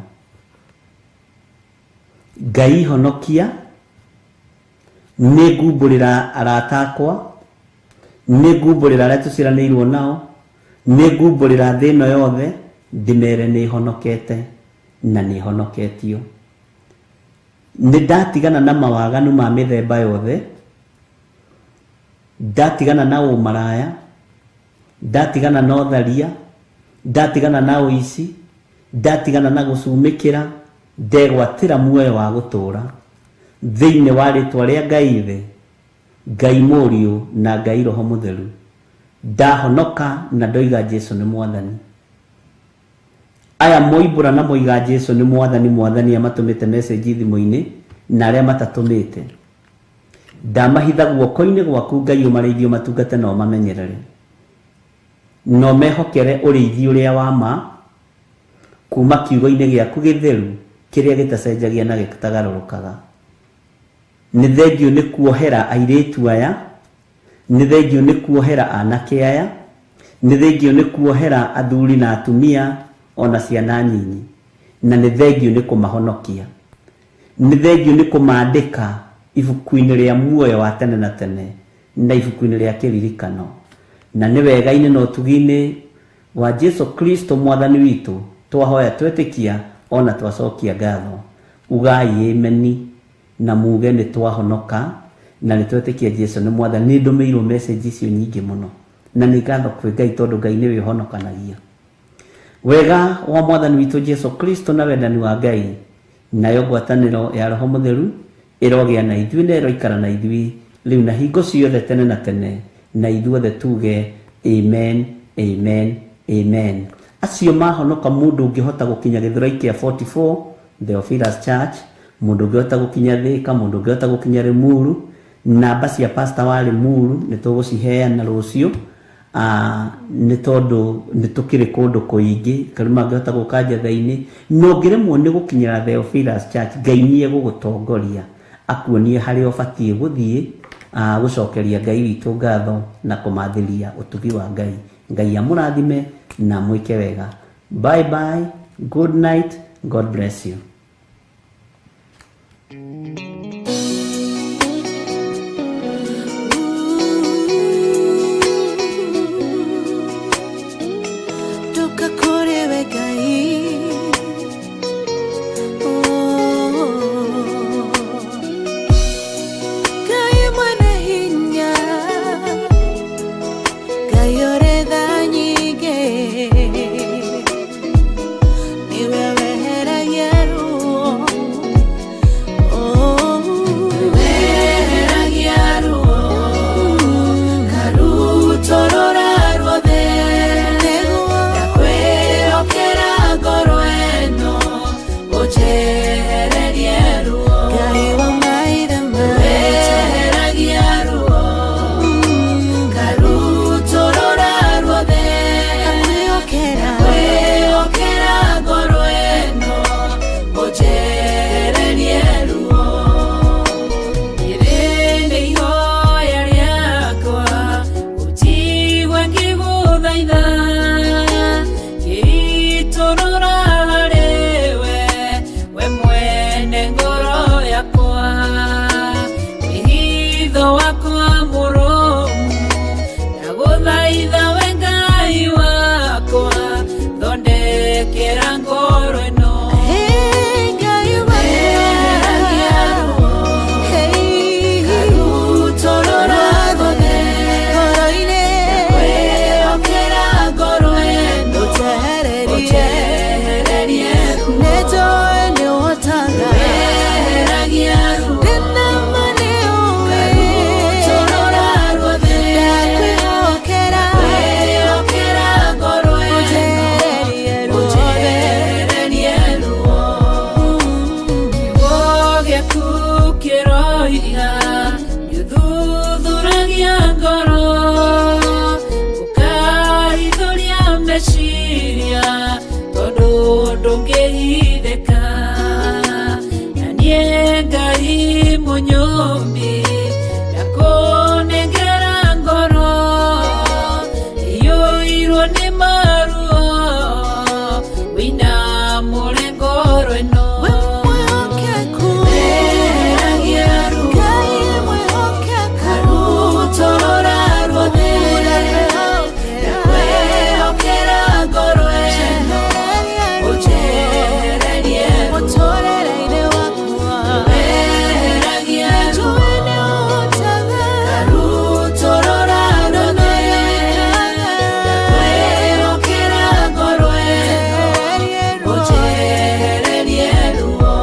Ngai honokia, nĩ ngumbũrĩra arata akwa, nĩ ngumbũrĩra arĩa tũciaranĩirwo nao, nĩ ngumbũrĩra thĩ ĩno yothe, ndĩmere nĩ honokete na nĩ honoketio. Nĩ ndatigana na mawaganu ma mĩthemba yothe, ndatigana na ũmaraya, ndatigana na ũtharia, ndatigana na ũici, ndatigana na gũcumĩkĩra, ndegwatĩra muoyo wa gũtũũra thĩinĩ wa rĩtwa rĩa Ngai Ithe, Ngai Mũriũ na Ngai Roho Mũtheru. Ndahonoka na ndoiga Jesu nĩ mwathani. Aya moimbũra na moiga Jesu nĩ mwathani, mwathani amatũmĩte message thimũ-inĩ na arĩa matatũmĩte. Ndamahitha guoko-inĩ gwaku Ngai, ũmarĩithie, ũmatungate na ũmamenyerere, na ũmehokere ũrĩithi ũrĩa wa ma kuma kiugo-inĩ gĩaku gĩtheru kĩrĩa gĩtacenjagia na gĩtagarũrũkaga. Nĩ thengio nĩ kuohera airĩtu aya, nĩ thengio nĩ kuohera anake aya, nĩ thengio nĩ kuohera athuri na atumia ona ciana nyinyi, na nĩ thengio nĩ kũmahonokia, nĩ thengio nĩ kũmandĩka ibuku-inĩ rĩa muoyo wa tene na tene na ibuku-inĩ rĩa kĩririkano. Na nĩ wega-inĩ na ũtugi-inĩ wa Jesu Kristo mwathani witũ twahoya twetĩkia ona twacokia ngatho. Ugai ameni na muge nĩ twahonoka na nĩ twetĩkia Jesu nĩ mwathani. Nĩ ndũmĩirwo message icio nyingĩ mũno, na nĩ ngatho kwĩ Ngai tondũ Ngai nĩwe ũhonokanagia. Wega wa mwathani witũ Jesu Kristo na wendani wa Ngai nayo ngwatanĩro ya Roho Mũtheru ĩrogĩa na ithuĩ na ĩroikara na ithuĩ rĩu na hingo ciothe tene na tene, na ithuothe tuge amen, amen, amen. Acio mahonoka, mũndũ ũngĩhota gũkinya Gĩthũrai kĩa 44 Theophilus Church, mũndũ ũngĩhota gũkinya Thĩka, mũndũ ũngĩhota gũkinya Limuru, namba cia pastor wa Limuru nĩ tũgũciheana rũciũ, nĩ tondũ nĩ tũkĩrĩ kũndũ kũingĩ, karĩ mangĩhota gũka Njetha-inĩ. Na ũngĩremwo nĩ gũkinyĩra Theophilus Church, Ngai nĩ egũgũtongoria akuonie harĩa ũbatiĩ gũthiĩ, gũcokeria Ngai witũ ngatho na kũmathĩria ũtugi wa Ngai. Ngai amũrathime na mwĩke wega. Bye bye, good night, God bless you. Ndoka kũrĩ we Ngai. Oh. Ngai mwene hinya, Ngai ũrĩ tha nyingĩ, nĩwe weheragia ruo. Oh. Ndũngĩhithĩka na niĩ Ngai mũnyũmbi ndakũnengera ngoro iyũirwo nĩ maruo wĩna mũrengoro ĩno. Weheragia ruo karutũrũra ruothe, ndakwĩhokera ngoro ĩno ũnjehererie ruo. Weheragia ruo karutũrũra ruothe, ndakwĩhokera ngoro ĩno ũnjehererie ruo.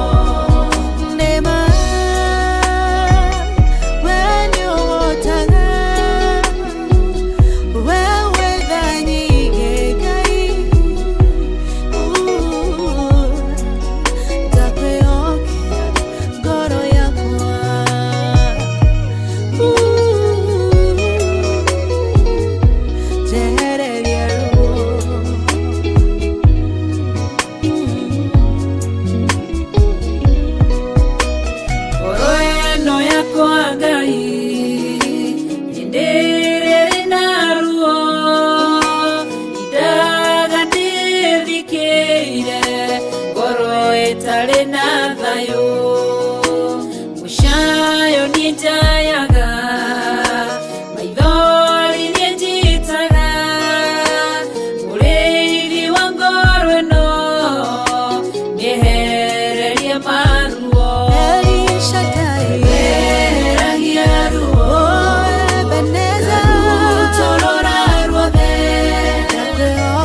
Ngoro ĩno yakwa Ngai hĩndĩ ĩrĩa ĩna ruo indaga ndĩthikĩire ngoro ĩtarĩ na thayũ mũcayo niĩ njayaga maithori niĩ njitaga mũrĩithi wa ngoro ĩno mĩehererie maruo. Weheragia ruo karutũrũra ruothe,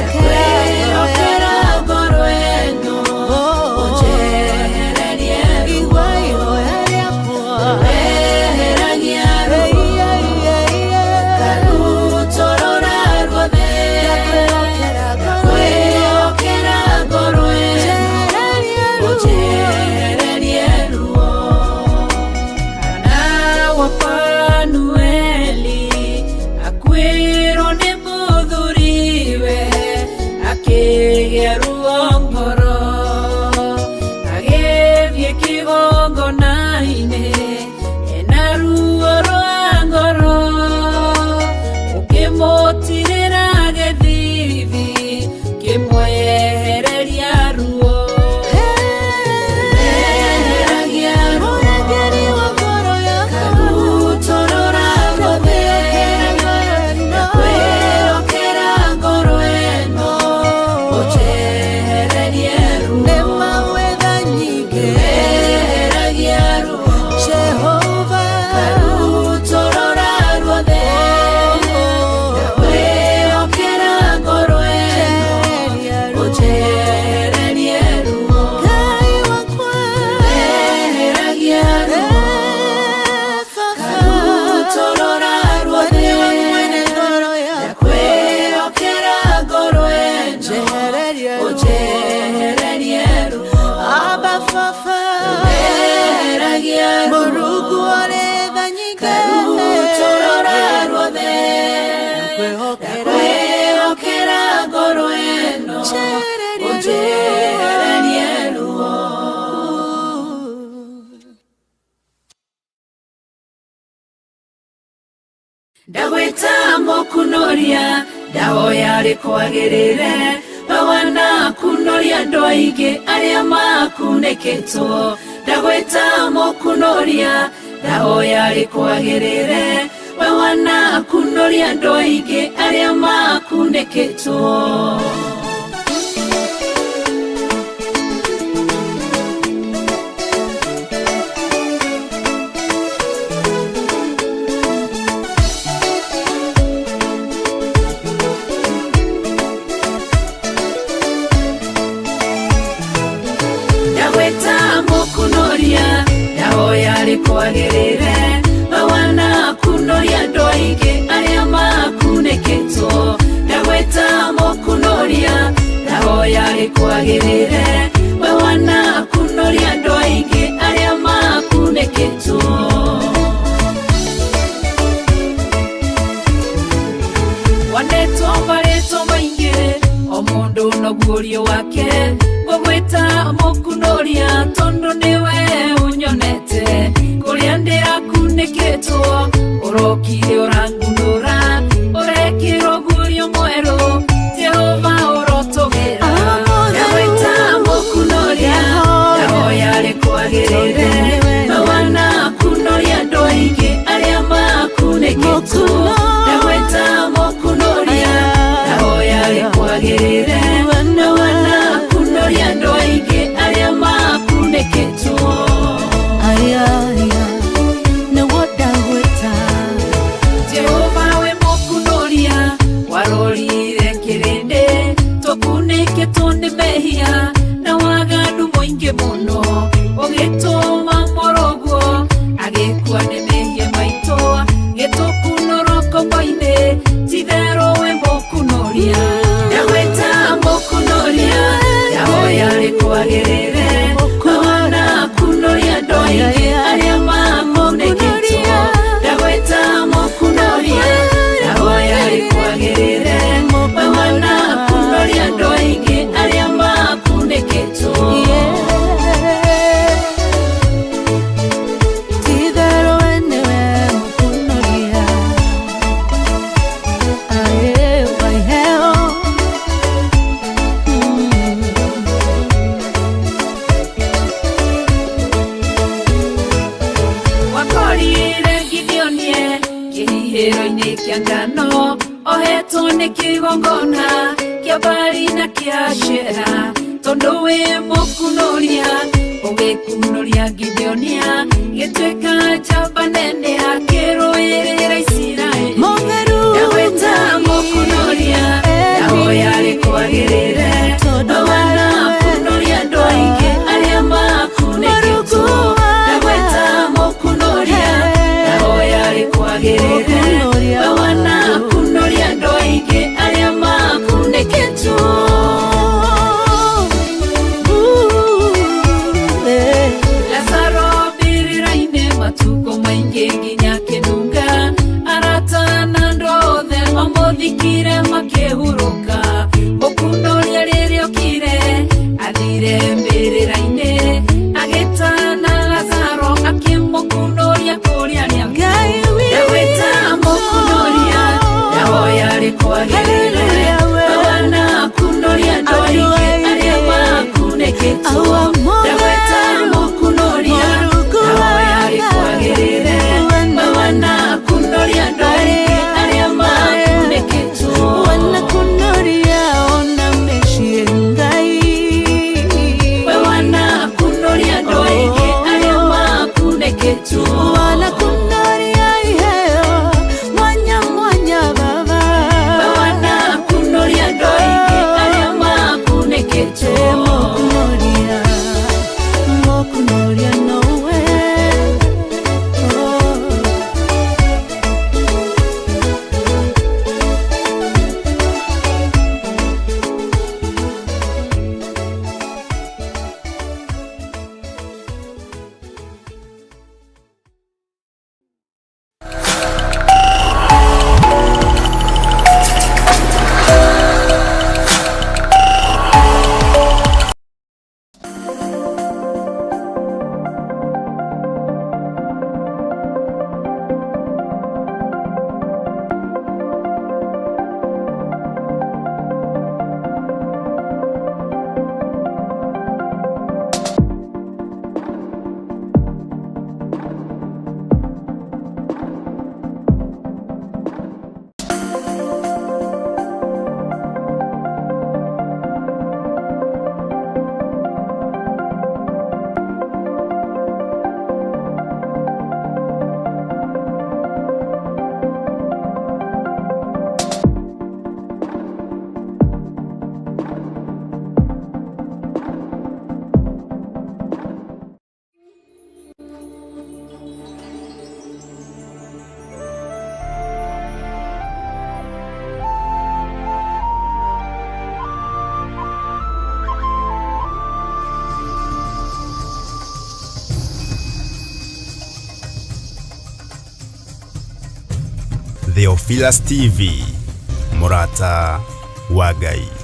ndakwĩhokera ngoro ĩno ũnjehererie ruo. Weheragia ruo karutũrũra ruothe, ndakwĩhokera ngoro ĩno ũnjehererie ruo. Kana wa Fanueli akuĩrwo nĩ mũthuriwe akĩgĩa ruo ngoro agĩthiĩ kĩgongona-inĩ ena ruo rwa ngoro ũkĩmũtirĩra gĩthithi kĩmwehereria ruo. Weheragia ruo karutũrũra ruothe, ndakwĩhokera ngoro ĩno ũnjehererie ruo. Weheragia ruo karutũrũra ruothe, ndakwĩhokera ngoro ĩno ũnjehererie ruo. Weheragia ruo karutũrũra ruothe, ndakwĩhokera ngoro ĩno ũnjehererie ruo. Weheragia ruo karutũrũra ruothe, ndakwĩhokera ngoro ĩno ũnjehererie ruo. Ndagwĩta mũkunoria ndahoya rĩkwagĩrĩre we wanakunoria andũ aingĩ arĩa makunĩkĩtwo. Ndagwĩta mũkunoria ndahoya rĩkwagĩrĩre we wanakunoria andũ aingĩ arĩa makunĩkĩtwo. Ndagwĩta mũkunoria ndahoya rĩkwagĩrĩre we wanakunoria andũ aingĩ arĩa makunĩkĩtwo. Ndagwĩta mũkunoria ndahoya rĩkwagĩrĩre we wanakunoria andũ aingĩ arĩa makunĩkĩtwo. Wanetwo marĩtwo maingĩ o mũndũ noguo ũrio wake ngũgwĩta Ndagwĩta mũkunoria tondũ nĩwe ũnyonete kũrĩa ndĩrakunĩkĩtwo ũrokire ũrangunũra ũrekĩrwo gurio mwerũ Jehova ũrotũgĩra. Ndagwĩta mũkunoria ndahoya rĩkwagĩrĩre mawana kunoria andũ aingĩ arĩa makunĩkĩtwo. Ndagwĩta mũkunoria ndahoya rĩkwagĩrĩre mawana kunoria andũ aingĩ arĩa makunĩkĩtwo. Jehova we mũkunoria warorire kĩrĩndĩ tũkunĩkĩtwo nĩ mehia na waganu mũingĩ mũno ũgĩtũma mũrũguo agĩkua nĩ mehia maitũ gĩtũkunũrwo ngombo-inĩ titherũ we mũkunoria. Ndagwĩta mũkunoria ndahoya rĩkwagĩrĩre mawana kunoria andũ aingĩ arĩa makunĩkĩtwo. Ndagwĩta mũkunoria ndahoya rĩkwagĩrĩre mawana kunoria andũ aingĩ arĩa makunĩkĩtwo. Wakorire Gideonie kĩhihĩro-inĩ kĩa ngano ohetwo nĩ kĩgongona kĩa Baali na kĩa Ashera tondũ wĩ mũkunoria ũgĩkunoria Gideonia gĩtuĩka njamba nene akĩrũĩrĩra Isiraeli. Ndagwĩta mũkunoria ndahoya rĩkwagĩrĩre mawana kunoria andũ aingĩ arĩa makunĩkĩtwo. Ndagwĩta mũkunoria ndahoya rĩkwagĩrĩre mawana kunoria andũ aingĩ arĩa makunĩkĩtwo. Lazaro mbĩrĩra-inĩ matukũ maingĩ nginya kĩnunga arata na andũ othe mamũthikire makĩhurũka mũkunoria rĩrĩa okire athire mbĩrĩra-inĩ agĩtana Lazaro akĩmũkunoria kũrĩa arĩa. Ndagwĩta mũkunoria ndahoya rĩkwagĩrĩre mawana kunoria andũ aingĩ arĩa makunĩkĩtwo. Ndagwĩta mũkunoria ndahoya rĩkwagĩrĩre mawana kunoria andũ aingĩ arĩa makunĩkĩtwo. Mawana kunoria andũ aingĩ arĩa makunĩkĩtwo. Mawana kunoria andũ aingĩ arĩa makunĩkĩtwo. Theophilus TV, Murata wa Ngai.